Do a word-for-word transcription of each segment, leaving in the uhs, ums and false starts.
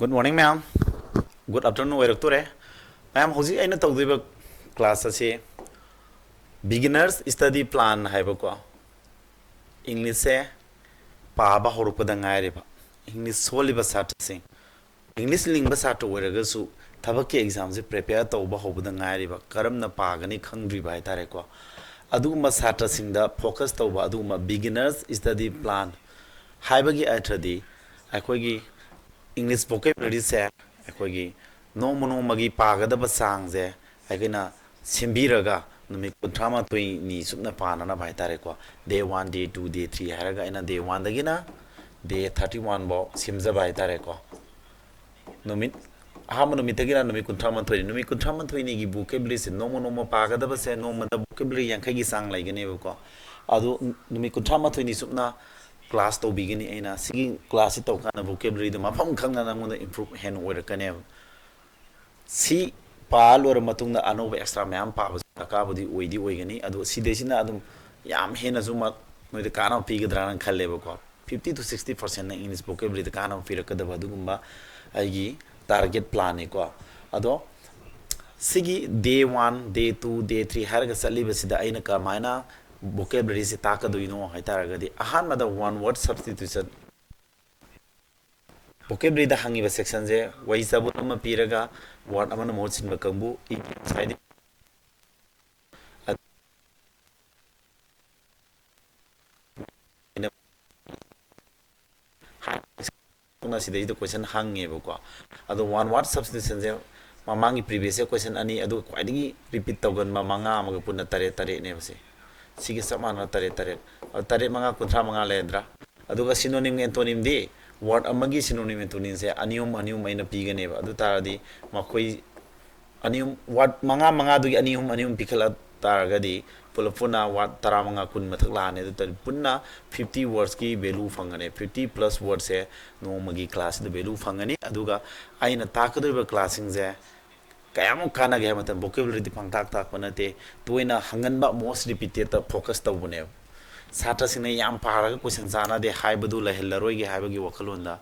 Good morning, ꯃꯌꯥꯝ꯫ Good afternoon ꯑꯣꯏꯔꯛꯇꯣꯔꯦ꯫ ꯃꯌꯥꯝ, ꯍꯧꯖꯤꯛ ꯑꯩꯅ ꯇꯧꯗꯣꯏꯕ class ꯑꯁꯤ Beginners Study Plan ꯍꯥꯏꯕꯀꯣ, English ꯁꯦ ꯄꯥꯕ ꯍꯧꯔꯛꯄꯗ ꯉꯥꯏꯔꯤꯕ, English ꯁꯣꯜꯂꯤꯕ ꯁꯥꯇ꯭ꯔꯁꯤꯡ, English ꯂꯤꯡꯕ ꯁꯥꯇ꯭ꯔ ꯑꯣꯏꯔꯒꯁꯨ ꯊꯕꯛꯀꯤ exam ꯁꯦ prepare ꯇꯧꯕ ꯍꯧꯕꯗ ꯉꯥꯏꯔꯤꯕ, ꯀꯔꯝꯅ ꯄꯥꯒꯅꯤ ꯈꯪꯗ꯭ꯔꯤꯕ ꯍꯥꯏꯇꯥꯔꯦꯀꯣ, ꯑꯗꯨꯒꯨꯝꯕ ꯁꯥꯇ꯭ꯔꯁꯤꯡꯗ focus ꯇꯧꯕ ꯑꯗꯨꯒꯨꯝꯕ Beginners Study Plan ꯍꯥꯏꯕꯒꯤ ꯑꯔꯊꯗꯤ ꯑꯩꯈꯣꯏꯒꯤ English vocabulary ꯁꯦ ꯑꯩꯈꯣꯏꯒꯤ ꯅꯣꯡꯃ ꯅꯣꯡꯃꯒꯤ ꯄꯥꯒꯗꯕ ꯆꯥꯡꯁꯦ ꯑꯩꯈꯣꯏꯅ ꯁꯦꯝꯕꯤꯔꯒ ꯅꯨꯃꯤꯠ ꯀꯨꯟꯊ꯭ꯔꯥ ꯃꯥꯊꯣꯏꯅꯤ ꯆꯨꯞꯅ ꯄꯥꯅꯅꯕ ꯍꯥꯏꯇꯥꯔꯦꯀꯣ, day one, day two, day three ꯍꯥꯏꯔꯒ ꯑꯩꯅ day one ꯗꯒꯤꯅ day thirty one ꯐꯥꯎ ꯁꯦꯝꯖꯕ ꯍꯥꯏꯇꯥꯔꯦꯀꯣ꯫ ꯅꯨꯃꯤꯠ, ꯑꯍꯥꯟꯕ ꯅꯨꯃꯤꯠꯇꯒꯤꯅ ꯅꯨꯃꯤꯠ ꯀꯨꯟꯊ꯭ꯔꯥ ꯃꯥꯊꯣꯏꯅꯤ꯫ ꯅꯨꯃꯤꯠ ꯀꯨꯟꯊ꯭ꯔꯥ ꯃꯥꯊꯣꯏꯅꯤꯒꯤ vocabulary ꯁꯦ ꯅꯣꯡꯃ ꯅꯣꯡꯃ ꯄꯥꯒꯗꯕꯁꯦ ꯅꯣꯡꯃꯗ vocabulary ꯌꯥꯡꯈꯩꯒꯤ ꯆꯥꯡ ꯂꯩꯒꯅꯦꯕꯀꯣ꯫ ꯑꯗꯨ ꯅꯨꯃꯤꯠ ꯀꯨꯟꯊ꯭ꯔꯥ ꯃꯥꯊꯣꯏꯅꯤ ꯆꯨꯞꯅ class ꯇꯧꯕꯤꯒꯅꯤ꯫ ꯑꯩꯅ ꯁꯤꯒꯤ class ꯁꯤ ꯇꯧꯀꯥꯟꯗ vocabulary ꯗꯣ ꯃꯐꯝ ꯈꯪꯅ ꯅꯉꯣꯟꯗ improve ꯍꯦꯟꯅ ꯑꯣꯏꯔꯛꯀꯅꯦꯕ꯫ ꯁꯤ ꯄꯥ ꯂꯣꯏꯔ ꯃꯇꯨꯡꯗ ꯑꯅꯧꯕ extra ꯃꯌꯥꯝ ꯄꯥꯕꯁꯨ ꯗꯔꯀꯥꯔꯕꯨꯗꯤ ꯑꯣꯏꯗꯤ ꯑꯣꯏꯒꯅꯤ, ꯑꯗꯣ ꯁꯤꯗꯩꯁꯤꯅ ꯑꯗꯨꯝ ꯌꯥꯝ ꯍꯦꯟꯅꯁꯨ ꯃ-, ꯅꯣꯏꯗ ꯀꯥꯟꯅꯕ ꯄꯤꯒꯗ꯭ꯔꯥꯅ ꯈꯜꯂꯦꯕꯀꯣ꯫ Fifty to sixty percent ꯅ English vocabulary ꯗ ꯀꯥꯟꯅꯕ ꯄꯤꯔꯛꯀꯗꯕ ꯑꯗꯨꯒꯨꯝꯕ ꯑꯩꯒꯤ target plan ꯅꯤꯀꯣ꯫ ꯑꯗꯣ ꯁꯤꯒꯤ day one, day two, day three ꯍꯥꯏꯔꯒ ꯆꯠꯂꯤꯕꯁꯤꯗ ꯑꯩꯅ ꯀꯃꯥꯏꯅ vocabulary ꯁꯤ ꯇꯥꯛꯀꯗꯣꯏꯅꯣ ꯍꯥꯏꯇꯥꯔꯒꯗꯤ, ꯑꯍꯥꯟꯕꯗ one word substitution, vocabulary ꯗ ꯍꯪꯉꯤꯕ section ꯁꯦ ꯋꯥꯍꯩ ꯆꯕꯨꯟ ꯑꯃ ꯄꯤꯔꯒ word ꯑꯃꯅ ꯃꯍꯨꯠ ꯁꯤꯟꯕ ꯀꯥꯡꯕꯨ, idioms ꯍꯥꯏꯗꯤ ꯁꯤꯗꯩꯁꯤꯗ question ꯍꯪꯉꯦꯕꯀꯣ꯫ ꯑꯗꯣ one word substitution ꯁꯦ ꯃꯃꯥꯡꯒꯤ previous year question ꯑꯅꯤ, ꯑꯗꯨꯒ ꯈ꯭ꯋꯥꯏꯗꯒꯤ repeat ꯇꯧꯒꯟꯕ ꯃꯉꯥ ꯑꯃꯒ ꯄꯨꯟꯅ ꯇꯔꯦꯠ, ꯇꯔꯦꯠꯅꯦꯕ ꯁꯦ꯫ ꯁꯤꯒ ꯆꯞ ꯃꯥꯟꯅꯅ ꯇꯔꯦꯠ, ꯇꯔꯦꯠ꯫ ꯑꯗꯣ ꯇꯔꯦꯠ ꯃꯉꯥ ꯀꯨꯟꯊ꯭ꯔꯥ ꯃꯉꯥ ꯂꯩꯔꯗ꯭ꯔꯥ? ꯑꯗꯨꯒ synonym antonym ꯗꯤ, word ꯑꯃꯒꯤ synonym antonym ꯁꯦ ꯑꯅꯤ ꯑꯍꯨꯝ, ꯑꯅꯤ ꯑꯍꯨꯝ ꯑꯩꯅ ꯄꯤꯒꯅꯦꯕ꯫ ꯑꯗꯨ ꯇꯥꯔꯗꯤ ꯃꯈꯣꯏ ꯑꯅꯤ ꯑꯍꯨꯝ, word ꯃꯉꯥ ꯃꯉꯥꯗꯨꯒꯤ ꯑꯅꯤ ꯑꯍꯨꯝ, ꯑꯅꯤ ꯑꯍꯨꯝ ꯄꯤꯈꯠꯂ ꯇꯥꯔꯒꯗꯤ ꯄꯨꯂꯞ ꯄꯨꯟꯅ word ꯇꯔꯥꯃꯉꯥ, ꯀꯨꯟ ꯃꯊꯛ ꯂꯥꯛꯑꯅꯤ꯫ ꯑꯗꯨ ꯇꯥꯔꯗꯤ ꯄꯨꯟꯅ fifty words ꯀꯤ value ꯐꯪꯒꯅꯤ꯫ Fifty plus words ꯁꯦ ꯅꯣꯡꯃꯒꯤ class ꯁꯤꯗ value ꯐꯪꯒꯅꯤ꯫ ꯑꯗꯨꯒ ꯑꯩꯅ ꯇꯥꯛꯀꯗꯧꯔꯤꯕ class ꯁꯤꯡꯁꯦ ꯀꯌꯥꯃꯨꯛ ꯀꯥꯟꯅꯒꯦ ꯍꯥꯏꯕ ꯃꯇꯝꯗ, vocabulary ꯗꯤ ꯄꯪꯇꯥꯛ ꯇꯥꯛꯄ ꯅꯠꯇꯦ, ꯇꯣꯏꯅ ꯍꯪꯒꯟꯕ, most repeated ꯇ focus ꯇꯧꯕꯅꯦꯕ꯫ ꯁꯥꯇ꯭ꯔꯁꯤꯡꯅ ꯌꯥꯝ ꯄꯥꯔꯒ question ꯆꯥꯟꯅꯗꯦ ꯍꯥꯏꯕꯗꯨ ꯂꯩꯍꯜꯂꯔꯣꯏꯒꯦ ꯍꯥꯏꯕꯒꯤ ꯋꯥꯈꯜꯂꯣꯟꯗ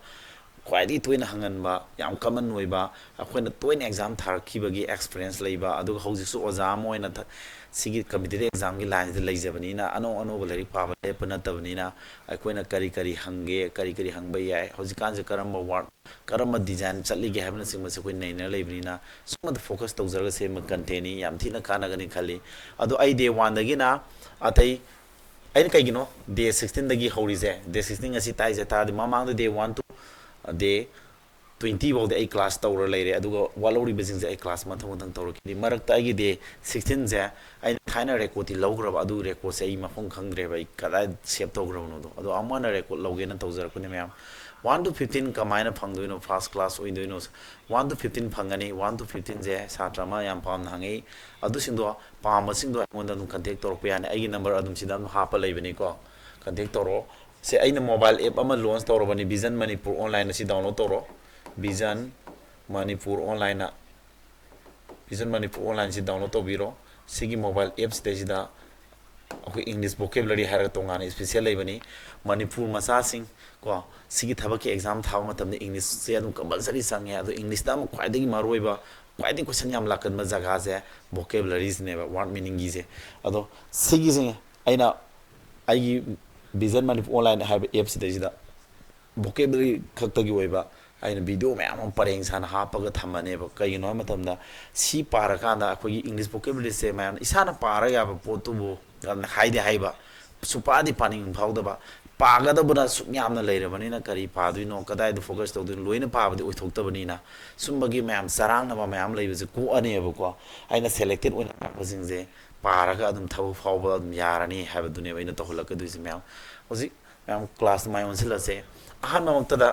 ꯈ꯭ꯋꯥꯏꯗꯒꯤ ꯇꯣꯏꯅ ꯍꯪꯒꯟꯕ, ꯌꯥꯝ ꯀꯃꯟ ꯑꯣꯏꯕ, ꯑꯩꯈꯣꯏꯅ ꯇꯣꯏꯅ ꯑꯦꯛꯖꯥꯝ ꯊꯥꯔꯛꯈꯤꯕꯒꯤ ꯑꯦꯛꯁꯄꯤꯔꯤꯌꯦꯟꯁ ꯂꯩꯕ, ꯑꯗꯨꯒ ꯍꯧꯖꯤꯛꯁꯨ ꯑꯣꯖꯥ ꯑꯃ ꯑꯣꯏꯅ ꯊ- ꯁꯤꯒꯤ ꯀꯝꯄꯤꯇꯤꯇꯤꯚ ꯑꯦꯛꯖꯥꯝꯒꯤ ꯂꯥꯏꯟꯁꯤꯗ ꯂꯩꯖꯕꯅꯤꯅ, ꯑꯅꯧ ꯑꯅꯧꯕ ꯂꯥꯏꯔꯤꯛ ꯄꯥꯕ ꯂꯦꯞꯄ ꯅꯠꯇꯕꯅꯤꯅ, ꯑꯩꯈꯣꯏꯅ ꯀꯔꯤ ꯀꯔꯤ ꯍꯪꯒꯦ, ꯀꯔꯤ ꯀꯔꯤ ꯍꯪꯕ ꯌꯥꯏ, ꯍꯧꯖꯤꯛꯀꯥꯟꯁꯦ ꯀꯔꯝꯕ ꯋꯥꯔꯗ, ꯀꯔꯝꯕ ꯗꯤꯖꯥꯏꯟ ꯆꯠꯂꯤꯒꯦ ꯍꯥꯏꯕꯅꯆꯤꯡꯕꯁꯦ ꯑꯩꯈꯣꯏ ꯅꯩꯅꯔ ꯂꯩꯕꯅꯤꯅ, ꯁꯨꯝꯕꯗ ꯐꯣꯀꯁ ꯇꯧꯖꯔꯒ ꯁꯦꯝꯕ ꯀꯟꯇꯦꯟꯅꯤ, ꯌꯥꯝ ꯊꯤꯅ ꯀꯥꯟꯅꯒꯅꯤ ꯈꯜꯂꯤ꯫ ꯑꯗꯣ ꯑꯩ ꯗꯦ ꯋꯥꯟꯗꯒꯤꯅ ꯑꯇꯩ, ꯑꯩꯅ ꯀꯩꯒꯤꯅꯣ ꯗꯦ ꯁꯤꯛꯁꯇꯤꯟꯗꯒꯤ ꯍꯧꯔꯤꯁꯦ, ꯗꯦ ꯁꯤꯛꯁꯇꯤꯟ ꯉꯁꯤ ꯇꯥꯛꯏꯁꯦ ꯇꯥꯔꯗꯤ, ꯃꯃꯥꯡꯗ ꯗꯦ ꯋꯥꯟ ꯇꯨ ꯗꯦ ꯇ꯭ꯋꯦꯟꯇꯤ ꯐꯥꯎꯗꯤ ꯑꯩ ꯀ꯭ꯂꯥꯁ ꯇꯧꯔ ꯂꯩꯔꯦ, ꯑꯗꯨꯒ ꯋꯥꯠꯍꯧꯔꯤꯕꯁꯤꯡꯁꯦ ꯑꯩ ꯀ꯭ꯂꯥꯁ ꯃꯊꯪ ꯃꯊꯪ ꯇꯧꯔꯛꯈꯤꯅꯤ꯫ ꯃꯔꯛꯇ ꯑꯩꯒꯤ ꯗꯦ ꯁꯤꯛꯁꯇꯤꯟꯁꯦ ꯑꯩꯅ ꯊꯥꯏꯅ ꯔꯦꯀꯣꯔꯗꯇꯤ ꯂꯧꯈ꯭ꯔꯕ, ꯑꯗꯨ ꯔꯦꯀꯣꯔꯗꯁꯦ ꯑꯩ ꯃꯐꯝ ꯈꯪꯗ꯭ꯔꯦꯕ, ꯑꯩ ꯀꯗꯥꯏ ꯁꯦꯞ ꯇꯧꯈ꯭ꯔꯕꯅꯣꯗꯣ꯫ ꯑꯗꯣ ꯑꯃꯨꯛ ꯍꯟꯅ ꯔꯦꯀꯣꯔꯗ ꯂꯧꯒꯦꯅ ꯇꯧꯖꯔꯛꯄꯅꯦ ꯃꯌꯥꯝ꯫ ꯋꯥꯟ ꯇꯨ ꯐꯤꯐꯇꯤꯟ ꯀꯃꯥꯏꯅ ꯐꯪꯗꯣꯏꯅꯣ, ꯐꯥꯔꯁ ꯀ꯭ꯂꯥꯁ ꯑꯣꯏꯗꯣꯏꯅꯣ? ꯋꯥꯟ ꯇꯨ ꯐꯤꯐꯇꯤꯟ ꯐꯪꯒꯅꯤ꯫ ꯋꯥꯟ ꯇꯨ ꯐꯤꯐꯇꯤꯟꯁꯦ ꯁꯥꯇ꯭ꯔ ꯑꯃ ꯌꯥꯝ ꯄꯥꯝꯅ ꯍꯪꯉꯛꯏ꯫ ꯑꯗꯨꯁꯤꯡꯗꯣ, ꯄꯥꯝꯕꯁꯤꯡꯗꯣ ꯑꯩꯉꯣꯟꯗ ꯑꯗꯨꯝ ꯀꯟꯇꯦꯛ ꯇꯧꯔꯛꯄ ꯌꯥꯅꯤ꯫ ꯑꯩꯒꯤ ꯅꯝꯕꯔ ꯑꯗꯨꯝ ꯁꯤꯗ ꯑꯗꯨꯝ ꯍꯥꯞꯄ ꯂꯩꯕꯅꯤꯀꯣ, ꯀꯟꯇꯦꯛ ꯇꯧꯔꯛꯑꯣ꯫ ꯁꯦ, ꯑꯩꯅ ꯃꯣꯕꯥꯏꯜ ꯑꯦꯞ ꯑꯃ ꯂꯣꯟꯁ ꯇꯧꯔꯕꯅꯤ, ꯚꯤꯖꯟ ꯃꯅꯤꯄꯨꯔ ꯑꯣꯟꯂꯥꯏꯟ ꯑꯁꯤ ꯗꯥꯎꯟꯂꯣꯗ ꯇꯧꯔꯣ꯫ Vision Manipur online, vision Manipur ꯑꯣꯟꯂꯥꯏꯟꯁꯤ ꯗꯥꯎꯟꯂꯣꯗ ꯇꯧꯕꯤꯔꯣ꯫ ꯁꯤꯒꯤ ꯃꯣꯕꯥꯏꯜ ꯑꯦꯞꯁꯤꯗꯩꯁꯤꯗ ꯑꯩꯈꯣꯏ ꯏꯪꯂꯤꯁ ꯚꯣꯀꯦꯕꯨꯂꯔꯤ ꯍꯥꯏꯔꯒ ꯇꯣꯉꯥꯟꯅ ꯏꯁꯄꯤꯁꯦꯜ ꯂꯩꯕꯅꯤ꯫ ꯃꯅꯤꯄꯨꯔ ꯃꯆꯥꯁꯤꯡ ꯀꯣ, ꯁꯤꯒꯤ ꯊꯕꯛꯀꯤ ꯑꯦꯛꯖꯥꯝ ꯊꯥꯕ ꯃꯇꯝꯗ ꯏꯪꯂꯤꯁꯁꯦ ꯑꯗꯨꯝ ꯀꯝꯄꯜꯁꯔꯤ ꯆꯪꯉꯦ꯫ ꯑꯗꯣ ꯏꯪꯂꯤꯁꯇ ꯑꯃꯨꯛ ꯈ꯭ꯋꯥꯏꯗꯒꯤ ꯃꯔꯨꯑꯣꯏꯕ, ꯈ꯭ꯋꯥꯏꯗꯒꯤ ꯀꯣꯏꯁꯟ ꯌꯥꯝ ꯂꯥꯛꯀꯟꯕ ꯖꯒꯥꯁꯦ ꯚꯣꯀꯦꯕꯨꯂꯔꯤꯁꯤꯅꯦꯕ, ꯋꯥꯔꯗ ꯃꯤꯅꯤꯡꯒꯤꯁꯦ꯫ ꯑꯗꯣ ꯁꯤꯒꯤꯁꯦ ꯑꯩꯅ ꯑꯩꯒꯤ ꯚꯤꯖꯟ ꯃꯅꯤꯄꯨꯔ ꯑꯣꯟꯂꯥꯏꯟ ꯍꯥꯏꯕ ꯑꯦꯞꯁꯤꯗꯩꯁꯤꯗ ꯚꯣꯀꯦꯕꯨꯂꯔꯤ ꯈꯛꯇꯒꯤ ꯑꯣꯏꯕ ꯑꯩꯅ ꯚꯤꯗꯤꯑꯣ ꯃꯌꯥꯝ ꯑꯃ ꯄꯔꯦꯡ ꯁꯥꯅ ꯍꯥꯞꯄꯒ ꯊꯝꯃꯅꯦꯕ꯫ ꯀꯩꯒꯤꯅꯣ ꯍꯥꯏꯕ ꯃꯇꯝꯗ, ꯁꯤ ꯄꯥꯔꯀꯥꯟꯗ ꯑꯩꯈꯣꯏꯒꯤ ꯏꯪꯂꯤꯁ ꯚꯣꯀꯦꯕꯨꯂꯔꯤꯁꯦ ꯃꯌꯥꯝꯅ ꯏꯁꯥꯅ ꯄꯥꯔꯒ ꯌꯥꯕ ꯄꯣꯠꯇꯨꯕꯨ ꯌꯥꯝꯅ ꯍꯥꯏꯗꯤ ꯍꯥꯏꯕ, ꯁꯨꯄꯥꯗꯤ ꯄꯥꯅꯤꯡ ꯐꯥꯎꯗꯕ, ꯄꯥꯒꯗꯕꯅ ꯁꯨꯛ ꯌꯥꯝꯅ ꯂꯩꯔꯕꯅꯤꯅ ꯀꯔꯤ ꯄꯥꯗꯣꯏꯅꯣ, ꯀꯗꯥꯏꯗ ꯐꯣꯀꯁ ꯇꯧꯗꯣꯏꯅꯣ, ꯂꯣꯏꯅ ꯄꯥꯕꯗꯤ ꯑꯣꯏꯊꯣꯛꯇꯕꯅꯤꯅ, ꯁꯨꯝꯕꯒꯤ ꯃꯌꯥꯝ ꯆꯔꯥꯡꯅꯕ ꯃꯌꯥꯝ ꯂꯩꯕꯁꯦ ꯀꯣꯛꯑꯅꯦꯕꯀꯣ꯫ ꯑꯩꯅ ꯁꯦꯂꯦꯛꯇꯦꯠ ꯑꯣꯏꯅ ꯍꯥꯞꯄꯁꯤꯡꯁꯦ ꯄꯥꯔꯒ ꯑꯗꯨꯝ ꯊꯕꯛ ꯐꯥꯎꯕ ꯑꯗꯨꯝ ꯌꯥꯔꯅꯤ ꯍꯥꯏꯕꯗꯨꯅꯦꯕ ꯑꯩꯅ ꯇꯧꯍꯜꯂꯛꯀꯗꯣꯏꯁꯦ ꯃꯌꯥꯝ꯫ ꯍꯧꯖꯤꯛ ꯃꯌꯥꯝ ꯀ꯭ꯂꯥꯁꯇ ꯃꯥꯏ ꯑꯣꯟꯁꯤꯜꯂꯁꯦ꯫ ꯑꯍꯥꯟꯕꯃꯛꯇꯗ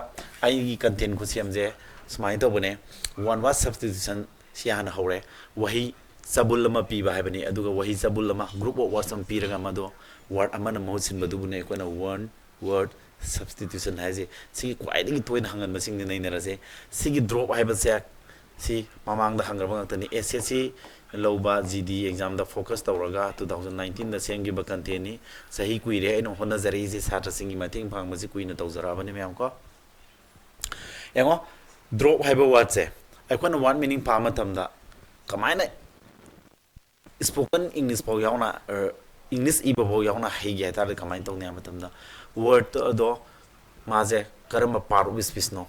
ꯑꯩꯒꯤ ꯀꯟꯇꯦꯟ ꯈꯨꯠꯁꯦꯝꯁꯦ ꯁꯨꯃꯥꯏꯅ ꯇꯧꯕꯅꯦ꯫ ꯋꯥꯟ ꯋꯥꯔꯗ ꯁꯕꯁꯇꯤꯇ꯭ꯌꯨꯁꯟ ꯁꯤ ꯍꯥꯟꯅ ꯍꯧꯔꯦ꯫ ꯋꯥꯍꯩ ꯆꯕꯨꯜ ꯑꯃ ꯄꯤꯕ ꯍꯥꯏꯕꯅꯤ, ꯑꯗꯨꯒ ꯋꯥꯍꯩ ꯆꯕꯨꯜ ꯑꯃ, ꯒ꯭ꯔꯨꯞ ꯑꯣꯐ ꯋꯥꯔꯗꯁ ꯑꯃ ꯄꯤꯔꯒ ꯃꯗꯣ ꯋꯥꯔꯗ ꯑꯃꯅ ꯃꯍꯨꯠ ꯁꯤꯟꯕꯗꯨꯕꯨꯅꯦ ꯑꯩꯈꯣꯏꯅ ꯋꯥꯟ ꯋꯥꯔꯗ ꯁꯕꯁꯇꯤꯇ꯭ꯌꯨꯁꯟ ꯍꯥꯏꯁꯦ꯫ ꯁꯤꯒꯤ ꯈ꯭ꯋꯥꯏꯗꯒꯤ ꯇꯣꯏꯅ ꯍꯪꯒꯟꯕꯁꯤꯡꯗꯤ ꯅꯩꯅꯔꯁꯦ꯫ ꯁꯤꯒꯤ ꯗ꯭ꯔꯣꯞ ꯍꯥꯏꯕꯁꯦ ꯁꯤ ꯃꯃꯥꯡꯗ ꯍꯪꯈ꯭ꯔꯕ ꯉꯥꯛꯇꯅꯤ꯫ ꯑꯦꯁ ꯑꯦꯁ ꯁꯤ ꯂꯧꯕ, ꯖꯤ ꯗꯤ ꯑꯦꯛꯖꯥꯝꯗ ꯐꯣꯀꯁ ꯇꯧꯔꯒ ꯇꯨ ꯊꯥꯎꯖꯟ ꯅꯥꯏꯟꯇꯤꯟꯗ ꯁꯦꯝꯈꯤꯕ ꯀꯟꯇꯦꯟꯅꯤ꯫ ꯆꯍꯤ ꯀꯨꯏꯔꯦ ꯑꯩꯅ ꯍꯣꯠꯅꯖꯔꯛꯏꯁꯦ, ꯁꯥꯇ꯭ꯔꯁꯤꯡꯒꯤ ꯃꯇꯦꯡ ꯄꯥꯡꯕꯁꯤ ꯀꯨꯏꯅ ꯇꯧꯖꯔꯛꯑꯕꯅꯤ ꯃꯌꯥꯝ ꯀꯣ꯫ ꯌꯦꯡꯉꯣ, ꯗ꯭ꯔꯣꯞ ꯍꯥꯏꯕ ꯋꯥꯔꯗꯁꯦ ꯑꯩꯈꯣꯏꯅ ꯋꯥꯔꯗ ꯃꯤꯅꯤꯡ ꯄꯥꯕ ꯃꯇꯝꯗ ꯀꯃꯥꯏꯅ ꯁ꯭ꯄꯣꯀꯟ ꯏꯪꯂꯤꯁ ꯐꯥꯎ ꯌꯥꯎꯅ, ꯏꯪꯂꯤꯁ ꯏꯕ ꯐꯥꯎ ꯌꯥꯎꯅ ꯍꯩꯒꯦ ꯍꯥꯏ ꯇꯥꯔꯗꯤ ꯀꯃꯥꯏꯅ ꯇꯧꯅꯤ ꯍꯥꯏꯕ ꯃꯇꯝꯗ, ꯋꯥꯔꯗ ꯑꯗꯣ ꯃꯥꯁꯦ ꯀꯔꯝꯕ ꯄꯥꯔꯠ ꯑꯣꯐ ꯁ꯭ꯄꯤꯁꯅꯣ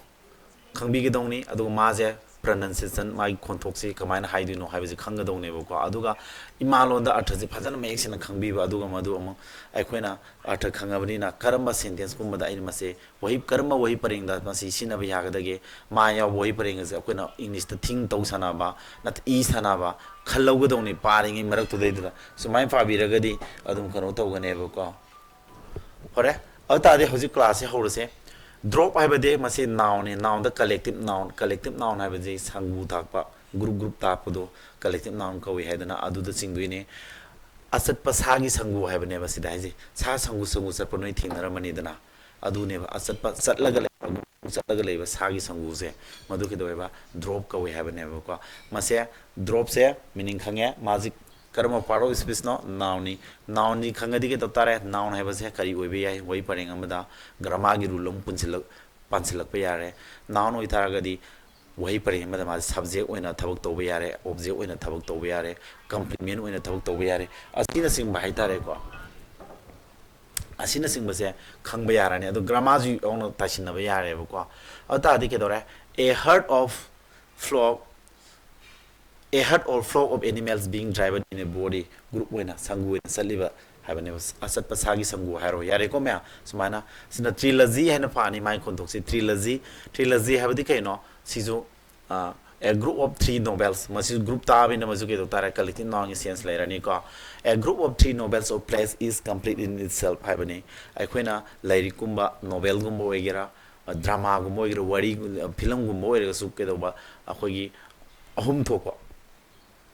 ꯈꯪꯕꯤꯒꯗꯧꯅꯤ꯫ ꯑꯗꯨꯒ ꯃꯥꯁꯦ ꯄ꯭ꯔꯅꯟꯁꯤꯌꯦꯁꯟ, ꯃꯥꯒꯤ ꯈꯣꯟꯊꯣꯛꯁꯤ ꯀꯃꯥꯏꯅ ꯍꯥꯏꯗꯣꯏꯅꯣ ꯍꯥꯏꯕꯁꯤ ꯈꯪꯒꯗꯧꯅꯦꯕꯀꯣ꯫ ꯑꯗꯨꯒ ꯏꯃꯥꯂꯣꯟꯗ ꯑꯔꯊꯁꯤ ꯐꯖꯅ ꯃꯌꯦꯛ ꯁꯦꯡꯅ ꯈꯪꯕꯤꯕ, ꯑꯗꯨꯒ ꯃꯗꯨ ꯑꯃꯨꯛ ꯑꯩꯈꯣꯏꯅ ꯑꯔꯊ ꯈꯪꯉꯕꯅꯤꯅ ꯀꯔꯝꯕ ꯁꯦꯟꯇꯦꯟꯁꯀꯨꯝꯕꯗ ꯑꯩꯅ ꯃꯁꯤ ꯋꯥꯍꯩ, ꯀꯔꯝꯕ ꯋꯥꯍꯩ ꯄꯔꯦꯡꯗ ꯃꯁꯤ ꯁꯤꯖꯤꯟꯅꯕ ꯌꯥꯒꯗꯒꯦ, ꯃꯥ ꯌꯥꯎꯕ ꯋꯥꯍꯩ ꯄꯔꯦꯡ ꯑꯁꯦ ꯑꯩꯈꯣꯏꯅ ꯏꯪꯂꯤꯁꯇ ꯊꯤꯡ ꯇꯧ ꯁꯥꯟꯅꯕ, ꯅꯠꯇ꯭ꯔ ꯏ ꯁꯥꯟꯅꯕ ꯈꯜꯍꯧꯒꯗꯧꯅꯤ꯫ ꯄꯥꯔꯤꯉꯩ ꯃꯔꯛꯇꯨꯗꯩꯗꯨꯗ ꯁꯨꯃꯥꯏꯅ ꯄꯥꯕꯤꯔꯒꯗꯤ ꯑꯗꯨꯝ ꯀꯩꯅꯣ ꯇꯧꯒꯅꯦꯕꯀꯣ꯫ ꯐꯔꯦ, ꯑꯗꯨ ꯇꯥꯔꯗꯤ ꯍꯧꯖꯤꯛ ꯀ꯭ꯂꯥꯁꯁꯦ ꯍꯧꯔꯁꯦ꯫ ꯗ꯭ꯔꯣꯞ ꯍꯥꯏꯕꯗꯤ ꯃꯁꯤ ꯅꯥꯎꯟꯅꯤ, ꯅꯥꯎꯟꯗ ꯀꯂꯦꯛꯇꯤꯞ ꯅꯥꯎꯟ, ꯀꯂꯦꯛꯇꯤꯞ ꯅꯥꯎꯟ ꯍꯥꯏꯕꯁꯤ ꯁꯪꯒꯨ ꯊꯥꯛꯄ, ꯒ꯭ꯔꯨꯞ ꯒ꯭ꯔꯨꯞ ꯇꯥꯛꯄꯗꯣ ꯀꯂꯦꯛꯇꯤꯞ ꯅꯥꯎꯟ ꯀꯧꯏ ꯍꯥꯏꯗꯅ ꯑꯗꯨꯗ ꯆꯤꯡꯗꯣꯏꯅꯤ꯫ ꯑꯆꯠꯄ ꯁꯥꯒꯤ ꯁꯪꯒꯨ ꯍꯥꯏꯕꯅꯦꯕ ꯁꯤꯗ ꯍꯥꯏꯁꯦ꯫ ꯁꯥ ꯁꯪꯒꯨ ꯁꯪꯒꯨ ꯆꯠꯄ ꯅꯣꯏ ꯊꯦꯡꯅꯔꯝꯃꯅꯤꯗꯅ꯫ ꯑꯗꯨꯅꯦꯕ ꯑꯆꯠꯄ ꯆꯠꯂꯒ ꯂꯩꯕ, ꯆꯠꯂꯒ ꯂꯩꯕ ꯁꯥꯒꯤ ꯁꯪꯒꯨꯁꯦ, ꯃꯗꯨ ꯀꯩꯗꯧꯋꯦꯕ? ꯗ꯭ꯔꯣꯞ ꯀꯧꯋꯦ ꯍꯥꯏꯕꯅꯦꯕꯀꯣ꯫ ꯃꯁꯦ, ꯗ꯭ꯔꯣꯞꯁꯦ ꯃꯤꯅꯤꯡ ꯈꯪꯉꯦ, ꯃꯥꯁꯤ ꯀꯔꯝꯕ ꯄꯥꯔꯠ ꯑꯣꯐ ꯁ꯭ꯄꯤꯁꯅꯣ? ꯅꯥꯎꯟꯅꯤ꯫ ꯅꯥꯎꯟꯅꯤ ꯈꯪꯉꯗꯤ ꯀꯩꯗꯧ ꯇꯥꯔꯦ? ꯅꯥꯎꯟ ꯍꯥꯏꯕꯁꯦ ꯀꯔꯤ ꯑꯣꯏꯕ ꯌꯥꯏ? ꯋꯥꯍꯩ ꯄꯔꯦꯡ ꯑꯃꯗ ꯒ꯭ꯔꯥꯃꯥꯔꯒꯤ ꯔꯨꯜ ꯑꯃ ꯄꯨꯟꯁꯤꯜꯂꯛ-, ꯄꯥꯟꯁꯤꯜꯂꯛꯄ ꯌꯥꯔꯦ꯫ ꯅꯥꯎꯟ ꯑꯣꯏꯇꯥꯔꯒꯗꯤ ꯋꯥꯍꯩ ꯄꯔꯦꯡ ꯑꯃꯗ ꯃꯥꯁꯦ ꯁꯕꯖꯦꯛ ꯑꯣꯏꯅ ꯊꯕꯛ ꯇꯧꯕ ꯌꯥꯔꯦ, ꯑꯣꯕꯖꯦꯛ ꯑꯣꯏꯅ ꯊꯕꯛ ꯇꯧꯕ ꯌꯥꯔꯦ, ꯀꯝꯄ꯭ꯂꯤꯃꯦꯟ ꯑꯣꯏꯅ ꯊꯕꯛ ꯇꯧꯕ ꯌꯥꯔꯦ, ꯑꯁꯤꯅꯆꯤꯡꯕ ꯍꯥꯏꯇꯥꯔꯦꯀꯣ꯫ ꯑꯁꯤꯅꯆꯤꯡꯕꯁꯦ ꯈꯪꯕ ꯌꯥꯔꯅꯤ꯫ ꯑꯗꯣ ꯒ꯭ꯔꯥꯃꯥꯔꯁꯨ ꯌꯥꯎꯅ ꯇꯥꯏꯁꯤꯟꯅꯕ ꯌꯥꯔꯦꯕꯀꯣ꯫ ꯑꯗꯨ ꯇꯥꯔꯗꯤ ꯀꯩꯗꯧꯔꯦ? A herd of flock, a herd or flock of animals being driven in a body, group ꯑꯣꯏꯅ, ꯁꯪꯒꯨ ꯑꯣꯏꯅ ꯆꯠꯂꯤꯕ ꯍꯥꯏꯕꯅꯦꯕ꯫ ꯑꯆꯠꯄ ꯁꯥꯒꯤ ꯁꯪꯒꯨ ꯍꯥꯏꯔꯣ꯫ ꯌꯥꯔꯦꯀꯣ ꯃꯌꯥꯝ? ꯁꯨꯃꯥꯏꯅ ꯁꯤꯅ ꯇ꯭ꯔꯤꯂꯖꯤ ꯍꯥꯏꯅ ꯄꯥꯅꯤ, ꯃꯥꯒꯤ ꯈꯣꯟꯊꯣꯛꯁꯤ ꯇ꯭ꯔꯤꯂꯖꯤ꯫ ꯇ꯭ꯔꯤꯂꯖꯤ ꯍꯥꯏꯕꯗꯤ ꯀꯩꯅꯣ? ꯁꯤꯁꯨ, ꯑ, a group of three novels, ꯃꯁꯤ ꯒ꯭ꯔꯨꯞ ꯇꯥꯕꯅꯤꯅ ꯃꯁꯤ ꯀꯩꯗꯧ ꯇꯥꯔꯦ? ꯀꯂꯦꯛꯇꯤꯞ ꯅꯥꯎꯟꯒꯤ sense ꯂꯩꯔꯅꯤꯀꯣ꯫ A group of three novels or plays is complete in itself ꯍꯥꯏꯕꯅꯤ꯫ ꯑꯩꯈꯣꯏꯅ ꯂꯥꯏꯔꯤꯛꯀꯨꯝꯕ, ꯅꯣꯕꯦꯜꯒꯨꯝꯕ ꯑꯣꯏꯒꯦꯔꯥ, ꯗ꯭ꯔꯃꯥꯒꯨꯝꯕ ꯑꯣꯏꯒꯦꯔꯥ, ꯋꯥꯔꯤ, ꯐꯤꯂꯝꯒꯨꯝꯕ ꯑꯣꯏꯔꯒꯁꯨ ꯀꯩꯗꯧꯕ, ꯑꯩꯈꯣꯏꯒꯤ ꯑꯍꯨꯝ ꯊꯣꯛꯄ,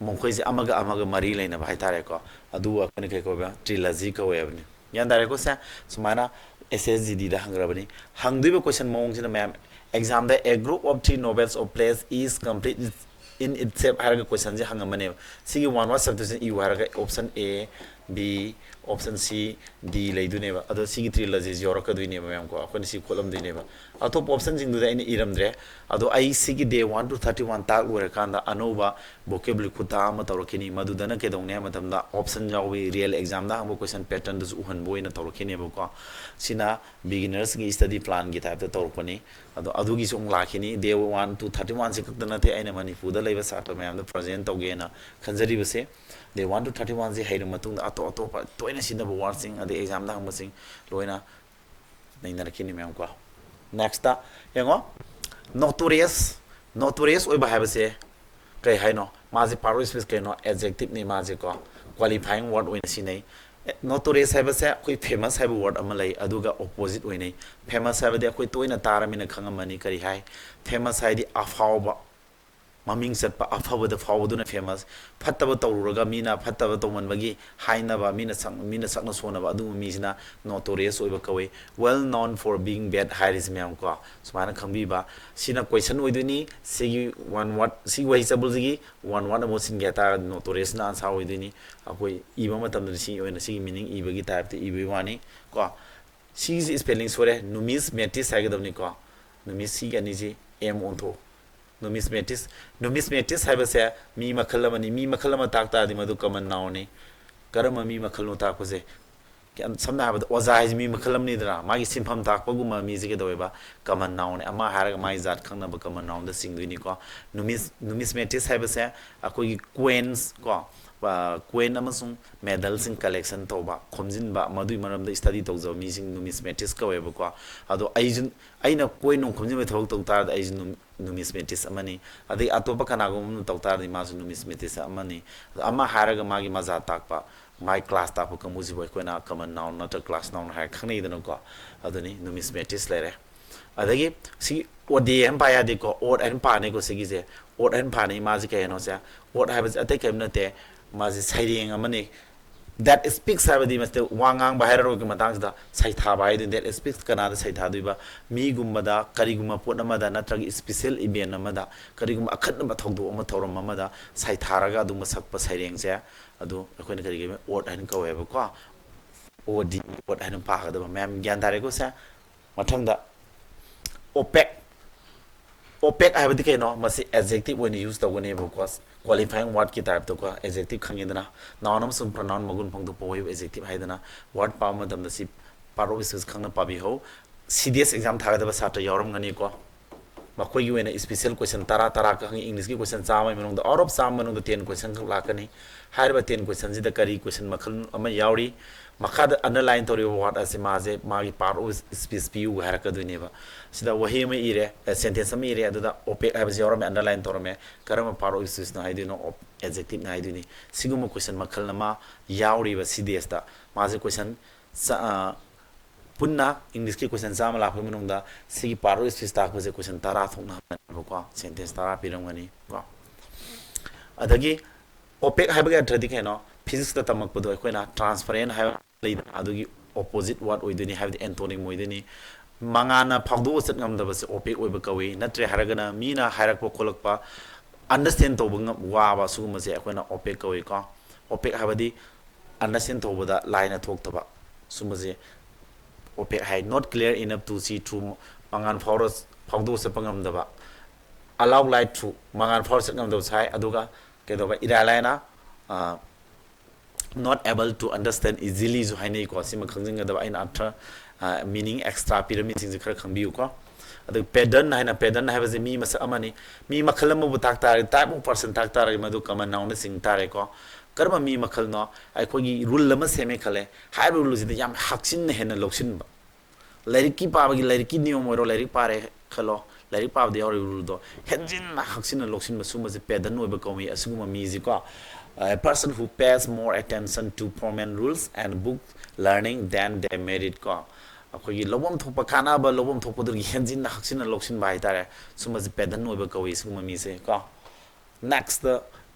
ꯃꯈꯣꯏꯁꯦ ꯑꯃꯒ ꯑꯃꯒ ꯃꯔꯤ ꯂꯩꯅꯕ ꯍꯥꯏꯇꯥꯔꯦꯀꯣ꯫ ꯑꯗꯨꯕꯨ ꯑꯩꯈꯣꯏꯅ ꯀꯩ ꯀꯧꯕ? ꯇ꯭ꯔꯤꯂꯖꯤ ꯀꯧꯋꯦ ꯍꯥꯏꯕꯅꯤ꯫ ꯒ꯭ꯌꯥꯟ ꯇꯥꯔꯦꯀꯣ ꯁꯦ? ꯁꯨꯃꯥꯏꯅ ꯑꯦꯁ ꯑꯦꯁ ꯖꯤ ꯗꯤꯗ ꯍꯪꯈ꯭ꯔꯕꯅꯤ꯫ ꯍꯪꯗꯣꯏꯕ ꯀꯣꯏꯁꯟ ꯃꯑꯣꯡꯁꯤꯅ ꯃꯌꯥꯝ, ꯑꯦꯛꯖꯥꯝꯗ a group of three novels or plays is complete in itself ꯍꯥꯏꯔꯒ ꯀꯣꯏꯁꯟꯁꯦ ꯍꯪꯉꯝꯃꯅꯦꯕ꯫ ꯁꯤꯒꯤ one word substitution ꯏꯌꯨ ꯍꯥꯏꯔꯒ option A, B, option C, D ꯂꯩꯗꯣꯏꯅꯦꯕ꯫ ꯑꯗꯣ ꯁꯤꯒꯤ trilogy ꯁꯤ ꯌꯧꯔꯛꯀꯗꯣꯏꯅꯦꯕ ꯃꯌꯥꯝ ꯀꯣ, ꯑꯩꯈꯣꯏꯅ ꯁꯤ ꯈꯣꯠꯂꯝꯗꯣꯏꯅꯦꯕ꯫ ꯑꯇꯣꯞꯄ option ꯁꯤꯡꯗꯨꯗꯤ ꯑꯩꯅ ꯏꯔꯝꯗ꯭ꯔꯦ꯫ ꯑꯗꯣ ꯑꯩ ꯁꯤꯒꯤ day one to thirty one ꯇꯥꯛ ꯂꯣꯏꯔꯀꯥꯟꯗ ꯑꯅꯧꯕ vocabulary ꯈꯨꯇꯥꯛ ꯑꯃ ꯇꯧꯔꯛꯈꯤꯅꯤ꯫ ꯃꯗꯨꯗꯅ ꯀꯩꯗꯧꯅꯤ ꯍꯥꯏꯕ ꯃꯇꯝꯗ option ꯌꯥꯎꯕꯤ real exam ꯗ ꯍꯪꯕ question pattern ꯗꯨꯁꯨ ꯎꯍꯟꯕ ꯑꯣꯏꯅ ꯇꯧꯔꯛꯈꯤꯅꯦꯕꯀꯣ꯫ ꯁꯤꯅ beginners ꯒꯤ study plan ꯒꯤ type ꯇ ꯇꯧꯔꯛꯄꯅꯤ꯫ ꯑꯗꯣ ꯑꯗꯨꯒꯤꯁꯨ ꯑꯃꯨꯛ ꯂꯥꯛꯈꯤꯅꯤ꯫ Day one to thirty one ꯁꯤ ꯈꯛꯇ ꯅꯠꯇꯦ ꯑꯩꯅ ꯃꯅꯤꯄꯨꯔꯗ ꯂꯩꯕ ꯁꯥꯇ꯭ꯔ ꯃꯌꯥꯝꯗ present ꯇꯧꯒꯦꯅ ꯈꯟꯖꯔꯤꯕꯁꯦ꯫ Day one to thirty one ꯁꯤ ꯍꯩꯔ ꯃꯇꯨꯡꯗ ꯑꯇꯣꯞ ꯑꯇꯣꯞꯄ ꯇꯣꯏꯅ ꯁꯤꯖꯤꯟꯅꯕ word ꯁꯤꯡ ꯑꯗꯩ exam ꯗ ꯍꯪꯕꯁꯤꯡ ꯂꯣꯏꯅ ꯅꯩꯅꯔꯛꯈꯤꯅꯤ ꯃꯌꯥꯝ ꯀꯣ꯫ Next ꯇ ꯌꯦꯡꯉꯣ, notorious꯫ Notorious ꯑꯣꯏꯕ ꯍꯥꯏꯕꯁꯦ ꯀꯩ ꯍꯥꯏꯅꯣ? ꯃꯥꯁꯦ part of speech ꯀꯩꯅꯣ? Adjective ꯅꯤ ꯃꯥꯁꯦ ꯀꯣ, qualifying word ꯑꯣꯏꯅ ꯁꯤꯖꯤꯟꯅꯩ꯫ Notorious ꯍꯥꯏꯕꯁꯦ ꯑꯩꯈꯣꯏ famous ꯍꯥꯏꯕ word ꯑꯃ ꯂꯩ, ꯑꯗꯨꯒ opposite ꯑꯣꯏꯅꯩ꯫ Famous ꯍꯥꯏꯕꯗꯤ ꯑꯩꯈꯣꯏ ꯇꯣꯏꯅ ꯇꯥꯔꯃꯤꯅ ꯈꯪꯉꯝꯃꯅꯤ ꯀꯔꯤ ꯍꯥꯏ꯫ Famous ꯍꯥꯏꯗꯤ ꯑꯐꯥꯎꯕ, ꯃꯃꯤꯡ ꯆꯠꯄ, ꯑꯐꯕꯗ ꯐꯥꯎꯕꯗꯨꯅ famous꯫ ꯐꯠꯇꯕ ꯇꯧꯔꯨꯔꯒ ꯃꯤꯅ ꯐꯠꯇꯕ ꯇꯧꯃꯟꯕꯒꯤ ꯍꯥꯏꯅꯕ, ꯃꯤꯅ ꯁꯛ-, ꯃꯤꯅ ꯁꯛꯅ ꯁꯣꯟꯅꯕ ꯑꯗꯨꯒꯨꯝꯕ ꯃꯤꯁꯤꯅ notorious ꯑꯣꯏꯕ ꯀꯧꯏ꯫ Well known for being bad ꯍꯥꯏꯔꯤꯁꯤ ꯃꯌꯥꯝ ꯀꯣ, ꯁꯨꯃꯥꯏꯅ ꯈꯪꯕꯤꯕ꯫ ꯁꯤꯅ question ꯑꯣꯏꯗꯣꯏꯅꯤ꯫ ꯁꯤꯒꯤ one word, ꯁꯤ ꯋꯥꯍꯩ ꯆꯕꯨꯜꯁꯤꯒꯤ one word ꯑꯃꯨꯛ ꯁꯤꯟꯒꯦ ꯍꯥꯏꯇꯥꯔꯒꯗꯤ notorious ꯅ answer ꯑꯣꯏꯗꯣꯏꯅꯤ꯫ ꯑꯩꯈꯣꯏ ꯏꯕ ꯃꯇꯝꯗꯗꯤ ꯁꯤ ꯑꯣꯏꯅ ꯁꯤꯒꯤ meaning ꯏꯕꯒꯤ type ꯇ ꯏꯕꯒꯤ ꯋꯥꯅꯤ ꯀꯣ꯫ ꯁꯤꯒꯤꯁꯤ spelling ꯁꯣꯏꯔꯦ, numismatist ꯍꯥꯏꯒꯗꯕꯅꯤꯀꯣ꯫ Numis ꯁꯤꯒꯤ ꯑꯅꯤꯁꯤ M ꯑꯣꯟꯊꯣꯛꯎ꯫ Numismatist, numismatist ꯍꯥꯏꯕꯁꯦ ꯃꯤ ꯃꯈꯜ ꯑꯃꯅꯤ꯫ ꯃꯤ ꯃꯈꯜ ꯑꯃ ꯇꯥꯛ ꯇꯥꯔꯗꯤ ꯃꯗꯨ common noun ꯅꯤ꯫ ꯀꯔꯝꯕ ꯃꯤ ꯃꯈꯜꯅꯣ ꯇꯥꯛꯄꯁꯦ? ꯀꯌꯥꯝ ꯁꯝꯅ ꯍꯥꯏꯔꯕꯗ ꯑꯣꯖꯥ ꯍꯥꯏꯁꯤ ꯃꯤ ꯃꯈꯜ ꯑꯃꯅꯤꯗꯅ, ꯃꯥꯒꯤ ꯁꯤꯟꯐꯝ ꯇꯥꯛꯄꯒꯨꯝꯕ ꯃꯤꯁꯦ ꯀꯩꯗꯧꯋꯦꯕ? Common noun ꯅꯤ꯫ ꯑꯃ ꯍꯥꯏꯔꯒ ꯃꯥꯒꯤ ꯖꯥꯠ ꯈꯪꯅꯕ common noun ꯗ ꯆꯤꯡꯗꯣꯏꯅꯤꯀꯣ꯫ Numis-, numismatist ꯍꯥꯏꯕꯁꯦ ꯑꯩꯈꯣꯏꯒꯤ coins ꯀꯣ, ꯑ, coin ꯑꯃꯁꯨꯡ medal ꯁꯤꯡ collection ꯇꯧꯕ, ꯈꯣꯝꯖꯤꯟꯕ, ꯃꯗꯨꯒꯤ ꯃꯔꯝꯗ study ꯇꯧꯖꯕ ꯃꯤꯁꯤꯡ numismatist ꯀꯧꯋꯦꯕꯀꯣ꯫ ꯑꯗꯣ ꯑꯩꯁꯨ, ꯑꯩꯅ coin ꯅꯨꯡ ꯈꯣꯝꯖꯤꯟꯕꯒꯤ ꯊꯕꯛ ꯇꯧ ꯇꯥꯔꯗꯤ ꯑꯩꯁꯨ num-, numismatist ꯑꯃꯅꯤ꯫ ꯑꯗꯩ ꯑꯇꯣꯞꯄ ꯀꯅꯥꯒꯨꯝꯕ ꯑꯃꯅ ꯇꯧ ꯇꯥꯔꯗꯤ ꯃꯥꯁꯨ numismatist ꯑꯃꯅꯤ꯫ ꯑꯗꯣ ꯑꯃ ꯍꯥꯏꯔꯒ ꯃꯥꯒꯤ ꯃꯖꯥ ꯇꯥꯛꯄ, ꯃꯥꯒꯤ class ꯇꯥꯛꯄ ꯀꯥꯡꯕꯨꯁꯤꯕꯨ ꯑꯩꯈꯣꯏꯅ common noun ꯅꯠꯇ꯭ꯔꯒ class noun ꯍꯥꯏꯔ ꯈꯪꯅꯩꯗꯅꯀꯣ꯫ ꯑꯗꯨꯅꯤ numismatist ꯂꯩꯔꯦ꯫ ꯑꯗꯒꯤ ꯁꯤ odd ꯍꯥꯏꯅ ꯄꯥ ꯌꯥꯗꯦꯀꯣ, odd ꯍꯥꯏꯅ ꯄꯥꯅꯤꯀꯣ ꯁꯤꯒꯤꯁꯦ꯫ Odd ꯍꯥꯏꯅ ꯄꯥꯅꯤ꯫ ꯃꯥꯁꯦ ꯀꯩ ꯍꯥꯏꯅꯣ ꯁꯦ? Odd ꯍꯥꯏꯕꯁꯦ ꯑꯇꯩ ꯀꯔꯤꯝ ꯅꯠꯇꯦ, ꯃꯥꯁꯦ ꯁꯩꯔꯦꯡ ꯑꯃꯅꯤ꯫ That speaks ꯍꯥꯏꯕꯗꯤ ꯃꯁꯤꯗ ꯋꯥ ꯉꯥꯡꯕ ꯍꯥꯏꯔꯔꯣꯏꯒꯤ ꯃꯇꯥꯡꯁꯤꯗ ꯁꯩꯊꯥꯕ ꯍꯥꯏꯗꯨꯅꯤ꯫ That speaks ꯀꯅꯥꯗ ꯁꯩꯊꯥꯗꯣꯏꯕ? ꯃꯤꯒꯨꯝꯕꯗ, ꯀꯔꯤꯒꯨꯝꯕ ꯄꯣꯠ ꯑꯃꯗ ꯅꯠꯇ꯭ꯔꯒ special event ꯑꯃꯗ, ꯀꯔꯤꯒꯨꯝꯕ ꯑꯈꯟꯅꯕ ꯊꯧꯗꯣꯛ ꯑꯃ, ꯊꯧꯔꯝ ꯑꯃꯗ ꯁꯩꯊꯥꯔꯒ ꯑꯗꯨꯒꯨꯝꯕ ꯁꯛꯄ ꯁꯩꯔꯦꯡꯁꯦ ꯑꯗꯨ ꯑꯩꯈꯣꯏꯅ ꯀꯔꯤꯒꯤ ode ꯍꯥꯏꯅ ꯀꯧꯋꯦꯕꯀꯣ꯫ ꯑꯣ ꯗꯤ, ode ꯍꯥꯏꯅ ꯄꯥꯒꯗꯕ꯫ ꯃꯌꯥꯝ ꯒ꯭ꯌꯥꯟ ꯇꯥꯔꯦꯀꯣ ꯁꯦ? ꯃꯊꯪꯗ opaque꯫ Opaque ꯍꯥꯏꯕꯗꯤ ꯀꯩꯅꯣ? ꯃꯁꯤ adjective ꯑꯣꯏꯅ use ꯇꯧꯒꯅꯦꯕꯀꯣ, qualifying wordꯀꯤ typeꯇꯀꯣ꯫ Adjective ꯈꯪꯉꯤꯗꯅ, noun ꯑꯃꯁꯨꯡ pronoun ꯃꯒꯨꯟ ꯐꯣꯡꯗꯣꯛꯄ ꯋꯥꯍꯩꯕꯨ adjective ꯍꯥꯏꯗꯅ꯫ Word ꯄꯥꯕ ꯃꯇꯝꯗ ꯁꯤ part of speech ꯈꯪꯅ ꯄꯥꯕꯤꯍꯧ꯫ C D S exam ꯊꯥꯒꯗꯕ ꯁꯥꯇ꯭ꯔ ꯌꯥꯎꯔꯝꯒꯅꯤꯀꯣ꯫ ꯃꯈꯣꯏꯒꯤ ꯑꯣꯏꯅ special question ꯇꯔꯥ, ꯇꯔꯥ ꯈꯛ ꯍꯪꯉꯤ꯫ Englishꯀꯤ question ꯆꯥꯝꯃꯒꯤ ꯃꯅꯨꯡꯗ, out of ꯆꯥꯝꯃ ꯃꯅꯨꯡꯗ ten question ꯈꯛ ꯂꯥꯛꯀꯅꯤ꯫ ꯍꯥꯏꯔꯤꯕ ten questionꯁꯤꯗ ꯀꯔꯤ question ꯃꯈꯜ ꯑꯃ ꯌꯥꯎꯔꯤ? ꯃꯈꯥꯗ underline ꯇꯧꯔꯤꯕ word ꯑꯁꯤ ꯃꯥꯁꯦ ꯃꯥꯒꯤ part of speech ꯄꯤꯌꯨ ꯍꯥꯏꯔꯛꯀꯗꯣꯏꯅꯦꯕ꯫ ꯁꯤꯗ ꯋꯥꯍꯩ ꯑꯃ ꯏꯔꯦ, sentence ꯑꯃ ꯏꯔꯦ, ꯑꯗꯨꯗ opaque ꯍꯥꯏꯕꯁꯤ ꯌꯥꯎꯔꯝꯃꯦ, underline ꯇꯧꯔꯝꯃꯦ꯫ ꯀꯔꯝꯕ part of speechꯅꯣ ꯍꯥꯏꯗꯣꯏꯅꯣ? Op-, adjectiveꯅ ꯍꯥꯏꯗꯣꯏꯅꯤ꯫ ꯁꯤꯒꯨꯝꯕ question ꯃꯈꯜ ꯑꯃ ꯌꯥꯎꯔꯤꯕ C D Sꯇ꯫ ꯃꯥꯁꯦ question ꯆꯥ-, ꯑ, ꯄꯨꯟꯅ Englishꯀꯤ question ꯆꯥꯝꯃ ꯂꯥꯛꯄꯒꯤ ꯃꯅꯨꯡꯗ ꯁꯤꯒꯤ part of speech ꯇꯥꯛꯄꯁꯦ question ꯇꯔꯥ ꯊꯣꯛꯅ ꯍꯪꯒꯅꯦꯕꯀꯣ, sentence ꯇꯔꯥ ꯄꯤꯔꯝꯒꯅꯤ ꯀꯣ꯫ ꯑꯗꯒꯤ opaque ꯍꯥꯏꯕꯒꯤ ꯑꯔꯊꯗꯤ ꯀꯩꯅꯣ? Physicsꯇ ꯇꯝꯃꯛꯄꯗꯣ ꯑꯩꯈꯣꯏꯅ transparent ꯍꯥꯏꯕ ꯂꯩꯗꯅ, ꯑꯗꯨꯒꯤ opposite word ꯑꯣꯏꯗꯣꯏꯅꯤ, ꯍꯥꯏꯕꯗꯤ antonym ꯑꯣꯏꯗꯣꯏꯅꯤ꯫ ꯃꯉꯥꯟꯅ ꯐꯥꯎꯗꯣꯛꯑ ꯆꯠ ꯉꯝꯗꯕꯁꯦ opaque ꯑꯣꯏꯕ ꯀꯧꯏ꯫ ꯅꯠꯇ꯭ꯔꯦ ꯍꯥꯏꯔꯒꯅ ꯃꯤꯅ ꯍꯥꯏꯔꯛꯄ ꯈꯣꯠꯂꯛꯄ understand ꯇꯧꯕ ꯉꯝ-, ꯋꯥꯕ, ꯁꯤꯒꯨꯝꯕꯁꯦ ꯑꯩꯈꯣꯏꯅ opaque ꯀꯧꯏꯀꯣ꯫ Opaque ꯍꯥꯏꯕꯗꯤ understand ꯇꯧꯕꯗ ꯂꯥꯏꯅ ꯊꯣꯛꯇꯕ, ꯁꯨꯝꯕꯁꯦ opaque high. Not clear enough to see through, ꯃꯉꯥꯟ ꯐꯥꯎꯔ, ꯐꯥꯎꯗꯣꯛꯑ ꯆꯠꯄ ꯉꯝꯗꯕ꯫ Allow light through, ꯃꯉꯥꯟ ꯐꯥꯎꯔ ꯆꯠ ꯉꯝꯗꯕꯁꯨ ꯍꯥꯏ꯫ ꯑꯗꯨꯒ ꯀꯩꯗꯧꯕ? ꯏꯔꯥꯏ ꯂꯥꯏꯅ, ꯑ, not able to understand easilyꯁꯨ ꯍꯥꯏꯅꯩꯀꯣ꯫ ꯁꯤꯃ ꯈꯪꯖꯤꯟꯒꯗꯕ, ꯑꯩꯅ ꯑꯔꯊ, ꯑ, meaning extra ꯄꯤꯔꯝꯃꯤꯁꯤꯡꯁꯦ ꯈꯔ ꯈꯪꯕꯤꯌꯨꯀꯣ꯫ ꯑꯗꯨꯒ pedant ꯍꯥꯏꯅ, pedant ꯍꯥꯏꯕꯁꯦ ꯃꯤ ꯃꯁꯛ ꯑꯃꯅꯤ꯫ ꯃꯤ ꯃꯈꯜ ꯑꯃꯕꯨ ꯇꯥꯛ ꯇꯥꯔꯒꯗꯤ, type of person ꯇꯥꯛ ꯇꯥꯔꯒꯗꯤ, ꯃꯗꯨ common nounꯅ ꯆꯤꯡ ꯇꯥꯔꯦꯀꯣ꯫ ꯀꯔꯝꯕ ꯃꯤ ꯃꯈꯜꯅꯣ? ꯑꯩꯈꯣꯏꯒꯤ rule ꯑꯃ ꯁꯦꯝꯃꯦ ꯈꯜꯂꯦ, ꯍꯥꯏꯔꯤꯕ ruleꯁꯤꯗ ꯌꯥꯝ ꯍꯛꯆꯤꯟꯅ ꯍꯦꯟꯅ ꯂꯧꯁꯤꯟꯕ꯫ ꯂꯥꯏꯔꯤꯛꯀꯤ ꯄꯥꯕꯒꯤ, ꯂꯥꯏꯔꯤꯛꯀꯤ ꯅꯤꯌꯣꯝ ꯑꯣꯏꯔꯣ, ꯂꯥꯏꯔꯤꯛ ꯄꯥꯔꯦ ꯈꯜꯂꯣ, ꯂꯥꯏꯔꯤꯛ ꯄꯥꯕꯗ ꯌꯥꯎꯔꯤꯕ ruleꯗꯣ ꯍꯦꯟꯖꯤꯟꯅ ꯍꯛꯆꯤꯟꯅ ꯂꯧꯁꯤꯟꯕ, ꯁꯨꯝꯕꯁꯦ pedant ꯑꯣꯏꯕ ꯀꯧꯏ꯫ ꯑꯁꯤꯒꯨꯝꯕ ꯃꯤꯁꯤꯀꯣ, a person who pays more attention to formal rules and book learning than they merit ꯀꯣ꯫ ꯑꯩꯈꯣꯏꯒꯤ ꯂꯧꯐꯝ ꯊꯣꯛꯄ, ꯀꯥꯟꯅꯕ ꯂꯧꯐꯝ ꯊꯣꯛꯄꯗꯨꯒꯤ ꯍꯦꯟꯖꯤꯟꯅ ꯍꯛꯆꯤꯟꯅ ꯂꯧꯁꯤꯟꯕ ꯍꯥꯏꯇꯥꯔꯦ, ꯁꯨꯝꯕꯁꯦ pedant ꯑꯣꯏꯕ ꯀꯧꯏ, ꯁꯤꯒꯨꯝꯕ ꯃꯤꯁꯦ ꯀꯣ꯫ Next,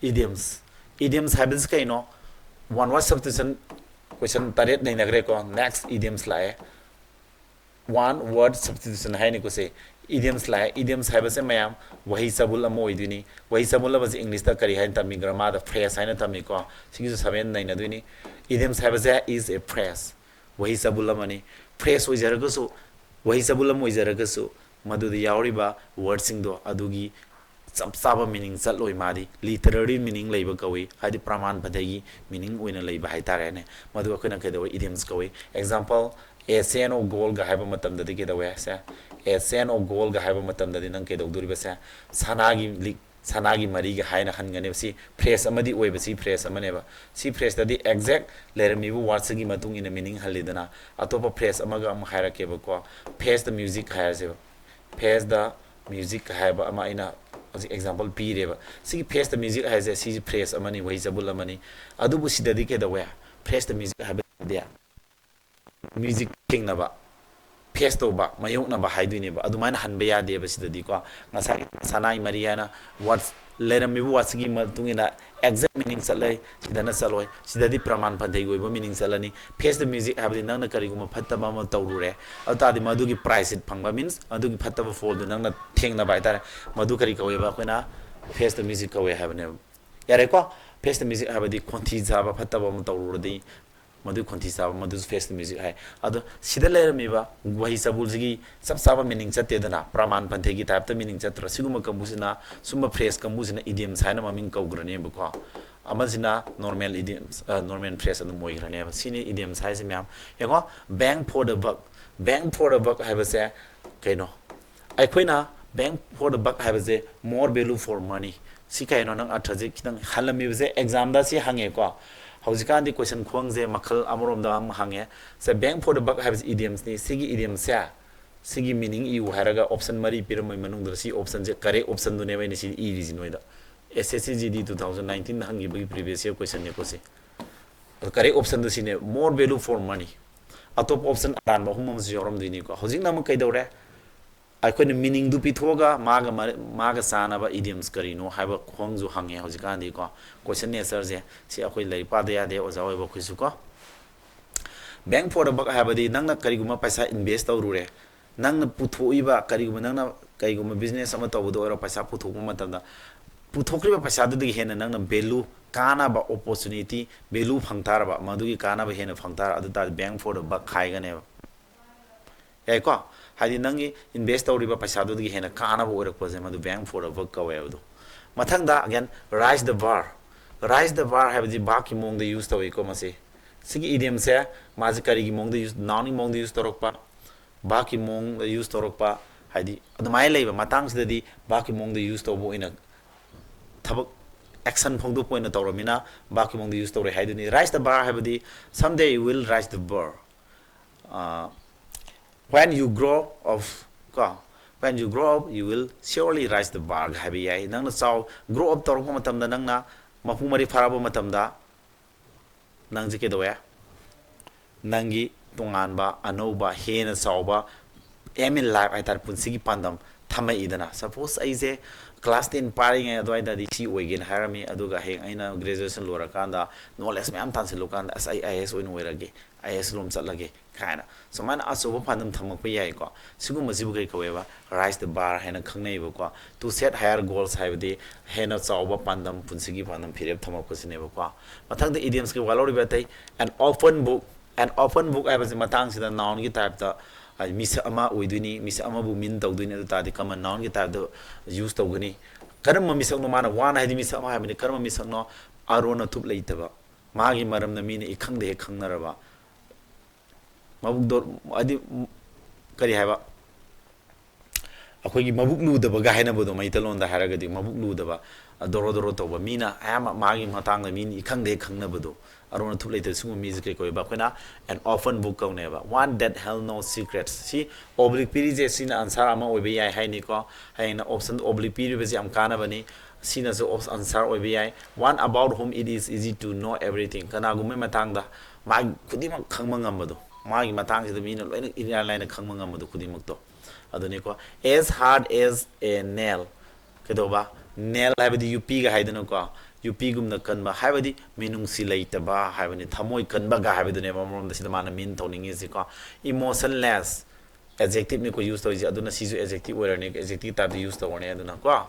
idioms꯫ Idioms ꯍꯥꯏꯕꯁꯤ ꯀꯩꯅꯣ? One word substitution question ꯇꯔꯦꯠ ꯅꯩꯅꯈ꯭ꯔꯦꯀꯣ꯫ Next idioms ꯂꯥꯛꯑꯦ꯫ One word substitution ꯍꯥꯏꯅꯤꯀꯣ ꯁꯦ꯫ Idioms ꯂꯥꯛꯑꯦ꯫ Idioms ꯍꯥꯏꯕꯁꯦ ꯃꯌꯥꯝ ꯋꯥꯍꯩ ꯆꯕꯨꯜ ꯑꯃ ꯑꯣꯏꯗꯣꯏꯅꯤ꯫ ꯋꯥꯍꯩ ꯆꯕꯨꯜ ꯑꯃꯁꯦ English ꯇ ꯀꯔꯤ ꯍꯥꯏꯅ ꯇꯝꯃꯤ? Grammar ꯗ phrase ꯍꯥꯏꯅ ꯇꯝꯃꯤꯀꯣ꯫ ꯁꯤꯒꯤꯁꯨ seven ꯅꯩꯅꯗꯣꯏꯅꯤ꯫ Idioms ꯍꯥꯏꯕꯁꯦ is a phrase, ꯋꯥꯍꯩ ꯆꯕꯨꯜ ꯑꯃꯅꯤ꯫ Phrase ꯑꯣꯏꯖꯔꯒꯁꯨ, ꯋꯥꯍꯩ ꯆꯕꯨꯜ ꯑꯃ ꯑꯣꯏꯖꯔꯒꯁꯨ, ꯃꯗꯨꯗ ꯌꯥꯎꯔꯤꯕ word ꯁꯤꯡꯗꯣ ꯑꯗꯨꯒꯤ ꯆꯞ ꯆꯥꯕ meaning ꯆꯠꯂꯣꯏ꯫ ꯃꯥꯗꯤ literary meaning ꯂꯩꯕ ꯀꯧꯏ, ꯍꯥꯏꯗꯤ ꯄ꯭ꯔꯃꯥꯟ ꯄꯥꯟꯊꯩꯒꯤ meaning ꯑꯣꯏꯅ ꯂꯩꯕ ꯍꯥꯏꯇꯥꯔꯦꯅꯦ꯫ ꯃꯗꯨ ꯑꯩꯈꯣꯏꯅ ꯀꯩꯗꯧꯋꯦ? Idioms ꯀꯧꯏ꯫ Example, a chain of gold ꯒ ꯍꯥꯏꯕ ꯃꯇꯝꯗꯗꯤ ꯀꯩꯗꯧꯋꯦ? ꯁꯦ, a chain of gold ꯒ ꯍꯥꯏꯕ ꯃꯇꯝꯗꯗꯤ ꯅꯪ ꯀꯩꯗꯧꯗꯣꯔꯤꯕ? ꯁꯦ, ꯁꯅꯥꯒꯤ ꯂꯤꯛ, ꯁꯅꯥꯒꯤ ꯃꯔꯤꯒ ꯍꯥꯏꯅ ꯍꯟꯒꯅꯦꯕ꯫ ꯁꯤ phrase ꯑꯃꯗꯤ ꯑꯣꯏꯕ, ꯁꯤ phrase ꯑꯃꯅꯦꯕ꯫ ꯁꯤ phrase ꯇꯗꯤ exact ꯂꯩꯔꯝꯃꯤꯕ word ꯁꯤꯒꯤ ꯃꯇꯨꯡ ꯏꯟꯅ meaning ꯍꯜꯂꯤꯗꯅ꯫ ꯑꯇꯣꯞꯄ phrase ꯑꯃꯒ ꯑꯃꯨꯛ ꯍꯥꯏꯔꯛꯀꯦꯕꯀꯣ꯫ Face the music ꯍꯥꯏꯔꯁꯦꯕ꯫ Face the music ꯍꯥꯏꯕ ꯑꯃ ꯑꯩꯅ ꯍꯧꯖꯤꯛ example ꯄꯤꯔꯦꯕ꯫ ꯁꯤꯒꯤ face the music ꯍꯥꯏꯁꯦ ꯁꯤꯁꯤ phrase ꯑꯃꯅꯤ, ꯋꯥꯍꯩ ꯆꯕꯨꯜ ꯑꯃꯅꯤ꯫ ꯑꯗꯨꯕꯨ ꯁꯤꯗꯗꯤ ꯀꯩꯗꯧꯋꯦ? Face the music ꯍꯥꯏꯕꯗꯤ music ꯊꯦꯡꯅꯕ, face ꯇꯧꯕ, ꯃꯥꯌꯣꯛꯅꯕ ꯍꯥꯏꯗꯣꯏꯅꯦꯕ꯫ ꯑꯗꯨꯃꯥꯏꯅ ꯍꯟꯕ ꯌꯥꯗꯦꯕ ꯁꯤꯗꯗꯤꯀꯣ꯫ ꯉꯁꯥꯏ ꯁꯅꯥꯒꯤ ꯃꯔꯤ ꯍꯥꯏꯅ word ꯂꯩꯔꯝꯃꯤꯕ word ꯁꯤꯒꯤ ꯃꯇꯨꯡ ꯏꯟꯅ exact meaning ꯆꯠꯂꯦ, ꯁꯤꯗꯅ ꯆꯠꯂꯣꯏ꯫ ꯁꯤꯗꯗꯤ ꯄ꯭ꯔꯃꯥꯟ ꯄꯥꯟꯊꯩꯒꯤ ꯑꯣꯏꯕ meaning ꯆꯠꯂꯅꯤ꯫ Face the music ꯍꯥꯏꯕꯗꯤ ꯅꯪꯅ ꯀꯔꯤꯒꯨꯝꯕ ꯐꯠꯇꯕ ꯑꯃ ꯇꯧꯔꯨꯔꯦ, ꯑꯗꯨ ꯇꯥꯔꯗꯤ ꯃꯗꯨꯒꯤ price ꯐꯪꯕ, means ꯑꯗꯨꯒꯤ ꯐꯠꯇꯕ ꯐꯣꯜꯗꯨ ꯅꯪꯅ ꯊꯦꯡꯅꯕ ꯍꯥꯏꯇꯥꯔꯦ꯫ ꯃꯗꯨ ꯀꯔꯤ ꯀꯧꯋꯦꯕ? ꯑꯩꯈꯣꯏꯅ face the music ꯀꯧꯋꯦ ꯍꯥꯏꯕꯅꯦꯕ꯫ ꯌꯥꯔꯦꯀꯣ? Face the music ꯍꯥꯏꯕꯗꯤ ꯈꯣꯟꯊꯤ ꯆꯥꯕ ꯐꯠꯇꯕ ꯑꯃ ꯇꯧꯔꯨꯔꯗꯤ ꯃꯗꯨꯒꯤ ꯈꯣꯟꯊꯤ ꯆꯥꯕ, ꯃꯗꯨꯁꯨ face the music ꯍꯥꯏ꯫ ꯑꯗꯣ ꯁꯤꯗ ꯂꯩꯔꯝꯃꯤꯕ ꯋꯥꯍꯩ ꯆꯕꯨꯜꯁꯤꯒꯤ ꯆꯞ ꯆꯥꯕ meaning ꯆꯠꯇꯦꯗꯅ, ꯄ꯭ꯔꯃꯥꯟ ꯄꯥꯟꯊꯩꯒꯤ type ꯇ meaning ꯆꯠꯇ꯭ꯔꯣ? ꯁꯤꯒꯨꯝꯕ ꯀꯥꯡꯕꯨꯁꯤꯅ, ꯁꯨꯝꯕ phrase ꯀꯥꯡꯕꯨꯁꯤꯅ idioms ꯍꯥꯏꯅ ꯃꯃꯤꯡ ꯀꯧꯈ꯭ꯔꯅꯦꯕꯀꯣ꯫ ꯑꯃꯁꯤꯅ normal idioms, ꯑ, normal phrase ꯑꯗꯨꯝ ꯑꯣꯏꯈ꯭ꯔꯅꯦꯕ꯫ ꯁꯤꯅꯤ idioms ꯍꯥꯏꯁꯦ ꯃꯌꯥꯝ꯫ ꯌꯦꯡꯉꯣ, bang for the buck, bang for the buck ꯍꯥꯏꯕꯁꯦ ꯀꯩꯅꯣ? ꯑꯩꯈꯣꯏꯅ bang for the buck ꯍꯥꯏꯕꯁꯦ more value for money꯫ ꯁꯤ ꯀꯩꯅꯣ? ꯅꯪ ꯑꯔꯊꯁꯦ ꯈꯤꯇꯪ ꯍꯜꯂꯝꯃꯤꯕꯁꯦ exam ꯗ ꯁꯤ ꯍꯪꯉꯦꯀꯣ꯫ ꯍꯧꯖꯤꯛꯀꯥꯟꯗꯤ question ꯈꯨꯍꯪꯁꯦ ꯃꯈꯜ ꯑꯃꯔꯣꯝꯗ ꯑꯃ ꯍꯪꯉꯦ꯫ ꯁꯦ, bang for the buck ꯍꯥꯏꯕꯁꯤ idioms ꯅꯤ꯫ ꯁꯤꯒꯤ idioms ꯁꯦ, ꯁꯤꯒꯤ meaning ꯏꯌꯨ ꯍꯥꯏꯔꯒ option ꯃꯔꯤ ꯄꯤꯔꯝꯕꯒꯤ ꯃꯅꯨꯡꯗ ꯁꯤ option ꯁꯦ correct option ꯗꯨꯅꯦꯕ ꯑꯩꯅ ꯁꯤꯗ ꯏꯔꯤꯁꯤ ꯅꯣꯏꯗ꯫ S S C G D two thousand nineteen ꯗ ꯍꯪꯈꯤꯕꯒꯤ previous year question ꯅꯤꯀꯣ ꯁꯤ꯫ ꯑꯗꯣ correct option ꯗꯨ ꯁꯤꯅꯦ, more value for money꯫ ꯑꯇꯣꯞꯄ option ꯑꯔꯥꯟꯕ ꯑꯍꯨꯝ ꯑꯃꯁꯨ ꯌꯥꯎꯔꯝꯗꯣꯏꯅꯤꯀꯣ꯫ ꯍꯧꯖꯤꯛꯅ ꯑꯃꯨꯛ ꯀꯩꯗꯧꯔꯦ? ꯑꯩꯈꯣꯏꯅ meaningꯗꯨ ꯄꯤꯊꯣꯛꯑꯒ ꯃꯥꯒ ꯃꯔ- ꯃꯥꯒ ꯆꯥꯟꯅꯕ idioms ꯀꯔꯤꯅꯣ ꯍꯥꯏꯕ ꯈꯣꯡꯁꯨ ꯍꯪꯉꯦ ꯍꯧꯖꯤꯛꯀꯥꯟꯗꯤꯀꯣ꯫ Question natureꯁꯦ ꯁꯤ ꯑꯩꯈꯣꯏ ꯂꯥꯏꯔꯤꯛ ꯄꯥꯗ ꯌꯥꯗꯦ ꯑꯣꯖꯥ ꯑꯣꯏꯕ ꯑꯩꯈꯣꯏꯁꯨꯀꯣ꯫ Bang for the buck ꯍꯥꯏꯕꯗꯤ ꯅꯪꯅ ꯀꯔꯤꯒꯨꯝꯕ ꯄꯩꯁꯥ invest ꯇꯧꯔꯨꯔꯦ, ꯅꯪꯅ ꯄꯨꯊꯣꯛꯏꯕ ꯀꯔꯤꯒꯨꯝꯕ, ꯅꯪꯅ ꯀꯔꯤꯒꯨꯝꯕ business ꯑꯃ ꯇꯧꯕꯗ ꯑꯣꯏꯔꯣ, ꯄꯩꯁꯥ ꯄꯨꯊꯣꯛꯄ ꯃꯇꯝꯗ ꯄꯨꯊꯣꯛꯈ꯭ꯔꯤꯕ ꯄꯩꯁꯥꯗꯨꯗꯒꯤ ꯍꯦꯟꯅ ꯅꯪꯅ value, ꯀꯥꯟꯅꯕ, opportunity, value ꯐꯪ ꯇꯥꯔꯕ, ꯃꯗꯨꯒꯤ ꯀꯥꯟꯅꯕ ꯍꯦꯟꯅ ꯐꯪ ꯇꯥꯔꯕ, ꯑꯗꯨ ꯇꯥꯔꯗꯤ bang for the buck ꯍꯥꯏꯒꯅꯦꯕ꯫ ꯌꯥꯏꯀꯣ? ꯍꯥꯏꯗꯤ ꯅꯪꯒꯤ invest ꯇꯧꯔꯤꯕ ꯄꯩꯁꯥꯗꯨꯗꯒꯤ ꯍꯦꯟꯅ ꯀꯥꯟꯅꯕ ꯑꯣꯏꯔꯛꯄꯁꯦ ꯃꯗꯨ bang for the buck ꯀꯧꯋꯦ ꯍꯥꯏꯕꯗꯣ꯫ ꯃꯊꯪꯗ again, raise the bar꯫ Raise the bar ꯍꯥꯏꯕꯗꯤ ꯕꯥꯛꯀꯤ ꯃꯑꯣꯡꯗ use ꯇꯧꯏꯀꯣ ꯃꯁꯤ꯫ ꯁꯤꯒꯤ idioms ꯁꯦ ꯃꯥꯁꯦ ꯀꯔꯤꯒꯤ ꯃꯑꯣꯡꯗ use, noun ꯒꯤ ꯃꯑꯣꯡꯗ use ꯇꯧꯔꯛꯄ, ꯕꯥꯛꯀꯤ ꯃꯑꯣꯡꯗ use ꯇꯧꯔꯛꯄ, ꯍꯥꯏꯗꯤ ꯑꯗꯨꯃꯥꯏꯅ ꯂꯩꯕ ꯃꯇꯥꯡꯁꯤꯗꯗꯤ ꯕꯥꯛꯀꯤ ꯃꯑꯣꯡꯗ use ꯇꯧꯕ ꯑꯣꯏꯅ ꯊꯕꯛ action ꯐꯣꯡꯗꯣꯛꯄ ꯑꯣꯏꯅ ꯇꯧꯔꯃꯤꯅ ꯕꯥꯛꯀꯤ ꯃꯑꯣꯡꯗ use ꯇꯧꯔꯦ ꯍꯥꯏꯗꯨꯅꯤ꯫ Raise the bar ꯍꯥꯏꯕꯗꯤ someday you will raise the bar꯫ Ah, when you grow up ꯀꯣ, when you grow up you will surely raise the bar ꯍꯥꯏꯕ ꯌꯥꯏ꯫ ꯅꯪꯅ ꯆꯥꯎ, grow up ꯇꯧꯔꯛꯄ ꯃꯇꯝꯗ, ꯅꯪꯅ ꯃꯄꯨꯡ ꯃꯔꯩ ꯐꯥꯔꯛꯄ ꯃꯇꯝꯗ ꯅꯪꯁꯦ ꯀꯩꯗꯧꯋꯦ? ꯅꯪꯒꯤ ꯇꯣꯉꯥꯟꯕ, ꯑꯅꯧꯕ, ꯍꯦꯟꯅ ꯆꯥꯎꯕ aim in life ꯍꯥꯏꯇꯥꯔꯦ, ꯄꯨꯟꯁꯤꯒꯤ ꯄꯥꯟꯗꯝ ꯊꯝꯃꯛꯏꯗꯅ꯫ Suppose ꯑꯩꯁꯦ class ten ꯄꯥꯔꯤꯉꯩ ꯑꯗꯨꯋꯥꯏꯗꯗꯤ ꯁꯤ ꯑꯣꯏꯒꯦꯅ ꯍꯥꯏꯔꯝꯃꯤ, ꯑꯗꯨꯒ ꯍꯌꯦꯡ ꯑꯩꯅ graduation ꯂꯣꯏꯔꯀꯥꯟꯗ knowledge ꯃꯌꯥꯝ ꯇꯥꯟꯁꯤꯜꯂꯨꯀꯥꯟꯗ ꯑꯁ ꯑꯩ I A S ꯑꯣꯏꯅ ꯑꯣꯏꯔꯒꯦ, I A S ꯂꯣꯝ ꯆꯠꯂꯒꯦ ꯀꯥꯏꯅ ꯁꯨꯃꯥꯏꯅ ꯑꯆꯧꯕ ꯄꯥꯟꯗꯝ ꯊꯝꯃꯛꯄ ꯌꯥꯏꯀꯣ꯫ ꯁꯤꯒꯨꯝꯕꯁꯤꯕꯨ ꯀꯔꯤ ꯀꯧꯋꯦꯕ? Raise the bar ꯍꯥꯏꯅ ꯈꯪꯅꯩꯕꯀꯣ꯫ To set higher goals ꯍꯥꯏꯕꯗꯤ ꯍꯦꯟꯅ ꯆꯥꯎꯕ ꯄꯥꯟꯗꯝ, ꯄꯨꯟꯁꯤꯒꯤ ꯄꯥꯟꯗꯝ ꯐꯤꯔꯦꯞ ꯊꯝꯃꯛꯄꯁꯤꯅꯦꯕꯀꯣ꯫ ꯃꯊꯪꯗ idioms ꯀꯤ ꯋꯥ ꯂꯧꯔꯤꯕ ꯑꯇꯩ, an open book꯫ An open book ꯍꯥꯏꯕꯁꯤ ꯃꯇꯥꯡꯁꯤꯗ noun ꯒꯤ type ꯇ, ꯍꯥꯏꯗꯤ ꯃꯤꯁꯛ ꯑꯃ ꯑꯣꯏꯗꯣꯏꯅꯤ, ꯃꯤꯁꯛ ꯑꯃꯕꯨ mean ꯇꯧꯗꯣꯏꯅꯤ, ꯑꯗꯨ ꯇꯥꯔꯗꯤ common noun ꯒꯤ type ꯇ use ꯇꯧꯒꯅꯤ꯫ ꯀꯔꯝꯕ ꯃꯤꯁꯛꯅꯣ? ꯃꯥꯅ one ꯍꯥꯏꯗꯤ ꯃꯤꯁꯛ ꯑꯃ ꯍꯥꯏꯕꯅꯤ, ꯀꯔꯝꯕ ꯃꯤꯁꯛꯅꯣ? ꯑꯔꯣꯟ ꯑꯊꯨꯞ ꯂꯩꯇꯕ, ꯃꯥꯒꯤ ꯃꯔꯝꯅ ꯃꯤꯅ ꯏꯈꯪꯗ ꯍꯦꯛ ꯈꯪꯅꯔꯕ, ꯃꯕꯨꯛ ꯗꯣ-, ꯍꯥꯏꯗꯤ, ꯀꯔꯤ ꯍꯥꯏꯕ, ꯑꯩꯈꯣꯏꯒꯤ ꯃꯕꯨꯛ ꯂꯨꯗꯕꯒ ꯍꯥꯏꯅꯕꯗꯣ, ꯃꯩꯇꯩꯂꯣꯟꯗ ꯍꯥꯏꯔꯒꯗꯤ ꯃꯕꯨꯛ ꯂꯨꯗꯕ, ꯗꯣꯔꯣ ꯗꯣꯔꯣ ꯇꯧꯕ, ꯃꯤꯅ ꯑꯌꯥꯝꯕ ꯃꯥꯒꯤ ꯃꯇꯥꯡꯗ ꯃꯤꯅ ꯏꯈꯪꯗ ꯍꯦꯛ ꯈꯪꯅꯕꯗꯣ, ꯑꯔꯣꯟ ꯑꯊꯨꯞ ꯂꯩꯇꯕ, ꯁꯤꯒꯨꯝꯕ ꯃꯤꯁꯦ ꯀꯩ ꯀꯧꯋꯦꯕ? ꯑꯩꯈꯣꯏꯅ an open book ꯀꯧꯅꯦꯕ꯫ One that held no secrets꯫ ꯁꯤ oblique ꯄꯤꯔꯤꯁꯦ, ꯁꯤꯅ answer ꯑꯃ ꯑꯣꯏꯕ ꯌꯥꯏ ꯍꯥꯏꯅꯤꯀꯣ꯫ ꯍꯌꯦꯡꯅ option oblique ꯄꯤꯔꯤꯕꯁꯦ ꯌꯥꯝ ꯀꯥꯟꯅꯕꯅꯤ꯫ ꯁꯤꯅꯁꯨ op-, answer ꯑꯣꯏꯕ ꯌꯥꯏ꯫ One about whom it is easy to know everything꯫ ꯀꯅꯥꯒꯨꯝꯕꯒꯤ ꯃꯇꯥꯡꯗ ꯃꯥꯒꯤ ꯈꯨꯗꯤꯡꯃꯛ ꯈꯪꯕ ꯉꯝꯕꯗꯣ, ꯃꯥꯒꯤ ꯃꯇꯥꯡꯁꯤꯗ ꯃꯤꯅ ꯂꯣꯏꯅ ꯏꯔꯥꯏ ꯂꯥꯏꯅ ꯈꯪꯕ ꯉꯝꯕꯗꯣ ꯈꯨꯗꯤꯡꯃꯛꯇꯣ꯫ ꯑꯗꯨꯅꯤꯀꯣ, as hard as a nail꯫ ꯀꯩꯗꯧꯕ? Nail ꯍꯥꯏꯕꯗꯤ ꯌꯨꯄꯤꯒ ꯍꯥꯏꯗꯅꯀꯣ, ꯌꯨꯄꯤꯒꯨꯝꯅ ꯀꯟꯕ ꯍꯥꯏꯕꯗꯤ ꯃꯤꯅꯨꯡꯁꯤ ꯂꯩꯇꯕ ꯍꯥꯏꯕꯅꯤ, ꯊꯃꯣꯏ ꯀꯟꯕꯒ ꯍꯥꯏꯕꯗꯨꯅꯦꯕ ꯑꯃꯔꯣꯝꯗ ꯁꯤꯗ ꯃꯥꯅ mean ꯇꯧꯅꯤꯡꯉꯤꯁꯤꯀꯣ꯫ Emotionless adjective ꯅꯤꯀꯣ use ꯇꯧꯔꯤꯁꯦ, ꯑꯗꯨꯅ ꯁꯤꯁꯨ adjective ꯑꯣꯏꯔꯅꯤ, adjective type ꯇ use ꯇꯧꯔꯅꯤ꯫ ꯑꯗꯨꯅꯀꯣ,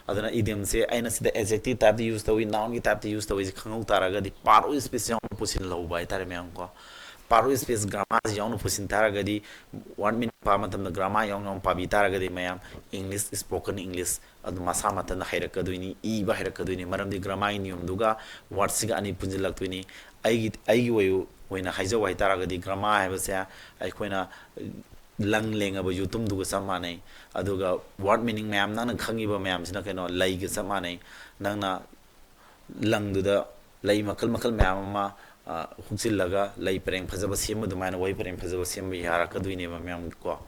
ꯑꯗꯨꯅ idiom ꯁꯦ ꯑꯩꯅ ꯁꯤꯗ adjective type ꯇ use ꯇꯧꯏ, noun ꯒꯤ type ꯇ use ꯇꯧꯏꯁꯦ ꯈꯪꯍꯧ ꯇꯥꯔꯒꯗꯤ part of speech ꯌꯥꯎꯅ ꯄꯨꯁꯤꯜꯍꯧꯕ ꯍꯥꯏꯇꯥꯔꯦ ꯃꯌꯥꯝ ꯀꯣ꯫ Part of speech grammar ꯁꯤ ꯌꯥꯎꯅ ꯄꯨꯁꯤꯟ ꯇꯥꯔꯒꯗꯤ word meaning ꯄꯥꯕ ꯃꯇꯝꯗ grammar ꯌꯥꯎꯅ ꯌꯥꯎꯅ ꯄꯥꯕꯤ ꯇꯥꯔꯒꯗꯤ ꯃꯌꯥꯝ English, spoken English ꯑꯗꯨ ꯃꯁꯥ ꯃꯊꯟꯇ ꯍꯩꯔꯛꯀꯗꯣꯏꯅꯤ, ꯏꯕ ꯍꯩꯔꯛꯀꯗꯣꯏꯅꯤ꯫ ꯃꯔꯝꯗꯤ grammar ꯒꯤ ꯅꯤꯌꯣꯝꯗꯨꯒ word ꯁꯤꯒ ꯑꯅꯤ ꯄꯨꯟꯁꯤꯜꯂꯛꯇꯣꯏꯅꯤ꯫ ꯑꯩꯒꯤ, ꯑꯩꯒꯤ ꯑꯣꯏ-, ꯑꯣꯏꯅ ꯍꯥꯏꯖꯧ ꯍꯥꯏꯇꯥꯔꯒꯗꯤ grammar ꯍꯥꯏꯕꯁꯦ ꯑꯩꯈꯣꯏꯅ ꯂꯪ ꯂꯦꯡꯉꯕ ꯌꯨꯇꯨꯝꯗꯨꯒ ꯆꯞ ꯃꯥꯟꯅꯩ꯫ ꯑꯗꯨꯒ word meaning ꯃꯌꯥꯝ ꯅꯪꯅ ꯈꯪꯉꯤꯕ ꯃꯌꯥꯝꯁꯤꯅ ꯀꯩꯅꯣ, ꯂꯩꯒ ꯆꯞ ꯃꯥꯟꯅꯩ꯫ ꯅꯪꯅ ꯂꯪꯗꯨꯗ ꯂꯩ ꯃꯈꯜ ꯃꯈꯜ ꯃꯌꯥꯝ ꯑꯃ, ꯑ, ꯍꯨꯛꯆꯤꯜꯂꯒ ꯂꯩ ꯄꯔꯦꯡ ꯐꯖꯕ ꯁꯦꯝꯕ ꯑꯗꯨꯃꯥꯏꯅ ꯋꯥꯍꯩ ꯄꯔꯦꯡ ꯐꯖꯕ ꯁꯦꯝꯕ ꯌꯥꯔꯛꯀꯗꯣꯏꯅꯦꯕ ꯃꯌꯥꯝ ꯀꯣ꯫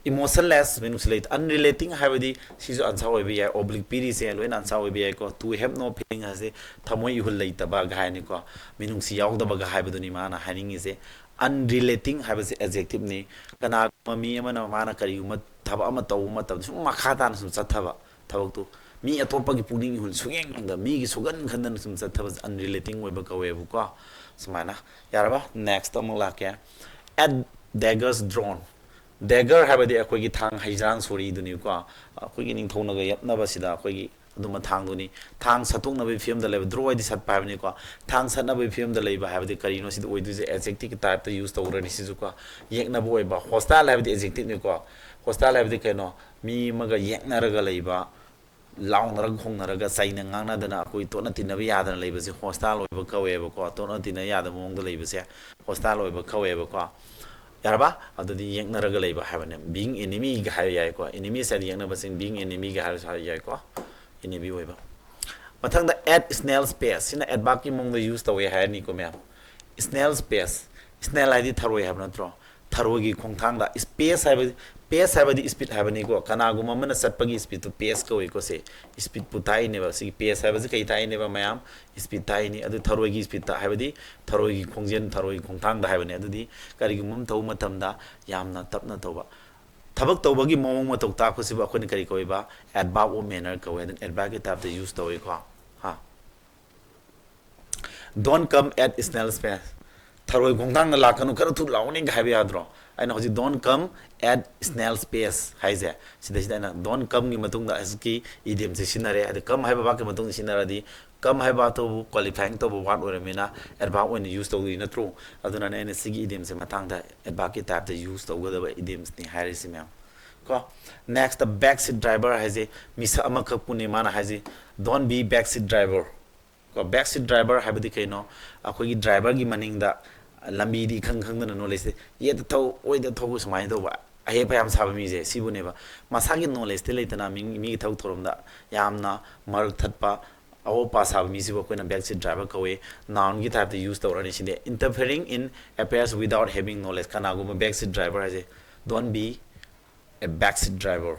Emotionless, ꯃꯤꯅꯨꯡꯁꯤ ꯂꯩꯇ, unrelating ꯍꯥꯏꯕꯗꯤ ꯁꯤꯁꯨ answer ꯑꯣꯏꯕ ꯌꯥꯏ, oblique ꯄꯤꯔꯤꯁꯦ ꯂꯣꯏꯅ answer ꯑꯣꯏꯕ ꯌꯥꯏꯀꯣ꯫ To have no feeling ꯍꯥꯏꯁꯦ ꯊꯃꯣꯏ ꯏꯍꯨꯜ ꯂꯩꯇꯕꯒ ꯍꯥꯏꯅꯤꯀꯣ, ꯃꯤꯅꯨꯡꯁꯤ ꯌꯥꯎꯗꯕꯒ ꯍꯥꯏꯕꯗꯨꯅꯤ ꯃꯥꯅ ꯍꯥꯏꯅꯤꯡꯉꯤꯁꯦ꯫ Unrelating ꯍꯥꯏꯕꯁꯦ adjective ꯅꯤ꯫ ꯀꯅꯥꯒꯨꯝꯕ ꯃꯤ ꯑꯃꯅ ꯃꯥꯅ ꯀꯔꯤꯒꯨꯝꯕ ꯊꯕꯛ ꯑꯃ ꯇꯧꯕ ꯃꯇꯝꯗ ꯁꯨꯝ ꯃꯈꯥ ꯇꯥꯅ ꯁꯨꯝ ꯆꯠꯊꯕ, ꯊꯕꯛꯇꯨ ꯃꯤ ꯑꯇꯣꯞꯄꯒꯤ ꯄꯨꯛꯅꯤꯡ ꯏꯍꯨꯜ ꯁꯨꯡꯌꯦꯡ ꯌꯦꯡꯗꯕ, ꯃꯤꯒꯤ ꯁꯨꯡꯈꯟ ꯈꯟꯗꯅ ꯁꯨꯝ ꯆꯠꯊꯕꯁꯦ unrelating ꯑꯣꯏꯕ ꯀꯧꯋꯦꯕꯀꯣ꯫ ꯁꯨꯃꯥꯏꯅ, ꯌꯥꯔꯕ? Next ꯑꯃꯨꯛ ꯂꯥꯛꯀꯦ꯫ At daggers drawn꯫ Dagger ꯍꯥꯏꯕꯗꯤ ꯑꯩꯈꯣꯏꯒꯤ ꯊꯥꯡ ꯍꯩꯖꯥꯡ ꯁꯣꯔꯤꯗꯨꯅꯤꯀꯣ꯫ ꯑꯩꯈꯣꯏꯒꯤ ꯅꯤꯡꯊꯧꯅꯒ ꯌꯦꯞꯅꯕꯁꯤꯗ ꯑꯩꯈꯣꯏꯒꯤ ꯑꯗꯨꯝꯕ ꯊꯥꯡꯗꯨꯅꯤ꯫ ꯊꯥꯡ ꯁꯠꯇꯣꯛꯅꯕꯒꯤ ꯐꯤꯕꯝꯗ ꯂꯩꯕ, draw ꯍꯥꯏꯗꯤ ꯁꯠꯄ ꯍꯥꯏꯕꯅꯤꯀꯣ꯫ ꯊꯥꯡ ꯁꯠꯅꯕꯒꯤ ꯐꯤꯕꯝꯗ ꯂꯩꯕ ꯍꯥꯏꯕꯗꯤ ꯀꯔꯤꯅꯣ ꯁꯤꯗ ꯑꯣꯏꯗꯣꯏꯁꯦ? Adjective type ꯇ use ꯇꯧꯔꯅꯤ ꯁꯤꯁꯨꯀꯣ꯫ ꯌꯦꯛꯅꯕ ꯑꯣꯏꯕ꯫ Hostile ꯍꯥꯏꯕꯗꯤ adjective ꯅꯤꯀꯣ꯫ Hostile ꯍꯥꯏꯕꯗꯤ ꯀꯩꯅꯣ? ꯃꯤ ꯑꯃꯒ ꯌꯦꯛꯅꯔꯒ ꯂꯩꯕ, ꯂꯥꯎꯅꯔꯒ ꯈꯣꯡꯅꯔꯒ ꯆꯩꯅ ꯉꯥꯡꯅꯗꯅ ꯑꯩꯈꯣꯏ ꯇꯣꯠꯅ ꯇꯤꯟꯅꯕ ꯌꯥꯗꯅ ꯂꯩꯕꯁꯦ hostile ꯑꯣꯏꯕ ꯀꯧꯋꯦꯕꯀꯣ꯫ ꯇꯣꯠꯅ ꯇꯤꯟꯅ ꯌꯥꯗꯕ ꯃꯑꯣꯡꯗ ꯂꯩꯕꯁꯦ hostile ꯑꯣꯏꯕ ꯀꯧꯋꯦꯕꯀꯣ꯫ ꯌꯥꯔꯕ? ꯑꯗꯨꯗꯤ ꯌꯦꯛꯅꯔꯒ ꯂꯩꯕ ꯍꯥꯏꯕꯅꯦ꯫ Being enemy ꯒ ꯍꯥꯏꯕ ꯌꯥꯏꯀꯣ꯫ Enemies ꯍꯥꯏꯗꯤ ꯌꯦꯛꯅꯕꯁꯤꯡ, being enemy ꯒ ꯍꯥꯏꯔꯁꯨ ꯍꯥꯏꯕ ꯌꯥꯏꯀꯣ꯫ Enemy ꯑꯣꯏꯕ꯫ ꯃꯊꯪꯗ at snail's pace꯫ ꯁꯤꯅ adverb ꯀꯤ ꯃꯑꯣꯡꯗ use ꯇꯧꯋꯦ ꯍꯥꯏꯔꯅꯤꯀꯣ ꯃꯌꯥꯝ꯫ Snail's pace꯫ Snail ꯍꯥꯏꯗꯤ ꯊꯔꯣꯏ ꯍꯥꯏꯕ ꯅꯠꯇ꯭ꯔꯣ? ꯊꯔꯣꯏꯒꯤ ꯈꯣꯡꯊꯥꯡꯗ꯫ Pace ꯍꯥꯏꯕ, pace ꯍꯥꯏꯕꯗꯤ speed ꯍꯥꯏꯕꯅꯤꯀꯣ꯫ ꯀꯅꯥꯒꯨꯝꯕ ꯑꯃꯅ ꯆꯠꯄꯒꯤ speed ꯇꯨ pace ꯀꯧꯏꯀꯣ꯫ ꯁꯤ speed ꯄꯨ ꯇꯥꯛꯏꯅꯦꯕ꯫ ꯁꯤꯒꯤ pace ꯍꯥꯏꯕꯁꯤ ꯀꯩ ꯇꯥꯛꯏꯅꯦꯕ ꯃꯌꯥꯝ? Speed ꯇꯥꯛꯏꯅꯤ꯫ ꯑꯗꯨ ꯊꯔꯣꯏꯒꯤ speed ꯇ ꯍꯥꯏꯕꯗꯤ ꯊꯔꯣꯏꯒꯤ ꯈꯣꯡꯖꯦꯜ, ꯊꯔꯣꯏꯒꯤ ꯈꯣꯡꯊꯥꯡꯗ ꯍꯥꯏꯕꯅꯤ꯫ ꯑꯗꯨꯗꯤ ꯀꯔꯤꯒꯨꯝꯕ ꯑꯃ ꯊꯧꯕ ꯃꯇꯝꯗ ꯌꯥꯝꯅ ꯇꯞꯅ ꯊꯧꯕ꯫ ꯊꯕꯛ ꯇꯧꯕꯒꯤ ꯃꯑꯣꯡ ꯃꯇꯧ ꯇꯥꯛꯄꯁꯤꯕꯨ ꯑꯩꯈꯣꯏꯅ ꯀꯔꯤ ꯀꯧꯏꯕ? Adverb of manner ꯀꯧꯏ꯫ ꯑꯗꯨꯅ adverb ꯀꯤ type ꯇ use ꯇꯧꯏꯀꯣ꯫ ꯍꯥ, "Don't come at snail's pace"꯫ "ꯊꯔꯣꯏ ꯈꯣꯡꯊꯥꯡꯗ ꯂꯥꯛꯀꯅꯨ, ꯈꯔ ꯊꯨ ꯂꯥꯛꯑꯣꯅꯦ" ꯍꯥꯏꯕ ꯌꯥꯗ꯭ꯔꯣ? ꯑꯩꯅ ꯍꯧꯖꯤꯛ "Don't come at snail's pace" ꯍꯥꯏꯁꯦ, ꯁꯤꯗꯩꯁꯤꯗ ꯑꯩꯅ "Don't come" ꯒꯤ ꯃꯇꯨꯡꯗ ꯍꯧꯖꯤꯛꯀꯤ idiom ꯁꯦ ꯁꯤꯖꯤꯟꯅꯔꯦ꯫ ꯑꯗ "Come" ꯍꯥꯏꯕ verb ꯀꯤ ꯃꯇꯨꯡꯗ ꯁꯤꯖꯤꯟꯅꯔꯗꯤ, "Come" ꯍꯥꯏꯕ verb ꯇꯨꯕꯨ qualifying ꯇꯧꯕ word ꯑꯣꯏꯔꯕꯅꯤꯅ adverb ꯑꯣꯏꯅ use ꯇꯧꯗꯣꯏ ꯅꯠꯇ꯭ꯔꯣ? ꯑꯗꯨꯅꯅꯦ ꯑꯩꯅ ꯁꯤꯒꯤ idiom ꯁꯦ ꯃꯇꯥꯡꯗ adverb ꯀꯤ type ꯇ use ꯇꯧꯒꯗꯕ idiom ꯁꯅꯤ ꯍꯥꯏꯔꯤꯁꯤ ꯃꯌꯥꯝ꯫ ꯀꯣ, next, back seat driver ꯍꯥꯏꯁꯦ ꯃꯤꯁꯛ ꯑꯃꯈꯛꯄꯨꯅꯦ ꯃꯥꯅ ꯍꯥꯏꯁꯦ, "Don't be back seat driver"꯫ ꯀꯣ, back seat driver ꯍꯥꯏꯕꯗꯤ ꯀꯩꯅꯣ? ꯑꯩꯈꯣꯏꯒꯤ driver ꯒꯤ ꯃꯅꯤꯡꯗ ꯂꯝꯕꯤꯗꯤ ꯏꯈꯪ ꯈꯪꯗꯅ knowledge ꯇꯤ ꯌꯦꯠꯇ ꯊꯧ, ꯑꯣꯏꯗ ꯊꯧ, ꯁꯨꯃꯥꯏꯅ ꯇꯧꯕ ꯑꯍꯦꯛꯄ ꯌꯥꯝ ꯁꯥꯕ ꯃꯤꯁꯦ ꯁꯤꯕꯨꯅꯦꯕ꯫ ꯃꯁꯥꯒꯤ knowledge ꯇꯤ ꯂꯩꯇꯅ ꯃꯤ, ꯃꯤꯒꯤ ꯊꯕꯛ ꯊꯧꯔꯝꯗ ꯌꯥꯝꯅ ꯃꯔꯛ ꯊꯠꯄ, ꯑꯑꯣꯄ ꯁꯥꯕ ꯃꯤꯁꯤꯕꯨ ꯑꯩꯈꯣꯏꯅ back seat driver ꯀꯧꯏ꯫ Noun ꯒꯤ type ꯇ use ꯇꯧꯔꯅꯤ ꯁꯤꯗꯤ꯫ "Interfering in affairs without having knowledge"꯫ ꯀꯅꯥꯒꯨꯝꯕ back seat driver ꯍꯥꯏꯁꯦ, "Don't be a back seat driver"꯫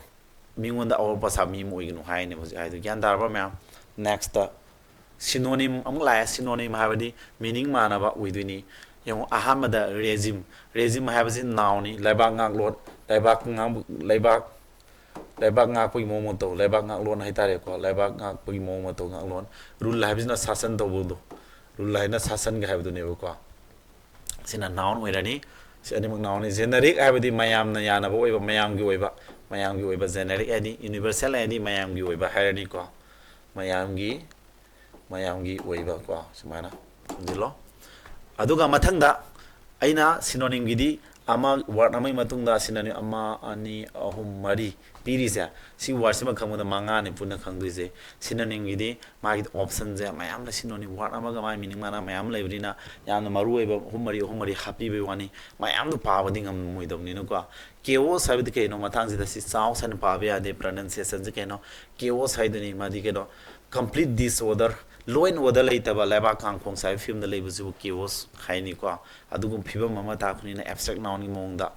ꯃꯤꯉꯣꯟꯗ ꯑꯑꯣꯄ ꯁꯥꯕ ꯃꯤ ꯑꯃ ꯑꯣꯏꯒꯅꯨ ꯍꯥꯏꯅꯦꯕ ꯍꯧꯖꯤꯛ ꯍꯥꯏꯗꯣ꯫ ꯒ꯭ꯌꯥꯟ ꯇꯥꯔꯕ ꯃꯌꯥꯝ? Next, synonym ꯑꯃꯨꯛ ꯂꯥꯛꯑꯦ꯫ Synonym ꯍꯥꯏꯕꯗꯤ meaning ꯃꯥꯟꯅꯕ ꯑꯣꯏꯗꯣꯏꯅꯤ꯫ ꯌꯦꯡꯉꯨ, ꯑꯍꯥꯟꯕꯗ regime꯫ Regime ꯍꯥꯏꯕꯁꯤ noun ꯅꯤ꯫ ꯂꯩꯕꯥꯛ ꯉꯥꯛꯂꯣꯟ, ꯂꯩꯕꯥꯛ ꯉꯥꯛ-, ꯂꯩꯕꯥꯛ, ꯂꯩꯕꯥꯛ ꯉꯥꯛꯄꯒꯤ ꯃꯑꯣꯡ ꯃꯇꯧ, ꯂꯩꯕꯥꯛ ꯉꯥꯛꯂꯣꯟ ꯍꯥꯏꯇꯥꯔꯦꯀꯣ꯫ ꯂꯩꯕꯥꯛ ꯉꯥꯛꯄꯒꯤ ꯃꯑꯣꯡ ꯃꯇꯧ, ꯉꯥꯛꯂꯣꯟ꯫ Rule ꯍꯥꯏꯕꯁꯤꯅ ꯁꯥꯁꯟ ꯇꯧꯕꯗꯣ, rule ꯍꯥꯏꯅ ꯁꯥꯁꯟꯒ ꯍꯥꯏꯕꯗꯨꯅꯦꯕꯀꯣ꯫ ꯁꯤꯅ noun ꯑꯣꯏꯔꯅꯤ꯫ ꯁꯤ ꯑꯅꯤꯃꯛ noun ꯅꯤ꯫ Generic ꯍꯥꯏꯕꯗꯤ ꯃꯌꯥꯝꯅ ꯌꯥꯅꯕ ꯑꯣꯏꯕ, ꯃꯌꯥꯝꯒꯤ ꯑꯣꯏꯕ, ꯃꯌꯥꯝꯒꯤ ꯑꯣꯏꯕ generic ꯍꯥꯏꯗꯤ꯫ Universal ꯍꯥꯏꯗꯤ ꯃꯌꯥꯝꯒꯤ ꯑꯣꯏꯕ ꯍꯥꯏꯔꯅꯤꯀꯣ꯫ ꯃꯌꯥꯝꯒꯤ, ꯃꯌꯥꯝꯒꯤ ꯑꯣꯏꯕ ꯀꯣ, ꯁꯨꯃꯥꯏꯅ ꯊꯝꯖꯤꯜꯂꯣ꯫ ꯑꯗꯨꯒ ꯃꯊꯪꯗ ꯑꯩꯅ synonym ꯒꯤꯗꯤ ꯑꯃ, word ꯑꯃꯒꯤ ꯃꯇꯨꯡꯗ synonym ꯑꯃ, ꯑꯅꯤ, ꯑꯍꯨꯝ, ꯃꯔꯤ ꯄꯤꯔꯤꯁꯦ, ꯁꯤ word ꯁꯤꯃ ꯈꯪꯕꯗ ꯃꯉꯥꯅꯤ ꯄꯨꯟꯅ ꯈꯪꯗꯣꯏꯁꯦ꯫ Synonym ꯒꯤꯗꯤ ꯃꯥꯒꯤ option ꯁꯦ ꯃꯌꯥꯝ ꯂꯩ꯫ Synonym word ꯑꯃꯒ ꯃꯥꯒꯤ meaning ꯃꯥꯟꯅ ꯃꯌꯥꯝ ꯂꯩꯕꯅꯤꯅ ꯌꯥꯝꯅ ꯃꯔꯨ ꯑꯣꯏꯕ ꯑꯍꯨꯝ ꯃꯔꯤ, ꯑꯍꯨꯝ ꯃꯔꯤ ꯍꯥꯞꯄꯤꯕꯩ ꯋꯥꯅꯤ꯫ ꯃꯌꯥꯝꯗꯣ ꯄꯥꯕꯗꯤ ꯉꯝꯃꯣꯏꯗꯕꯅꯤꯅꯀꯣ꯫ Chaos ꯍꯥꯏꯕꯗꯤ ꯀꯩꯅꯣ? ꯃꯇꯥꯡꯁꯤꯗ ꯁꯤ chaos ꯍꯥꯏꯅ ꯄꯥꯕ ꯌꯥꯗꯦ꯫ Pronunciation ꯁꯦ ꯀꯩꯅꯣ? Chaos ꯍꯥꯏꯗꯨꯅꯤ꯫ ꯃꯥꯗꯤ ꯀꯩꯅꯣ? Complete disorder, law and order ꯂꯩꯇꯕ, ꯂꯩꯕꯥꯛ ꯀꯥꯡꯈꯣꯡ ꯆꯥꯏꯕ ꯐꯤꯕꯝꯗ ꯂꯩꯕꯁꯤꯕꯨ chaos ꯍꯥꯏꯅꯤꯀꯣ꯫ ꯑꯗꯨꯒꯨꯝꯕ ꯐꯤꯕꯝ ꯑꯃ ꯇꯥꯛꯄꯅꯤꯅ abstract noun ꯒꯤ ꯃꯑꯣꯡꯗ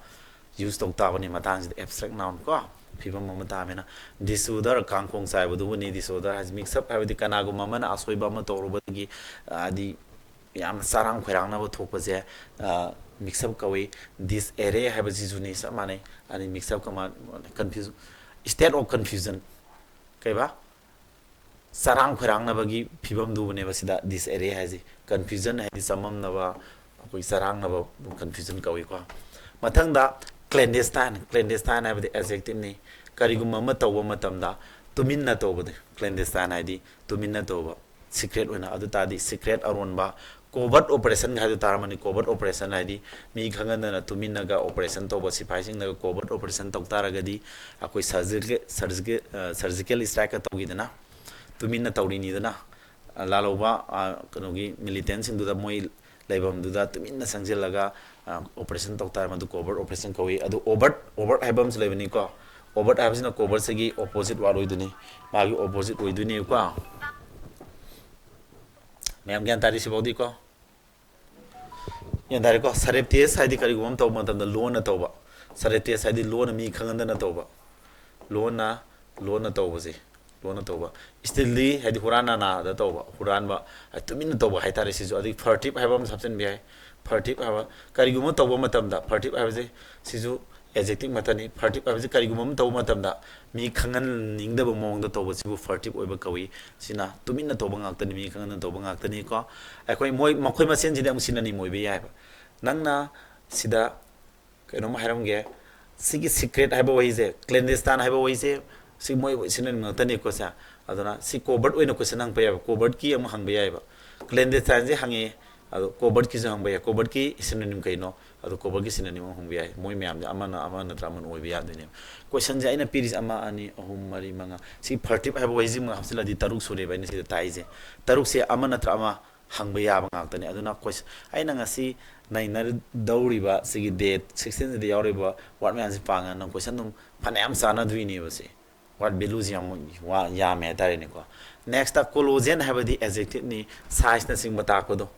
use ꯇꯧ ꯇꯥꯕꯅꯤ꯫ ꯃꯇꯥꯡꯁꯤꯗ abstract noun ꯀꯣ, ꯐꯤꯕꯝ ꯑꯃ ꯇꯥꯕꯅꯤꯅ꯫ Disorder, ꯀꯥꯡꯈꯣꯡ ꯆꯥꯏꯕꯗꯨꯕꯨꯅꯤ꯫ Disorder ꯍꯥꯏꯁꯤ mix up ꯍꯥꯏꯕꯗꯤ ꯀꯅꯥꯒꯨꯝꯕ ꯑꯃꯅ ꯑꯁꯣꯏꯕ ꯑꯃ ꯇꯧꯔꯨꯕꯗꯒꯤ, ꯍꯥꯏꯗꯤ, ꯌꯥꯝꯅ ꯆꯔꯥꯡ ꯈꯣꯏꯔꯥꯡꯅꯕ ꯊꯣꯛꯄꯁꯦ mix up ꯀꯧꯏ꯫ Disarray ꯍꯥꯏꯕꯁꯤꯁꯨꯅꯤ, ꯆꯞ ꯃꯥꯟꯅꯩ꯫ ꯑꯅꯤ mix up ꯀꯃꯥꯏ, confusion, state of confusion, ꯀꯩꯕꯥ, ꯆꯔꯥꯡ ꯈꯣꯏꯔꯥꯡꯅꯕꯒꯤ ꯐꯤꯕꯝꯗꯨꯕꯨꯅꯦꯕ ꯁꯤꯗ disarray ꯍꯥꯏꯁꯦ꯫ Confusion ꯍꯥꯏꯗꯤ ꯆꯃꯝꯅꯕ, ꯑꯩꯈꯣꯏ ꯆꯔꯥꯡꯅꯕ, confusion ꯀꯧꯏꯀꯣ꯫ ꯃꯊꯪꯗ clandestine꯫ Clandestine ꯍꯥꯏꯕꯗꯤ adjectiveꯅꯤ꯫ ꯀꯔꯤꯒꯨꯝꯕ ꯑꯃ ꯇꯧꯕ ꯃꯇꯝꯗ ꯇꯨꯃꯤꯟꯅ ꯇꯧꯕꯗ clandestine ꯍꯥꯏꯗꯤ ꯇꯨꯃꯤꯟꯅ ꯇꯧꯕ, secret ꯑꯣꯏꯅ꯫ ꯑꯗꯨ ꯇꯥꯔꯗꯤ secret ꯑꯔꯣꯟꯕ, covert operation ꯍꯥꯏꯗꯨ ꯇꯥꯔꯝꯃꯅꯤ꯫ Covert operation ꯍꯥꯏꯗꯤ ꯃꯤ ꯈꯪꯍꯟꯗꯅ ꯇꯨꯃꯤꯟꯅꯒ operation ꯇꯧꯕ, ꯁꯤꯐꯥꯏꯁꯤꯡꯅꯒ covert operation ꯇꯧ ꯇꯥꯔꯒꯗꯤ ꯑꯩꯈꯣꯏ surgical, surgical, surgical strikeꯀ ꯇꯧꯈꯤꯗꯅ, ꯇꯨꯃꯤꯟꯅ ꯇꯧꯔꯤꯅꯤꯗꯅ꯫ ꯂꯥꯜꯍꯧꯕ, ꯀꯩꯅꯣꯒꯤ militantꯁꯤꯡꯗꯨꯗ ꯃꯣꯏ ꯂꯩꯐꯝꯗꯨꯗ ꯇꯨꯃꯤꯟꯅ ꯆꯪꯁꯤꯜꯂꯒ operation ꯇꯧ ꯇꯥꯔꯦ, ꯃꯗꯨ covert operation ꯀꯧꯏ꯫ ꯑꯗꯨ overt, overt ꯍꯥꯏꯕ ꯑꯃꯁꯨ ꯂꯩꯕꯅꯤꯀꯣ꯫ Overt ꯍꯥꯏꯕꯁꯤꯅ covertꯁꯤꯒꯤ opposite word ꯑꯣꯏꯗꯣꯏꯅꯤ, ꯃꯥꯒꯤ opposite ꯑꯣꯏꯗꯣꯏꯅꯦꯕꯀꯣ꯫ ꯃꯌꯥꯝ ꯒ꯭ꯌꯥꯟ ꯇꯥꯔꯤ ꯁꯤꯐꯥꯎꯗꯤꯀꯣ? ꯒ꯭ꯌꯥꯟ ꯇꯥꯔꯦꯀꯣ? Surreptitious ꯍꯥꯏꯗꯤ ꯀꯔꯤꯒꯨꯝꯕ ꯑꯃ ꯇꯧꯕ ꯃꯇꯝꯗ ꯂꯣꯟꯅ ꯇꯧꯕ꯫ Surreptitious ꯍꯥꯏꯗꯤ ꯂꯣꯟꯅ, ꯃꯤ ꯈꯪꯍꯟꯗꯅ ꯇꯧꯕ꯫ ꯂꯣꯟꯅ, ꯂꯣꯟꯅ ꯇꯧꯕꯁꯦ, ꯂꯣꯟꯅ ꯇꯧꯕ꯫ Stealthy ꯍꯥꯏꯗꯤ ꯍꯨꯔꯥꯟ ꯅꯥꯅꯥꯗ ꯇꯧꯕ, ꯍꯨꯔꯥꯟꯕ, ꯇꯨꯃꯤꯟꯅ ꯇꯧꯕ ꯍꯥꯏꯇꯥꯔꯦ꯫ ꯁꯤꯁꯨ ꯑꯗꯒꯤ furtive ꯍꯥꯏꯕ ꯑꯃ ꯍꯥꯞꯆꯤꯟꯕ ꯌꯥꯏ꯫ Furtive ꯍꯥꯏꯕ, ꯀꯔꯤꯒꯨꯝꯕ ꯇꯧꯕ ꯃꯇꯝꯗ, furtive ꯍꯥꯏꯕꯁꯦ ꯁꯤꯁꯨ adjective ꯃꯈꯜꯅꯤ꯫ Furtive ꯍꯥꯏꯕꯁꯤ ꯀꯔꯤꯒꯨꯝꯕ ꯑꯃ ꯇꯧꯕ ꯃꯇꯝꯗ ꯃꯤ ꯈꯪꯍꯟꯅꯤꯡꯗꯕ ꯃꯑꯣꯡꯗ ꯇꯧꯕꯁꯤꯕꯨ furtive ꯑꯣꯏꯕ ꯀꯧꯏ꯫ ꯁꯤꯅ ꯇꯨꯃꯤꯟꯅ ꯇꯧꯕ ꯉꯥꯛꯇꯅꯤ, ꯃꯤ ꯈꯪꯍꯟꯗꯅ ꯇꯧꯕ ꯉꯥꯛꯇꯅꯤꯀꯣ꯫ ꯑꯩꯈꯣꯏ ꯃꯣꯏ, ꯃꯈꯣꯏ ꯃꯁꯦꯟꯁꯤꯗꯤ ꯑꯃꯨꯛ synonym ꯑꯣꯏꯕ ꯌꯥꯏꯕ꯫ ꯅꯪꯅ ꯁꯤꯗ ꯀꯩꯅꯣꯝ ꯍꯥꯏꯔꯝꯒꯦ, ꯁꯤꯒꯤ secret ꯍꯥꯏꯕ ꯋꯥꯍꯩꯁꯦ, clandestine ꯍꯥꯏꯕ ꯋꯥꯍꯩꯁꯦ, ꯁꯤ ꯃꯣꯏ synonym ꯉꯥꯛꯇꯅꯤꯀꯣ ꯁꯦ꯫ ꯑꯗꯨꯅ ꯁꯤ covert ꯑꯣꯏꯅ question ꯍꯪꯕ ꯌꯥꯏꯕ, covertꯀꯤ ꯑꯃꯨꯛ ꯍꯪꯕ ꯌꯥꯏꯕ꯫ Clandestineꯁꯦ ꯍꯪꯉꯦ, ꯑꯗꯣ covertꯀꯤꯁꯨ ꯍꯪꯕ ꯌꯥꯏ꯫ Covertꯀꯤ synonym ꯀꯩꯅꯣ? ꯑꯗꯣ covertꯀꯤ synonym ꯑꯃꯨꯛ ꯍꯪꯕ ꯌꯥꯏ꯫ ꯃꯣꯏ ꯃꯌꯥꯝꯁꯦ ꯑꯃꯅ ꯑꯃ ꯅꯠꯇ꯭ꯔ ꯑꯃꯅ ꯑꯣꯏꯕ ꯌꯥꯗꯣꯏꯅꯦꯕ꯫ Questionꯁꯦ ꯑꯩꯅ ꯄꯤꯔꯤꯁꯦ ꯑꯃ, ꯑꯅꯤ, ꯑꯍꯨꯝ, ꯃꯔꯤ, ꯃꯉꯥ꯫ ꯁꯤ furtive ꯍꯥꯏꯕ ꯋꯥꯍꯩꯁꯤꯃ ꯍꯥꯞꯆꯤꯜꯂꯗꯤ ꯇꯔꯨꯛ ꯁꯨꯔꯦꯕ ꯑꯩꯅ ꯁꯤꯗ ꯇꯥꯛꯏꯁꯦ꯫ ꯇꯔꯨꯛꯁꯦ ꯑꯃ ꯅꯠꯇ꯭ꯔ ꯑꯃ ꯍꯪꯕ ꯌꯥꯕ ꯉꯥꯛꯇꯅꯤ꯫ ꯑꯗꯨꯅ ques-, ꯑꯩꯅ ꯉꯁꯤ ꯅꯩꯅꯗꯧꯔꯤꯕ ꯁꯤꯒꯤ day sixteenꯁꯤꯗ ꯌꯥꯎꯔꯤꯕ word ꯃꯌꯥꯝꯁꯤ ꯄꯥꯡꯉꯒ ꯅꯪ question ꯑꯗꯨꯝ ꯐꯅꯌꯥꯝ ꯆꯥꯟꯅꯗꯣꯏꯅꯦꯕ ꯁꯤ꯫ Word valueꯁꯤ ꯌꯥꯝ ꯋꯥ-, ꯌꯥꯝꯃꯦ ꯍꯥꯏꯇꯥꯔꯦꯅꯦꯀꯣ꯫ Nextꯇ colossal ꯍꯥꯏꯕꯗꯤ adjectiveꯅꯤ, sizeꯅꯆꯤꯡꯕ ꯇꯥꯛꯄꯗꯣ꯫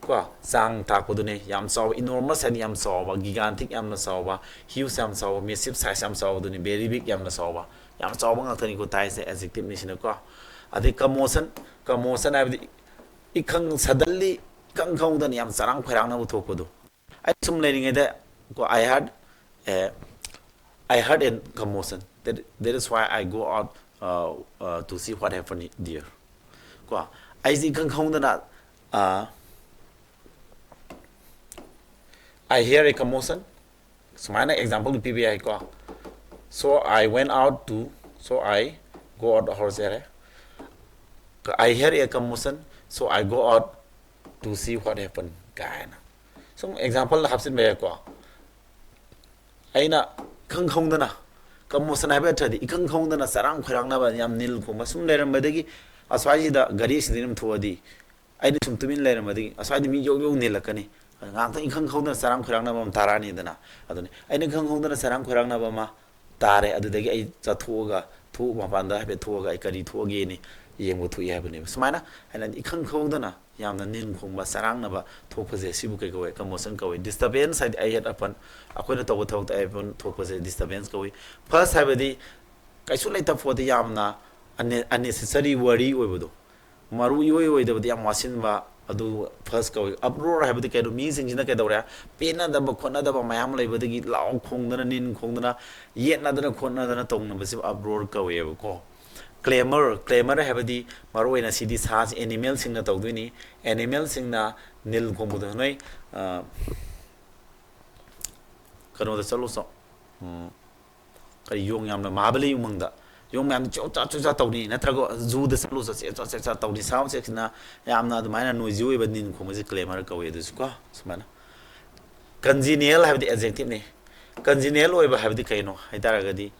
ꯀꯣ, ꯆꯥꯡ ꯇꯥꯛꯄꯗꯨꯅꯤ꯫ ꯌꯥꯝ ꯆꯥꯎꯕ, enormous ꯍꯥꯏꯗꯤ ꯌꯥꯝ ꯆꯥꯎꯕ, gigantic ꯌꯥꯝꯅ ꯆꯥꯎꯕ, huge ꯌꯥꯝ ꯆꯥꯎꯕ, massive size ꯌꯥꯝ ꯆꯥꯎꯕꯗꯨꯅꯤ, very big ꯌꯥꯝꯅ ꯆꯥꯎꯕ꯫ ꯌꯥꯝ ꯆꯥꯎꯕ ꯉꯥꯛꯇꯅꯤꯀꯣ ꯇꯥꯛꯏꯁꯦ adjectiveꯅꯤ ꯁꯤꯅꯀꯣ꯫ ꯑꯗꯩ commotion, commotion ꯍꯥꯏꯕꯗꯤ ꯏꯈꯪ suddenly ꯏꯈꯪ ꯈꯪꯍꯧꯗꯅ ꯌꯥꯝ ꯆꯔꯥꯡ ꯈꯣꯏꯔꯥꯡꯅꯕ ꯊꯣꯛꯄꯗꯣ꯫ ꯑꯩ ꯁꯨꯝ ꯂꯩꯔꯤꯉꯩꯗ ꯀꯣ, I heard, eh, I heard a commotion. That, that is why I go out, uh, uh, to see what happened there. ꯀꯣ, ꯑꯩꯁꯦ ꯏꯈꯪ ꯈꯪꯍꯧꯗꯅ, uh, I hear a commotion. ꯁꯨꯃꯥꯏꯅ example ꯄꯤꯕ ꯌꯥꯏꯀꯣ꯫ So I went out to, so I go out ꯍꯧꯔꯁꯦ ꯌꯥꯔꯦ꯫ I hear a commotion, so I go out to see what happened ꯀꯥꯏꯅ ꯁꯨꯝ example ꯍꯥꯞꯆꯤꯟꯕ ꯌꯥꯏꯀꯣ꯫ ꯑꯩꯅ ꯏꯈꯪ ꯈꯪꯍꯧꯗꯅ, commotion ꯍꯥꯏꯕ ꯅꯠꯇ꯭ꯔꯗꯤ ꯏꯈꯪ ꯈꯪꯍꯧꯗꯅ ꯆꯔꯥꯡ ꯈꯣꯏꯔꯥꯡꯅꯕ, ꯌꯥꯝ ꯅꯤꯜ ꯈꯣꯡꯕ ꯁꯨꯝ ꯂꯩꯔꯝꯕꯗꯒꯤ ꯑꯁ꯭ꯋꯥꯏꯁꯤꯗ ꯒꯥꯔꯤ accident ꯑꯃ ꯊꯣꯛꯑꯗꯤ ꯑꯩꯅ ꯁꯨꯝ ꯇꯨꯃꯤꯟ ꯂꯩꯔꯝꯕꯗꯒꯤ ꯑꯁ꯭ꯋꯥꯏꯗ ꯃꯤ ꯌꯧ ꯌꯧ ꯅꯤꯜꯂꯛꯀꯅꯤ꯫ ꯉꯥꯏꯍꯥꯛꯇꯪ ꯏꯈꯪ ꯈꯪꯍꯧꯗꯅ ꯆꯔꯥꯡ ꯈꯣꯏꯔꯥꯡꯅꯕ ꯑꯃ ꯇꯥꯔꯛꯑꯅꯤꯗꯅ꯫ ꯑꯗꯨꯅꯤ ꯑꯩꯅ ꯏꯈꯪ ꯈꯪꯍꯧꯗꯅ ꯆꯔꯥꯡ ꯈꯣꯏꯔꯥꯡꯅꯕ ꯑꯃ ꯇꯥꯔꯦ꯫ ꯑꯗꯨꯗꯒꯤ ꯑꯩ ꯆꯠꯊꯣꯛꯑꯒ, ꯊꯣꯛ-, ꯃꯄꯥꯟꯗ ꯍꯥꯏꯐꯦꯠ ꯊꯣꯛꯑꯒ ꯑꯩ ꯀꯔꯤ ꯊꯣꯛꯑꯒꯦꯅ ꯌꯦꯡꯕ ꯊꯣꯛꯏ ꯍꯥꯏꯕꯅꯦꯕ꯫ ꯁꯨꯃꯥꯏꯅ ꯍꯥꯏꯅꯗꯤ ꯏꯈꯪ ꯈꯪꯍꯧꯗꯅ ꯌꯥꯝꯅ ꯅꯤꯟ ꯈꯣꯡꯕ, ꯆꯔꯥꯡꯅꯕ ꯊꯣꯛꯄꯁꯦ ꯁꯤꯕꯨ ꯀꯩ ꯀꯧꯋꯦ? Commotion ꯀꯧꯋꯦ꯫ Disturbance ꯍꯥꯏꯗꯤ ꯑꯍꯦꯠ ꯑꯄꯟ, ꯑꯩꯈꯣꯏꯅ ꯇꯧꯕ ꯊꯕꯛꯇ ꯑꯍꯦꯠ ꯑꯄꯟ ꯊꯣꯛꯄꯁꯦ disturbance ꯀꯧꯋꯤ꯫ Fuss ꯍꯥꯏꯕꯗꯤ ꯀꯩꯁꯨ ꯂꯩꯇꯕ ꯄꯣꯠꯇ ꯌꯥꯝꯅ unnecessary worry ꯑꯣꯏꯕꯗꯣ, ꯃꯔꯨ ꯏꯑꯣꯏ ꯑꯣꯏꯗꯕꯗ ꯌꯥꯝ ꯋꯥꯁꯤꯟꯕ, ꯑꯗꯨ fuss ꯀꯧꯏ꯫ Uproar ꯍꯥꯏꯕꯗꯤ ꯀꯩꯅꯣ? ꯃꯤꯁꯤꯡꯁꯤꯅ ꯀꯩꯗꯧꯔꯦ? ꯄꯦꯟꯅꯗꯕ ꯈꯣꯠꯅꯗꯕ ꯃꯌꯥꯝ ꯂꯩꯕꯗꯒꯤ ꯂꯥꯎ ꯈꯣꯡꯗꯅ, ꯅꯤꯟ ꯈꯣꯡꯗꯅ, ꯌꯦꯠꯅꯗꯅ ꯈꯣꯠꯅꯗꯅ ꯇꯧꯅꯕꯁꯤꯕꯨ uproar ꯀꯧꯋꯦꯕꯀꯣ꯫ Clamour, clamour ꯍꯥꯏꯕꯗꯤ ꯃꯔꯨꯑꯣꯏꯅ ꯁꯤꯗꯤ ꯁꯥ, animalꯁꯤꯡꯅ ꯇꯧꯗꯣꯏꯅꯤ꯫ Animalꯁꯤꯡꯅ ꯅꯤꯜ ꯈꯣꯡꯕꯗꯣ ꯅꯣꯏ, ꯑ, ꯀꯩꯅꯣꯗ ꯆꯠꯂꯨ ꯆꯣ꯫ ꯎꯝ, ꯀꯔꯤ, ꯌꯣꯡ ꯌꯥꯝꯅ, ꯃꯍꯥꯕꯂꯤ ꯎꯃꯪꯗ ꯌꯣꯡ ꯃꯌꯥꯝ ꯆꯣꯆꯥ ꯆꯣꯆꯥ ꯇꯧꯅꯤ, ꯅꯠꯇ꯭ꯔꯒ zooꯗ ꯆꯠꯂꯨ ꯆꯠꯁꯦ ꯆꯣꯆꯥ ꯆꯣꯆꯥ ꯇꯧꯅꯤ, sound ꯁꯦꯛꯁꯤꯅ ꯌꯥꯝꯅ ꯑꯗꯨꯃꯥꯏꯅ noisy ꯑꯣꯏꯕ ꯅꯤꯟ ꯈꯣꯡꯕꯁꯦ clamour ꯀꯧꯋꯦ꯫ ꯑꯗꯨꯁꯨ ꯀꯣ ꯁꯨꯃꯥꯏꯅ꯫ Congenial ꯍꯥꯏꯕꯗꯤ adjectiveꯅꯤ꯫ Congenial ꯑꯣꯏꯕ ꯍꯥꯏꯕꯗꯤ ꯀꯩꯅꯣ ꯍꯥꯏꯇꯥꯔꯒꯗꯤ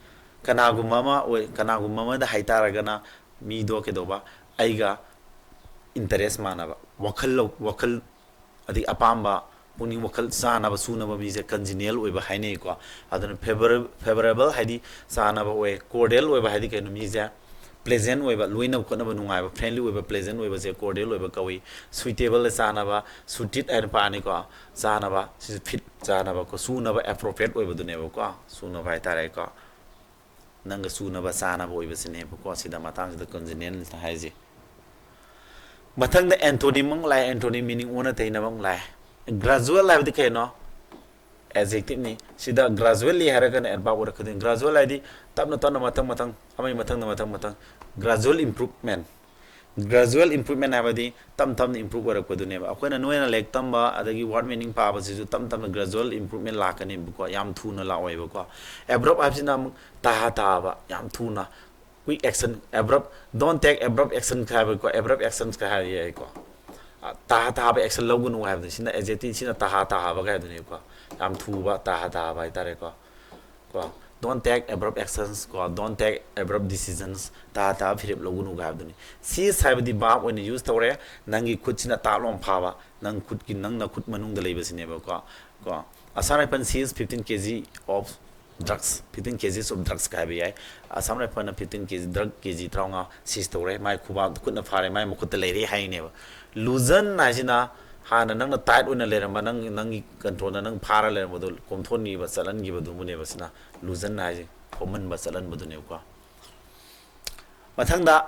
ꯀꯅꯥꯒꯨꯝꯕ ꯑꯃ ꯑꯣꯏ, ꯀꯅꯥꯒꯨꯝꯕ ꯑꯃꯗ ꯍꯥꯏꯇꯥꯔꯒꯅ ꯃꯤꯗꯣ ꯀꯩꯗꯧꯕ, ꯑꯩꯒ interest ꯃꯥꯟꯅꯕ, ꯋꯥꯈꯜ ꯂꯧ-, ꯋꯥꯈꯜ ꯑꯗꯒꯤ ꯑꯄꯥꯝꯕ, ꯄꯨꯛꯅꯤꯡ ꯋꯥꯈꯜ ꯆꯥꯅꯕ, ꯆꯨꯅꯕ ꯃꯤꯁꯦ congenial ꯑꯣꯏꯕ ꯍꯥꯏꯅꯩꯀꯣ꯫ ꯑꯗꯨꯅ favour-, favourable ꯍꯥꯏꯗꯤ ꯆꯥꯅꯕ ꯑꯣꯏ, cordial ꯑꯣꯏꯕ ꯍꯥꯏꯗꯤ ꯀꯩꯅꯣ? ꯃꯤꯁꯦ pleasant ꯑꯣꯏꯕ, ꯂꯣꯏꯅꯕ ꯈꯣꯠꯅꯕ ꯅꯨꯡꯉꯥꯏꯕ, friendly ꯑꯣꯏꯕ, pleasant ꯑꯣꯏꯕꯁꯦ cordial ꯑꯣꯏꯕ ꯀꯧꯏ꯫ Suitable ꯆꯥꯅꯕ, suited ꯍꯥꯏꯅ ꯄꯥꯅꯤꯀꯣ, ꯆꯥꯅꯕ, ꯁꯤꯁꯨ fit ꯆꯥꯅꯕꯀꯣ, ꯆꯨꯅꯕ, appropriate ꯑꯣꯏꯕꯗꯨꯅꯦꯕꯀꯣ, ꯆꯨꯅꯕ ꯍꯥꯏꯇꯥꯔꯦꯀꯣ꯫ ꯅꯪꯒ ꯆꯨꯅꯕ ꯆꯥꯅꯕ ꯑꯣꯏꯕꯁꯤꯅꯦꯕꯀꯣ ꯁꯤꯗ ꯃꯇꯥꯡꯁꯤꯗ congenial ꯍꯥꯏꯁꯦ꯫ ꯃꯊꯪꯗ antonym ꯑꯃꯨꯛ ꯂꯥꯛꯑꯦ꯫ Antonym meaning ꯑꯣꯟꯅ ꯇꯩꯅꯕ ꯑꯃꯨꯛ ꯂꯥꯛꯑꯦ꯫ Gradual ꯍꯥꯏꯕꯗꯤ ꯀꯩꯅꯣ? Adjective ꯅꯤ꯫ ꯁꯤꯗ gradually ꯍꯥꯏꯔꯒꯅ adverb ꯑꯣꯏꯔꯛꯀꯗꯣꯏꯅꯤ꯫ Gradual ꯍꯥꯏꯗꯤ ꯇꯞꯅ ꯇꯞꯅ ꯃꯊꯪ ꯃꯊꯪ ꯑꯃꯒꯤ ꯃꯊꯪꯗ ꯃꯊꯪ ꯃꯊꯪ gradual improvement꯫ Gradual improvement ꯍꯥꯏꯕꯗꯤ ꯇꯞ ꯇꯞꯅ improve ꯑꯣꯏꯔꯛꯄꯗꯨꯅꯦꯕ꯫ ꯑꯩꯈꯣꯏꯅ ꯅꯣꯏꯅ ꯂꯥꯏꯔꯤꯛ ꯇꯝꯕ ꯑꯗꯒꯤ word meaning ꯄꯥꯕꯁꯤꯁꯨ ꯇꯞ ꯇꯞꯅ gradual improvement ꯂꯥꯛꯀꯅꯦꯕꯀꯣ, ꯌꯥꯝ ꯊꯨꯅ ꯂꯥꯛꯑꯣꯏꯕꯀꯣ꯫ Abrupt ꯍꯥꯏꯕꯁꯤꯅ ꯑꯃꯨꯛ ꯇꯥꯍꯥ ꯇꯥꯍꯥꯕ, ꯌꯥꯝ ꯊꯨꯅ, quick action, abrupt, don't take abrupt action ꯀ ꯍꯥꯏꯕꯀꯣ, abrupt actions ꯀ ꯍꯥꯏ ꯌꯥꯏꯀꯣ꯫ ꯑ, ꯇꯥꯍꯥ ꯇꯥꯍꯥꯕ action ꯂꯧꯒꯅꯨ ꯍꯥꯏꯕꯗꯣ, ꯁꯤꯅ adjective, ꯁꯤꯅ ꯇꯥꯍꯥ ꯇꯥꯍꯥꯕ ꯀ ꯍꯥꯏꯗꯨꯅꯦꯕꯀꯣ꯫ ꯌꯥꯝ ꯊꯨꯕ, ꯇꯥꯍꯥ ꯇꯥꯍꯥꯕ ꯍꯥꯏꯇꯥꯔꯦꯀꯣ꯫ ꯀꯣ, don't take abrupt actions ꯀꯣ, don't take abrupt decisions, ꯇꯥꯍꯥ ꯇꯥꯍꯥ ꯐꯤꯔꯦꯞ ꯂꯧꯒꯅꯨ ꯀ ꯍꯥꯏꯕꯗꯨꯅꯤ꯫ Seize ꯍꯥꯏꯕꯗꯤ verb ꯑꯣꯏꯅ use ꯇꯧꯔꯦ꯫ ꯅꯪꯒꯤ ꯈꯨꯠꯁꯤꯅ ꯇꯥꯞ ꯂꯥꯎꯅ ꯐꯥꯕ, ꯅꯪ ꯈꯨꯠꯀꯤ, ꯅꯪ ꯅꯈꯨꯠ ꯃꯅꯨꯡꯗ ꯂꯩꯕꯁꯤꯅꯦꯕꯀꯣ꯫ ꯀꯣ, Assam Rifle seize fifteen K G of drugs, fifteen K Gs of drugs ꯀ ꯍꯥꯏꯕ ꯌꯥꯏ꯫ Assam Rifle ꯅ fifteen K G drug K G ꯇꯔꯥꯃꯉꯥ seize ꯇꯧꯔꯦ, ꯃꯥꯏ ꯈꯨꯕꯥꯛ ꯈꯨꯠꯅ ꯐꯥꯔꯦ, ꯃꯥꯏ ꯃꯈꯨꯠꯇ ꯂꯩꯔꯦ ꯍꯥꯏꯅꯦꯕ꯫ Loosen ꯍꯥꯏꯁꯤꯅ ꯍꯥꯟꯅ ꯅꯪꯅ tight ꯑꯣꯏꯅ ꯂꯩꯔꯝꯕ, ꯅꯪ, ꯅꯪꯒꯤ control ꯗ ꯅꯪ ꯐꯥꯔ ꯂꯩꯔꯝꯕꯗꯣ ꯀꯣꯝꯊꯣꯛꯍꯟꯈꯤꯕ, ꯆꯠꯍꯟꯈꯤꯕꯗꯨꯕꯨꯅꯦꯕ ꯁꯤꯅ loosen ꯍꯥꯏꯁꯦ, ꯀꯣꯝꯍꯟꯕ, ꯆꯠꯍꯟꯕꯗꯨꯅꯦꯕꯀꯣ꯫ ꯃꯊꯪꯗ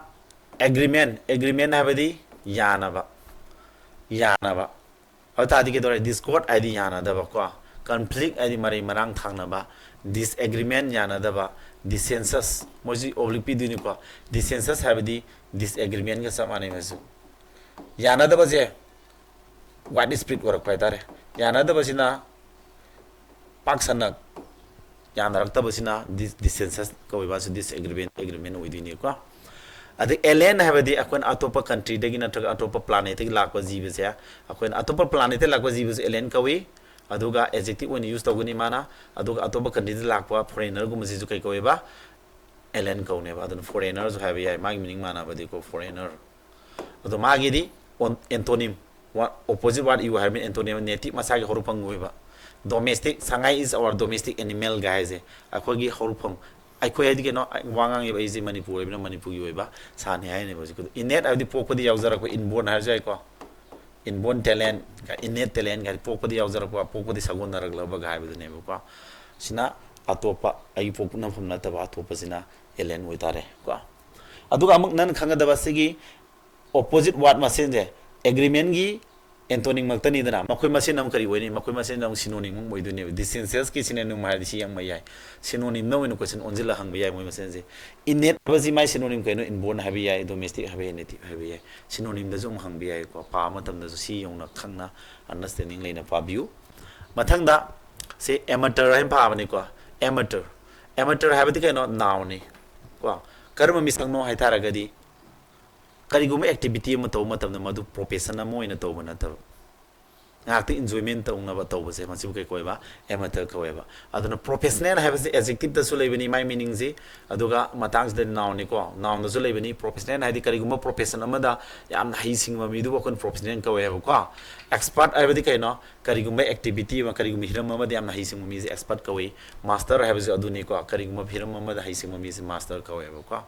agreement꯫ Agreement ꯍꯥꯏꯕꯗꯤ ꯌꯥꯅꯕ, ꯌꯥꯅꯕ꯫ ꯑꯗꯨ ꯇꯥꯔꯗꯤ ꯀꯩꯗꯧꯔꯦ? Discord ꯍꯥꯏꯗꯤ ꯌꯥꯅꯗꯕ ꯀꯣ, conflict ꯍꯥꯏꯗꯤ ꯃꯔꯩ ꯃꯔꯥꯡ ꯊꯥꯡꯅꯕ, disagreement ꯌꯥꯅꯗꯕ, dissensus ꯃꯣꯏꯁꯤ oblique ꯄꯤꯗꯣꯏꯅꯤꯀꯣ꯫ Dissensus ꯍꯥꯏꯕꯗꯤ disagreement ꯀ ꯆꯞ ꯃꯥꯟꯅꯩ ꯃꯁꯨ꯫ ꯌꯥꯅꯗꯕꯁꯦ wide spread ꯑꯣꯏꯔꯛꯄ ꯍꯥꯏꯇꯥꯔꯦ꯫ ꯌꯥꯅꯗꯕꯁꯤꯅ ꯄꯥꯛ ꯁꯟꯅ ꯌꯥꯅꯔꯛꯇꯕꯁꯤꯅ dis-, dissensus ꯀꯧꯏꯕ, ꯁꯤ disagreement, agreement ꯑꯣꯏꯗꯣꯏꯅꯤꯀꯣ꯫ ꯑꯗꯩ alien ꯍꯥꯏꯕꯗꯤ ꯑꯩꯈꯣꯏꯅ ꯑꯇꯣꯞꯄ country ꯗꯒꯤ ꯅꯠꯇ꯭ꯔꯒ ꯑꯇꯣꯞꯄ planet ꯇꯒꯤ ꯂꯥꯛꯄ ꯖꯤꯕꯁꯦ, ꯑꯩꯈꯣꯏꯅ ꯑꯇꯣꯞꯄ planet ꯇꯒꯤ ꯂꯥꯛꯄ ꯖꯤꯕꯁꯦ alien ꯀꯧꯏ꯫ ꯑꯗꯨꯒ adjective ꯑꯣꯏꯅ use ꯇꯧꯒꯅꯤ ꯃꯥꯅ꯫ ꯑꯗꯨꯒ ꯑꯇꯣꯞꯄ country ꯗ ꯂꯥꯛꯄ foreigner ꯒꯨꯝꯕꯁꯤꯁꯨ ꯀꯩ ꯀꯧꯋꯦꯕ? Alien ꯀꯧꯅꯦꯕ꯫ ꯑꯗꯨꯅ foreigner ꯁꯨ ꯍꯥꯏꯕ ꯌꯥꯏ, ꯃꯥꯒꯤ meaning ꯃꯥꯟꯅꯕꯗꯤꯀꯣ, foreigner꯫ ꯑꯗꯣ ꯃꯥꯒꯤꯗꯤ on-, antonym, wa-, opposite word ꯏꯌꯨ ꯍꯥꯏꯔꯕꯅꯤꯅ antonym, native ꯃꯁꯥꯒꯤ ꯍꯧꯔꯛꯐꯝ ꯑꯣꯏꯕ꯫ Domestic, Sangai is our domestic animal ꯒ ꯍꯥꯏꯁꯦ ꯑꯩꯈꯣꯏꯒꯤ ꯍꯧꯔꯛꯐꯝ꯫ ꯑꯩꯈꯣꯏ ꯍꯥꯏꯗꯤ ꯀꯩꯅꯣ? ꯑꯩ ꯋꯥ ꯉꯥꯡꯉꯤꯕ ꯑꯩꯁꯦ ꯃꯅꯤꯄꯨꯔ ꯑꯣꯏꯕꯅꯤꯅ ꯃꯅꯤꯄꯨꯔꯒꯤ ꯑꯣꯏꯕ ꯁꯥꯅꯤ ꯍꯥꯏꯅꯦꯕ ꯍꯧꯖꯤꯛꯀꯤꯗꯣ꯫ Innate ꯍꯥꯏꯕꯗꯤ ꯄꯣꯛꯄꯗ ꯌꯥꯎꯖꯔꯛꯄ, inborn ꯍꯥꯏꯔꯁꯨ ꯌꯥꯏꯀꯣ꯫ Inborn talent, innate talent ꯀꯥꯏꯗꯤ ꯄꯣꯛꯄꯗ ꯌꯥꯎꯖꯔꯛꯄ, ꯄꯣꯛꯄꯗ ꯁꯥꯒꯣꯟꯅꯔꯛꯂꯕꯒ ꯍꯥꯏꯕꯗꯨꯅꯦꯕꯀꯣ꯫ ꯁꯤꯅ ꯑꯇꯣꯞꯄ, ꯑꯩꯒꯤ ꯄꯣꯛꯅꯐꯝ ꯅꯠꯇꯕ ꯑꯇꯣꯞꯄꯁꯤꯅ alien ꯑꯣꯏꯇꯥꯔꯦ ꯀꯣ꯫ ꯑꯗꯨꯒ ꯑꯃꯨꯛ ꯅꯪꯅ ꯈꯪꯒꯗꯕ ꯁꯤꯒꯤ opposite word ꯃꯁꯦꯟꯁꯦ ꯑꯦꯒ꯭ꯔꯤꯃꯦꯟꯒꯤ ꯑꯦꯟꯇꯣꯅꯤꯝ ꯉꯥꯛꯇꯅꯤꯗꯅ, ꯃꯈꯣꯏ ꯃꯁꯦꯟ ꯑꯃꯨꯛ ꯀꯔꯤ ꯑꯣꯏꯅꯤ? ꯃꯈꯣꯏ ꯃꯁꯦꯟ ꯑꯃꯨꯛ ꯁꯤꯅꯣꯅꯤꯝ ꯑꯃꯨꯛ ꯑꯣꯏꯗꯣꯏꯅꯦꯕ꯫ ꯗꯤꯁꯇꯦꯟꯁꯦꯁꯀꯤ ꯁꯤꯅꯣꯅꯤꯝ ꯍꯥꯏꯔꯗꯤ ꯁꯤ ꯌꯦꯡꯕ ꯌꯥꯏ꯫ ꯁꯤꯅꯣꯅꯤꯝꯗ ꯑꯣꯏꯅ ꯀꯣꯏꯁꯟ ꯑꯣꯟꯁꯤꯜꯂ ꯍꯪꯕ ꯌꯥꯏ ꯃꯣꯏ ꯃꯁꯦꯟꯁꯦ꯫ ꯏꯟꯅꯦꯠ ꯍꯥꯏꯕꯁꯤ ꯃꯥꯏ ꯁꯤꯅꯣꯅꯤꯝ ꯀꯩꯅꯣ? ꯏꯟꯕꯣꯔꯟ ꯍꯥꯏꯕ ꯌꯥꯏ, ꯗꯣꯃꯦꯁꯇꯤꯛ ꯍꯥꯏꯕ ꯌꯥꯏ, ꯅꯦꯇꯤꯞ ꯍꯥꯏꯕ ꯌꯥꯏ꯫ ꯁꯤꯅꯣꯅꯤꯝꯗꯁꯨ ꯑꯃꯨꯛ ꯍꯪꯕ ꯌꯥꯏꯀꯣ꯫ ꯄꯥꯕ ꯃꯇꯝꯗꯁꯨ ꯁꯤ ꯌꯧꯅ ꯈꯪꯅ ꯑꯟꯗꯔꯁꯇꯦꯟꯗꯤꯡ ꯂꯩꯅ ꯄꯥꯕꯤꯌꯨ꯫ ꯃꯊꯪꯗ ꯁꯤ ꯑꯦꯃꯇꯔ ꯍꯥꯏꯅ ꯄꯥꯕꯅꯤꯀꯣ꯫ ꯑꯦꯃꯇꯔ, ꯑꯦꯃꯇꯔ ꯍꯥꯏꯕꯗꯤ ꯀꯩꯅꯣ? ꯅꯥꯎꯅꯤ ꯀꯣ꯫ ꯀꯔꯝꯕ ꯃꯤꯁꯛꯅꯣ ꯍꯥꯏ ꯇꯥꯔꯒꯗꯤ ꯀꯔꯤꯒꯨꯝꯕ ꯑꯦꯛꯇꯤꯚꯤꯇꯤ ꯑꯃ ꯇꯧꯕ ꯃꯇꯝꯗ ꯃꯗꯨ ꯄ꯭ꯔꯣꯐꯦꯁꯟ ꯑꯃ ꯑꯣꯏꯅ ꯇꯧꯕ ꯅꯠꯇꯕ, ꯉꯥꯏꯍꯥꯛꯇ ꯏꯟꯖꯣꯏꯃꯦꯟ ꯇꯧꯅꯕ ꯇꯧꯕꯁꯦ, ꯃꯁꯤꯕꯨ ꯀꯩ ꯀꯧꯋꯦꯕ? ꯑꯦꯃꯇꯔ ꯀꯧꯋꯦꯕ꯫ ꯑꯗꯨꯅ ꯄ꯭ꯔꯣꯐꯦꯁꯅꯦꯜ ꯍꯥꯏꯕꯁꯤ ꯑꯦꯖꯦꯛꯇꯤꯞꯇꯁꯨ ꯂꯩꯕꯅꯤ ꯃꯥꯏ ꯃꯤꯅꯤꯡꯁꯤ, ꯑꯗꯨꯒ ꯃꯇꯥꯡꯁꯤꯗ ꯅꯥꯎꯟꯅꯤꯀꯣ, ꯅꯥꯎꯟꯗꯁꯨ ꯂꯩꯕꯅꯤ꯫ ꯄ꯭ꯔꯣꯐꯦꯁꯅꯦꯜ ꯍꯥꯏꯗꯤ ꯀꯔꯤꯒꯨꯝꯕ ꯄ꯭ꯔꯣꯐꯦꯁꯟ ꯑꯃꯗ ꯌꯥꯝꯅ ꯍꯩꯁꯤꯡꯕ ꯃꯤꯗꯨꯕꯨ ꯑꯩꯈꯣꯏꯅ ꯄ꯭ꯔꯣꯐꯦꯁꯅꯦꯜ ꯀꯧꯋꯦ ꯍꯥꯏꯕꯀꯣ꯫ ꯑꯦꯛꯁꯄꯔꯠ ꯍꯥꯏꯕꯗꯤ ꯀꯩꯅꯣ? ꯀꯔꯤꯒꯨꯝꯕ ꯑꯦꯛꯇꯤꯚꯤꯇꯤ ꯑꯃ, ꯀꯔꯤꯒꯨꯝꯕ ꯍꯤꯔꯝ ꯑꯃꯗ ꯌꯥꯝꯅ ꯍꯩꯁꯤꯡꯕ ꯃꯤꯁꯦ ꯑꯦꯛꯁꯄꯔꯠ ꯀꯧꯏ꯫ ꯃꯥꯁꯇꯔ ꯍꯥꯏꯕꯁꯨ ꯑꯗꯨꯅꯤꯀꯣ, ꯀꯔꯤꯒꯨꯝꯕ ꯍꯤꯔꯝ ꯑꯃꯗ ꯍꯩꯁꯤꯡꯕ ꯃꯤꯁꯦ ꯃꯥꯁꯇꯔ ꯀꯧꯋꯦꯕꯀꯣ꯫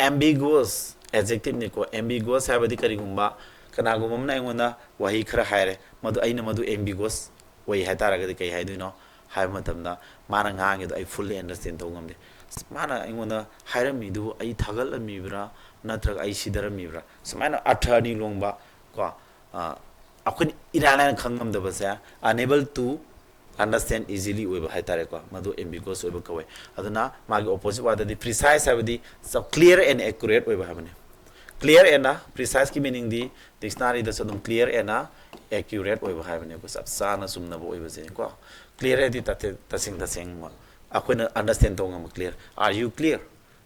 ꯑꯦꯝꯕꯤꯒꯨꯋꯁ ꯑꯦꯖꯦꯛꯇꯤꯞꯅꯤꯀꯣ꯫ ꯑꯦꯝꯕꯤꯒꯨꯋꯁ ꯍꯥꯏꯕꯗꯤ ꯀꯔꯤꯒꯨꯝꯕ ꯀꯅꯥꯒꯨꯝꯕ ꯑꯃꯅ ꯑꯩꯉꯣꯟꯗ ꯋꯥꯍꯩ ꯈꯔ ꯍꯥꯏꯔꯦ, ꯃꯗꯨ, ꯑꯩꯅ ꯃꯗꯨ ꯑꯦꯝꯕꯤꯒꯨꯋꯁ ꯑꯣꯏ ꯍꯥꯏ ꯇꯥꯔꯒꯗꯤ ꯀꯩ ꯍꯥꯏꯗꯣꯏꯅꯣ ꯍꯥꯏꯕ ꯃꯇꯝꯗ, ꯃꯥꯅ ꯉꯥꯡꯉꯤꯗꯣ ꯑꯩ ꯐꯨꯜꯂꯤ ꯑꯟꯗꯔꯁꯇꯦꯟ ꯇꯧꯕ ꯉꯝꯗꯦ꯫ ꯑꯁ, ꯃꯥꯅ ꯑꯩꯉꯣꯟꯗ ꯍꯥꯏꯔꯝꯃꯤꯗꯨꯕꯨ ꯑꯩ ꯊꯥꯒꯠꯂꯝꯃꯤꯕ꯭ꯔꯥ ꯅꯠꯇ꯭ꯔꯒ ꯑꯩ ꯁꯤꯗꯔꯝꯃꯤꯕ꯭ꯔꯥ? ꯁꯨꯃꯥꯏꯅ ꯑꯔꯊ ꯑꯅꯤ ꯂꯣꯡꯕ ꯀꯣ, ꯑ, ꯑꯩꯈꯣꯏꯅ ꯏꯔꯥꯏ ꯂꯥꯏꯅ ꯈꯪ ꯉꯝꯗꯕꯁꯦ, unable to understand easily ꯑꯣꯏꯕ ꯍꯥꯏꯇꯥꯔꯦꯀꯣ, ꯃꯗꯨ ꯑꯦꯝꯕꯤꯒꯨꯋꯁ ꯑꯣꯏꯕ ꯀꯧꯋꯦ꯫ ꯑꯗꯨꯅ ꯃꯥꯒꯤ ꯑꯣꯄꯣꯖꯤꯠ ꯋꯥꯔꯗꯗꯤ ꯄ꯭ꯔꯤꯁꯥꯏꯁ ꯍꯥꯏꯕꯗꯤ ꯆꯞ, ꯀ꯭ꯂꯤꯌꯔ ꯑꯦꯟ ꯑꯦꯀꯨꯔꯦꯠ ꯑꯣꯏꯕ ꯍꯥꯏꯕꯅꯤ꯫ ꯀ꯭ꯂꯤꯌꯔ ꯑꯦꯟ ꯄ꯭ꯔꯤꯁꯥꯏꯁꯀꯤ ꯃꯤꯅꯤꯡꯗꯤ ꯗꯤꯛꯁꯅꯥꯔꯤꯗꯁꯨ ꯑꯗꯨꯝ ꯀ꯭ꯂꯤꯌꯔ ꯑꯦꯟ ꯑꯦꯀ꯭ꯌꯨꯔꯦꯠ ꯑꯣꯏꯕ ꯍꯥꯏꯕꯅꯦꯀꯣ, ꯆꯞ ꯆꯥꯅ ꯆꯨꯝꯅꯕ ꯑꯣꯏꯕꯁꯦꯀꯣ꯫ ꯀ꯭ꯂꯤꯌꯔ ꯍꯥꯏꯗꯤ ꯇꯁꯦꯡ-, ꯇꯁꯦꯡ ꯇꯁꯦꯡꯕ ꯑꯩꯈꯣꯏꯅ ꯑꯟꯗꯔꯁꯇꯦꯟ ꯇꯧꯕ ꯉꯝꯕ꯫ Clear, are you clear?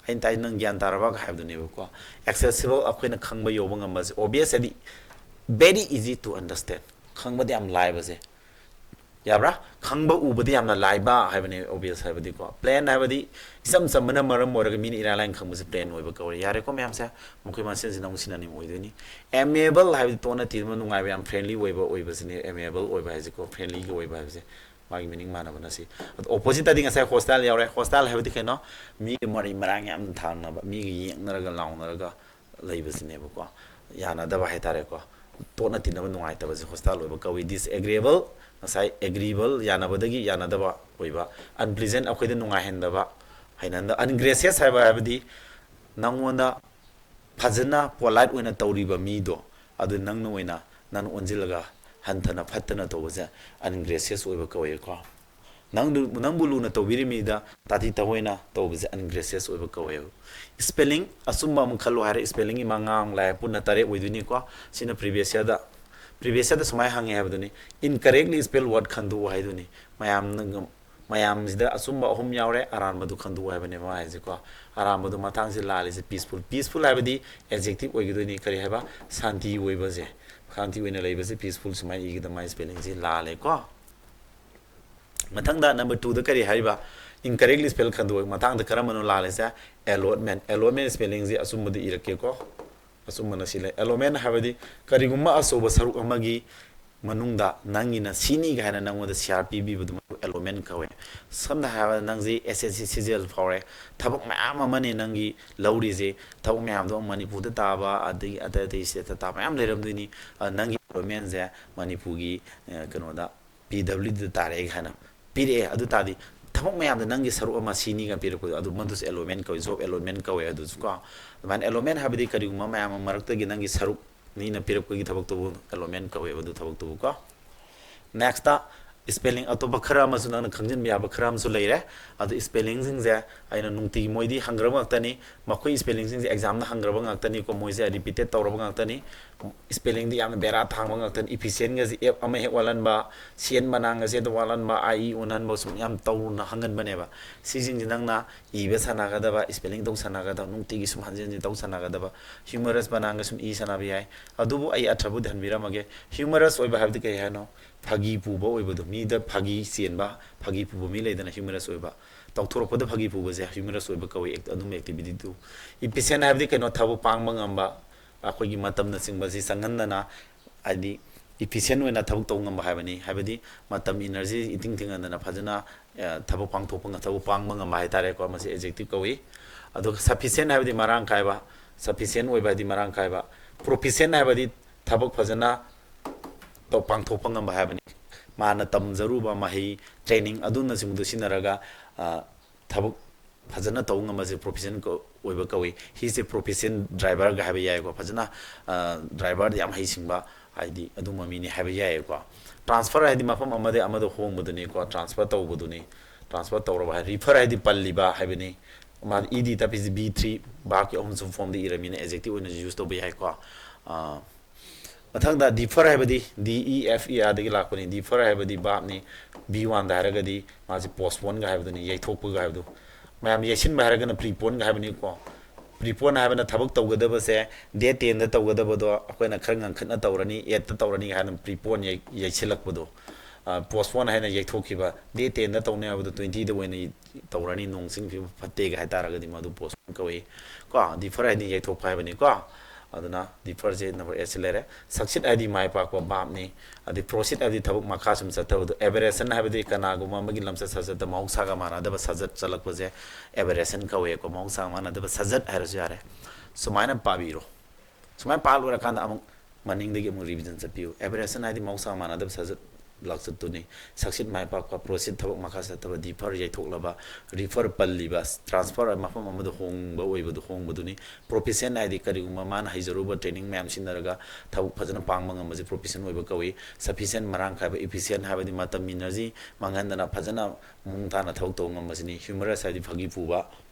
ꯑꯩꯅ ꯇꯥꯏ, "ꯅꯪ ꯒ꯭ꯌꯥꯟ ꯇꯥꯔꯕ?" ꯍꯥꯏꯕꯗꯨꯅꯦꯕꯀꯣ꯫ ꯑꯦꯛꯁꯦꯁꯤꯕꯜ, ꯑꯩꯈꯣꯏꯅ ꯈꯪꯕ ꯌꯧꯕ ꯉꯝꯕꯁꯦ꯫ ꯑꯣꯕꯤꯌꯁ ꯍꯥꯏꯗꯤ very easy to understand, ꯈꯪꯕꯗ ꯌꯥꯝ ꯂꯥꯏꯕꯁꯦ꯫ ꯌꯥꯕ꯭ꯔꯥ? ꯈꯪꯕ ꯎꯕꯗ ꯌꯥꯝꯅ ꯂꯥꯏꯕ ꯍꯥꯏꯕꯅꯦ ꯑꯣꯕꯤꯌꯁ ꯍꯥꯏꯕꯗꯤꯀꯣ꯫ ꯄ꯭ꯂꯦꯟ ꯍꯥꯏꯕꯗꯤ ꯏꯆꯝ ꯆꯝꯕꯅ ꯃꯔꯝ ꯑꯣꯏꯔꯒ ꯃꯤꯅ ꯏꯔꯥꯏ ꯂꯥꯏꯅ ꯈꯪꯕꯁꯦ ꯄ꯭ꯂꯦꯟ ꯑꯣꯏꯕ ꯀꯧꯋꯦ꯫ ꯌꯥꯔꯦꯀꯣ ꯃꯌꯥꯝꯁꯦ? ꯃꯈꯣꯏ ꯃꯁꯦꯟꯁꯤꯅ ꯑꯃꯨꯛ ꯁꯤꯅꯅꯤꯝ ꯑꯣꯏꯗꯣꯏꯅꯤ꯫ ꯑꯦꯃꯤꯑꯦꯕꯜ ꯍꯥꯏꯕꯗꯤ ꯇꯣꯠꯅ ꯇꯤꯟꯅꯕ ꯅꯨꯡꯉꯥꯏꯕ, ꯌꯥꯝ ꯐ꯭ꯔꯦꯟꯂꯤ ꯑꯣꯏꯕ ꯑꯣꯏꯕꯁꯤꯅꯦ ꯑꯦꯃꯤꯑꯦꯕꯜ ꯑꯣꯏꯕ ꯍꯥꯏꯁꯦꯀꯣ, ꯐ꯭ꯔꯦꯟꯂꯤꯒ ꯑꯣꯏꯕ ꯍꯥꯏꯕꯁꯦ꯫ ꯃꯥꯒꯤ ꯃꯤꯅꯤꯡ ꯃꯥꯟꯅꯕꯅ ꯁꯤ꯫ ꯑꯗꯣ ꯑꯣꯄꯣꯖꯤꯠꯇꯗꯤ ꯉꯁꯥꯏ ꯍꯣꯁꯇꯥꯏꯜ ꯌꯥꯎꯔꯦ꯫ ꯍꯣꯁꯇꯥꯏꯜ ꯍꯥꯏꯕꯗꯤ ꯀꯩꯅꯣ? ꯃꯤꯒ ꯃꯔꯩ ꯃꯔꯥꯡ ꯌꯥꯝꯅ ꯊꯥꯅꯕ, ꯃꯤꯒ ꯌꯦꯛꯅꯔꯒ ꯂꯥꯎꯅꯔꯒ ꯂꯩꯕꯁꯤꯅꯦꯕꯀꯣ꯫ ꯌꯥꯅꯗꯕ ꯍꯥꯏꯇꯥꯔꯦꯀꯣ꯫ ꯇꯣꯠꯅ ꯇꯤꯟꯅꯕ ꯅꯨꯡꯉꯥꯏꯇꯕꯁꯦ ꯍꯣꯁꯇꯥꯏꯜ ꯑꯣꯏꯕ ꯀꯧꯏ꯫ ꯗꯤꯁꯑꯦꯒ꯭ꯔꯤꯑꯦꯕꯜ, ꯉꯁꯥꯏ ꯑꯦꯒ꯭ꯔꯤꯑꯦꯕꯜ, ꯌꯥꯅꯕꯗꯒꯤ ꯌꯥꯅꯗꯕ ꯑꯣꯏꯕ꯫ ꯑꯟꯄ꯭ꯂꯤꯖꯦꯟ, ꯑꯩꯈꯣꯏꯗ ꯅꯨꯡꯉꯥꯏꯍꯟꯗꯕ, ꯍꯩꯅꯍꯟꯗ-, ꯑꯟꯒ꯭ꯔꯦꯁꯤꯌꯁ ꯍꯥꯏꯕ ꯍꯥꯏꯕꯗꯤ ꯅꯪꯉꯣꯟꯗ ꯐꯖꯅ polite ꯑꯣꯏꯅ ꯇꯧꯔꯤꯕ ꯃꯤꯗꯣ, ꯑꯗꯨ ꯅꯪꯅ ꯑꯣꯏꯅ, ꯅꯪꯅ ꯑꯣꯟꯁꯤꯜꯂꯒ ꯍꯟꯊꯅ ꯐꯠꯇꯅ ꯇꯧꯕꯁꯦ ungracious ꯑꯣꯏꯕ ꯀꯧꯋꯦꯀꯣ꯫ ꯅꯪꯗꯨ, ꯅꯪꯕꯨ ꯂꯨꯅ ꯇꯧꯕꯤꯔꯤꯕ ꯃꯤꯗ ꯇꯥꯊꯤ ꯇꯥꯑꯣꯏꯅ ꯇꯧꯕꯁꯦ ungracious ꯑꯣꯏꯕ ꯀꯧꯋꯦꯕ꯫ Spelling ꯑꯆꯨꯝꯕ ꯑꯃ ꯈꯜꯂꯣ ꯍꯥꯏꯔꯦ, spellingꯒꯤ ꯃꯉꯥ ꯑꯃ ꯂꯥꯛꯑꯦ, ꯄꯨꯟꯅ ꯇꯔꯦꯠ ꯑꯣꯏꯗꯣꯏꯅꯤꯀꯣ꯫ ꯁꯤꯅ previous yearꯗ, previous yearꯗ ꯁꯨꯃꯥꯏꯅ ꯍꯪꯉꯦ ꯍꯥꯏꯕꯗꯨꯅꯤ, incorrectly spelled word ꯈꯟꯗꯣꯛꯎ ꯍꯥꯏꯗꯨꯅꯤ꯫ ꯃꯌꯥꯝꯅ ꯉꯝ-, ꯃꯌꯥꯝꯁꯤꯗ ꯑꯆꯨꯝꯕ ꯑꯍꯨꯝ ꯌꯥꯎꯔꯦ, ꯑꯔꯥꯟꯕꯗꯨ ꯈꯟꯗꯣꯛꯎ ꯍꯥꯏꯕꯅꯦꯕ ꯃꯥ ꯍꯥꯏꯁꯦꯀꯣ꯫ ꯑꯔꯥꯟꯕꯗꯣ ꯃꯇꯥꯡꯁꯦ ꯂꯥꯜꯂꯤꯁꯦ peaceful꯫ Peaceful ꯍꯥꯏꯕꯗꯤ adjective ꯑꯣꯏꯒꯗꯣꯏꯅꯤ, ꯀꯔꯤ ꯍꯥꯏꯕ? ꯁꯥꯟꯇꯤ ꯑꯣꯏꯕꯁꯦ, ꯁꯥꯟꯇꯤ ꯑꯣꯏꯅ ꯂꯩꯕꯁꯦ peaceful ꯁꯨꯃꯥꯏꯅ ꯏꯒꯗꯕ, ꯃꯥꯒꯤ spellingꯁꯦ ꯂꯥꯜꯂꯦꯀꯣ꯫ ꯃꯊꯪꯗ number twoꯗ ꯀꯔꯤ ꯍꯥꯏꯔꯤꯕ? Incorrectly spelled ꯈꯟꯗꯣꯛꯑꯦ꯫ ꯃꯊꯪꯗ ꯀꯔꯝꯕꯅꯣ ꯂꯥꯜꯂꯤꯁꯦ? Allotment꯫ Allotment spellingꯁꯦ ꯑꯆꯨꯝꯕꯗ ꯏꯔꯛꯀꯦꯀꯣ꯫ ꯑꯆꯨꯝꯕꯅ ꯁꯤ ꯂꯩ꯫ Allotment ꯍꯥꯏꯕꯗꯤ ꯀꯔꯤꯒꯨꯝꯕ ꯑꯆꯧꯕ ꯁꯔꯨꯛ ꯑꯃꯒꯤ ꯃꯅꯨꯡꯗ ꯅꯪꯒꯤꯅ ꯁꯤꯅꯤ ꯀꯥꯏꯅ ꯅꯪꯉꯣꯟꯗ share ꯄꯤꯕꯤꯕꯗꯨ allotment ꯀꯧꯋꯦ꯫ ꯁꯝꯅ ꯍꯥꯏꯔꯕꯗ ꯅꯪꯁꯤ S S C C G L ꯐꯥꯎꯔꯦ, ꯊꯕꯛ ꯃꯌꯥꯝ ꯑꯃꯅꯤ ꯅꯪꯒꯤ ꯂꯧꯔꯤꯁꯦ, ꯊꯕꯛ ꯃꯌꯥꯝꯗꯣ ꯃꯅꯤꯄꯨꯔꯗ ꯇꯥꯕ, ꯑꯗꯒꯤ ꯑꯇꯩ ꯑꯇꯩ stateꯇ ꯇꯥꯕ ꯃꯌꯥꯝ ꯂꯩꯔꯝꯗꯣꯏꯅꯤ꯫ ꯑ, ꯅꯪꯒꯤ allotmentꯁꯦ ꯃꯅꯤꯄꯨꯔꯒꯤ, ꯑ, ꯀꯩꯅꯣꯗ, P W Dꯗ ꯇꯥꯔꯦ ꯍꯥꯏꯅ ꯄꯤꯔꯛꯑꯦ꯫ ꯑꯗꯨ ꯇꯥꯔꯗꯤ ꯊꯕꯛ ꯃꯌꯥꯝꯗ ꯅꯪꯒꯤ ꯁꯔꯨꯛ ꯑꯃ ꯁꯤꯅꯤꯒ ꯄꯤꯔꯛꯄꯗꯣ, ꯑꯗꯨ ꯃꯗꯨꯁꯨ allotment ꯀꯧꯏ, job allotment ꯀꯧꯋꯦ ꯑꯗꯨꯁꯨ ꯀꯣ꯫ ꯑꯗꯨꯃꯥꯏꯅ allotment ꯍꯥꯏꯕꯗꯤ ꯀꯔꯤꯒꯨꯝꯕ ꯃꯌꯥꯝ ꯑꯃ ꯃꯔꯛꯇꯒꯤ ꯅꯪꯒꯤ ꯁꯔꯨꯛ ꯅꯤꯅ ꯄꯤꯔꯛꯄꯒꯤ ꯊꯕꯛꯇꯨꯕꯨ allotment ꯀꯧꯋꯦꯕ, ꯑꯗꯨ ꯊꯕꯛꯇꯨꯕꯨ ꯀꯣ꯫ Nextꯇ spelling ꯑꯇꯣꯞꯄ ꯈꯔ ꯑꯃꯁꯨ ꯅꯪꯅ ꯈꯪꯖꯤꯟꯕ ꯌꯥꯕ ꯈꯔ ꯑꯃꯁꯨ ꯂꯩꯔꯦ꯫ ꯑꯗꯨ spellingꯁꯤꯡꯁꯦ ꯑꯩꯅ ꯅꯨꯡꯇꯤꯒꯤ ꯃꯣꯏꯗꯤ ꯍꯪꯈ꯭ꯔꯕ ꯉꯥꯛꯇꯅꯤ, ꯃꯈꯣꯏ spellingꯁꯤꯡꯁꯦ examꯗ ꯍꯪꯈ꯭ꯔꯕ ꯉꯥꯛꯇꯅꯤꯀꯣ, ꯃꯣꯏꯁꯦ repeated ꯇꯧꯔꯕ ꯉꯥꯛꯇꯅꯤ꯫ Spellingꯗꯤ ꯌꯥꯝꯅ ꯕꯦꯔꯥ ꯊꯥꯡꯕ ꯉꯥꯛꯇꯅꯤ꯫ Ephesians ꯒꯁꯦ F ꯑꯃ ꯍꯦꯛ ꯋꯥꯠꯍꯟꯕ, C N ꯃꯅꯥꯡꯒꯁꯦ ꯑꯗꯨꯝ ꯋꯥꯠꯍꯟꯕ, I E ꯑꯣꯟꯍꯟꯕ, ꯁꯨꯝ ꯌꯥꯝ ꯇꯧꯅ ꯍꯪꯒꯟꯕꯅꯦꯕ꯫ ꯁꯤꯁꯤꯡꯁꯦ ꯅꯪꯅ ꯏꯕ ꯁꯥꯟꯅꯒꯗꯕ, spelling ꯇꯧ ꯁꯥꯟꯅꯒꯗꯕ, ꯅꯨꯡꯇꯤꯒꯤ ꯁꯨꯝ ꯍꯟꯖꯤꯟ ꯍꯟꯖꯤꯟ ꯇꯧ ꯁꯥꯟꯅꯒꯗꯕ, humorous ꯃꯅꯥꯡꯒ ꯁꯨꯝ ꯏ ꯁꯥꯟꯅꯕ ꯌꯥꯏ꯫ ꯑꯗꯨꯕꯨ ꯑꯩ ꯑꯊ꯭ꯔꯕꯨꯗꯤ ꯍꯟꯕꯤꯔꯝꯃꯒꯦ꯫ Humorous ꯑꯣꯏꯕ ꯍꯥꯏꯕꯗꯤ ꯀꯔꯤ ꯍꯥꯏꯅꯣ? ꯐꯥꯒꯤ ꯄꯨꯕ ꯑꯣꯏꯕꯗꯣ, ꯃꯤꯗ ꯐꯥꯒꯤ ꯆꯦꯟꯕ, ꯐꯥꯒꯤ ꯄꯨꯕ ꯃꯤ ꯂꯩꯗꯅ, humorous ꯑꯣꯏꯕ꯫ ꯇꯧꯊꯣꯔꯛꯄꯗ ꯐꯥꯒꯤ ꯄꯨꯕꯁꯦ humorous ꯑꯣꯏꯕ ꯀꯧꯏ, act-, ꯑꯗꯨꯝꯕ activityꯗꯨ꯫ Efficient ꯍꯥꯏꯕꯗꯤ ꯀꯩꯅꯣ? ꯊꯕꯛ ꯄꯥꯡꯕ ꯉꯝꯕ, ꯑꯩꯈꯣꯏꯒꯤ ꯃꯇꯝꯅꯆꯤꯡꯕꯁꯤ ꯆꯪꯍꯟꯗꯅ, ꯍꯥꯏꯗꯤ efficient ꯑꯣꯏꯅ ꯊꯕꯛ ꯇꯧꯕ ꯉꯝꯕ ꯍꯥꯏꯕꯅꯤ꯫ ꯍꯥꯏꯕꯗꯤ ꯃꯇꯝ, energy ꯏꯇꯤꯡ ꯇꯤꯡꯍꯟꯗꯅ ꯐꯖꯅ, ꯑ, ꯊꯕꯛ ꯄꯥꯡꯊꯣꯛꯄ ꯉ-, ꯊꯕꯛ ꯄꯥꯡꯕ ꯉꯝꯕ ꯍꯥꯏꯇꯥꯔꯦꯀꯣ, ꯃꯁꯤ adjective ꯀꯧꯏ꯫ ꯑꯗꯨꯒ sufficient ꯍꯥꯏꯕꯗꯤ ꯃꯔꯥꯡ ꯀꯥꯏꯕ, sufficient ꯑꯣꯏꯕ ꯍꯥꯏꯗꯤ ꯃꯔꯥꯡ ꯀꯥꯏꯕ, proficient ꯍꯥꯏꯕꯗꯤ ꯊꯕꯛ ꯐꯖꯅ ꯇꯧ-, ꯄꯥꯡꯊꯣꯛꯄ ꯉꯝꯕ ꯍꯥꯏꯕꯅꯤ꯫ ꯃꯥꯅ ꯇꯝꯖꯔꯨꯕ ꯃꯍꯩ, training ꯑꯗꯨꯅꯆꯤꯡꯕꯗꯨ ꯁꯤꯖꯤꯟꯅꯔꯒ, ꯑ, ꯊꯕꯛ ꯐꯖꯅ ꯇꯧꯕ ꯉꯝꯕꯁꯦ proficient ꯑꯣꯏꯕ ꯀꯧꯏ꯫ He is a proficient driverꯒ ꯍꯥꯏꯕ ꯌꯥꯏꯀꯣ꯫ ꯐꯖꯅ driverꯗ ꯌꯥꯝ ꯍꯩꯁꯤꯡꯕ, ꯍꯥꯏꯗꯤ ꯑꯗꯨꯝꯕ ꯃꯤꯅꯤ ꯍꯥꯏꯕ ꯌꯥꯏꯀꯣ꯫ Transfer ꯍꯥꯏꯗꯤ ꯃꯐꯝ ꯑꯃꯗꯒꯤ ꯑꯃꯗ ꯍꯣꯡꯕꯗꯨꯅꯤꯀꯣ, transfer ꯇꯧꯕꯗꯨꯅꯤ꯫ Transfer ꯇꯧꯔꯕ ꯍꯥꯏ꯫ Refer ꯍꯥꯏꯗꯤ ꯄꯜꯂꯤꯕ ꯍꯥꯏꯕꯅꯤ꯫ ꯃꯥ ed ꯇꯞꯄꯤꯁꯤ verb three, verbꯀꯤ ꯑꯍꯨꯝꯁꯨꯕ formꯗ ꯏꯔꯃꯤꯅ adjective ꯑꯣꯏꯅꯁꯨ use ꯇꯧꯕ ꯌꯥꯏꯀꯣ꯫ ꯃꯊꯪꯗ defer ꯍꯥꯏꯕꯗꯤ D E F E Rꯗꯒꯤ ꯂꯥꯛꯄꯅꯤ꯫ Defer ꯍꯥꯏꯕꯗꯤ verbꯅꯤ꯫ B oneꯗ ꯍꯥꯏꯔꯒꯗꯤ ꯃꯥꯁꯤ postponeꯒ ꯍꯥꯏꯕꯗꯨꯅꯤ, ꯌꯩꯊꯣꯛꯄꯒ ꯍꯥꯏꯕꯗꯨ꯫ ꯃꯌꯥꯝ ꯌꯩꯁꯤꯟꯕ ꯍꯥꯏꯔꯒꯅ preponeꯒ ꯍꯥꯏꯕꯅꯤꯀꯣ꯫ Prepone ꯍꯥꯏꯕꯅ ꯊꯕꯛ ꯇꯧꯒꯗꯕꯁꯦ date tenꯗ ꯇꯧꯒꯗꯕꯗꯣ ꯑꯩꯈꯣꯏꯅ ꯈꯔ ꯉꯟꯈꯠꯅ ꯇꯧꯔꯅꯤ, eightꯇ ꯇꯧꯔꯅꯤ ꯍꯥꯏꯅ prepone ꯌꯩ-, ꯌꯩꯁꯤꯜꯂꯛꯄꯗꯣ꯫ Postpone ꯍꯥꯏꯅ ꯌꯩꯊꯣꯛꯈꯤꯕ, date tenꯗ ꯇꯧꯅꯤ ꯍꯥꯏꯕꯗꯣ twentyꯗ ꯑꯣꯏꯅ ꯇꯧꯔꯅꯤ, ꯅꯣꯡ ꯆꯤꯡ ꯐꯤꯕꯝ ꯐꯠꯇꯦꯒ ꯍꯥꯏꯇꯥꯔꯒꯗꯤ ꯃꯗꯨ postpone ꯀꯧꯏ ꯀꯣ꯫ Defer ꯍꯥꯏꯗꯤ ꯌꯩꯊꯣꯛꯄ ꯍꯥꯏꯕꯅꯤꯀꯣ꯫ ꯑꯗꯨꯅ deferꯁꯦ number eightꯁꯤ ꯂꯩꯔꯦ꯫ Succeed ꯍꯥꯏꯗꯤ ꯃꯥꯏ ꯄꯥꯛꯄ verbꯅꯤ꯫ ꯑꯗꯩ proceed ꯍꯥꯏꯕꯗꯤ ꯊꯕꯛ ꯃꯈꯥ ꯁꯨꯝ ꯆꯠꯊꯕꯗꯣ꯫ Aberration ꯍꯥꯏꯕꯗꯤ ꯀꯅꯥꯒꯨꯝꯕ ꯑꯃꯒꯤ ꯂꯝꯆꯠ ꯁꯥꯖꯠꯇ ꯃꯍꯧꯁꯥꯒ ꯃꯥꯟꯅꯗꯕ ꯁꯥꯖꯠ ꯆꯠꯂꯛꯄꯁꯦ aberration ꯀꯧꯋꯦꯀꯣ꯫ ꯃꯍꯧꯁꯥꯒ ꯃꯥꯟꯅꯗꯕ ꯁꯥꯖꯠ ꯍꯥꯏꯔꯁꯨ ꯌꯥꯔꯦ꯫ ꯁꯨꯃꯥꯏꯅ ꯄꯥꯕꯤꯔꯣ꯫ ꯁꯨꯃꯥꯏꯅ ꯄꯥ ꯂꯣꯏꯔꯀꯥꯟꯗ ꯑꯃꯨꯛ ꯃꯅꯤꯡꯗꯒꯤ ꯑꯃꯨꯛ revision ꯆꯠꯄꯤꯌꯨ꯫ Aberration ꯍꯥꯏꯗꯤ ꯃꯍꯧꯁꯥꯒ ꯃꯥꯟꯅꯗꯕ ꯁꯥꯖꯠ ꯂꯥꯛꯆꯠꯇꯨꯅꯤ꯫ Succeed ꯃꯥꯏ ꯄꯥꯛꯄ, proceed ꯊꯕꯛ ꯃꯈꯥ ꯆꯠꯊꯕ, defer ꯌꯩꯊꯣꯛꯂꯕ, refer ꯄꯜꯂꯤꯕ, transfer ꯃꯐꯝ ꯑꯃꯗ ꯍꯣꯡꯕ ꯑꯣꯏꯕꯗꯨ ꯍꯣꯡꯕꯗꯨꯅꯤ꯫ Proficient ꯍꯥꯏꯗꯤ ꯀꯔꯤꯒꯨꯝꯕ ꯃꯥꯅ ꯍꯩꯖꯔꯨꯕ training ꯃꯌꯥꯝ ꯁꯤꯖꯤꯟꯅꯔꯒ ꯊꯕꯛ ꯐꯖꯅ ꯄꯥꯡꯕ ꯉꯝꯕꯁꯤ proficient ꯑꯣꯏꯕ ꯀꯧꯏ꯫ Sufficient ꯃꯔꯥꯡ ꯀꯥꯏꯕ, efficient ꯍꯥꯏꯕꯗꯤ ꯃꯇꯝ energy ꯃꯥꯡꯍꯟꯗꯅ ꯐꯖꯅ ꯃꯑꯣꯡ ꯇꯥꯅ ꯊꯕꯛ ꯇꯧꯕ ꯉꯝꯕꯁꯤꯅꯤ꯫ Humorous ꯍꯥꯏꯗꯤ ꯐꯥꯒꯤ ꯄꯨꯕ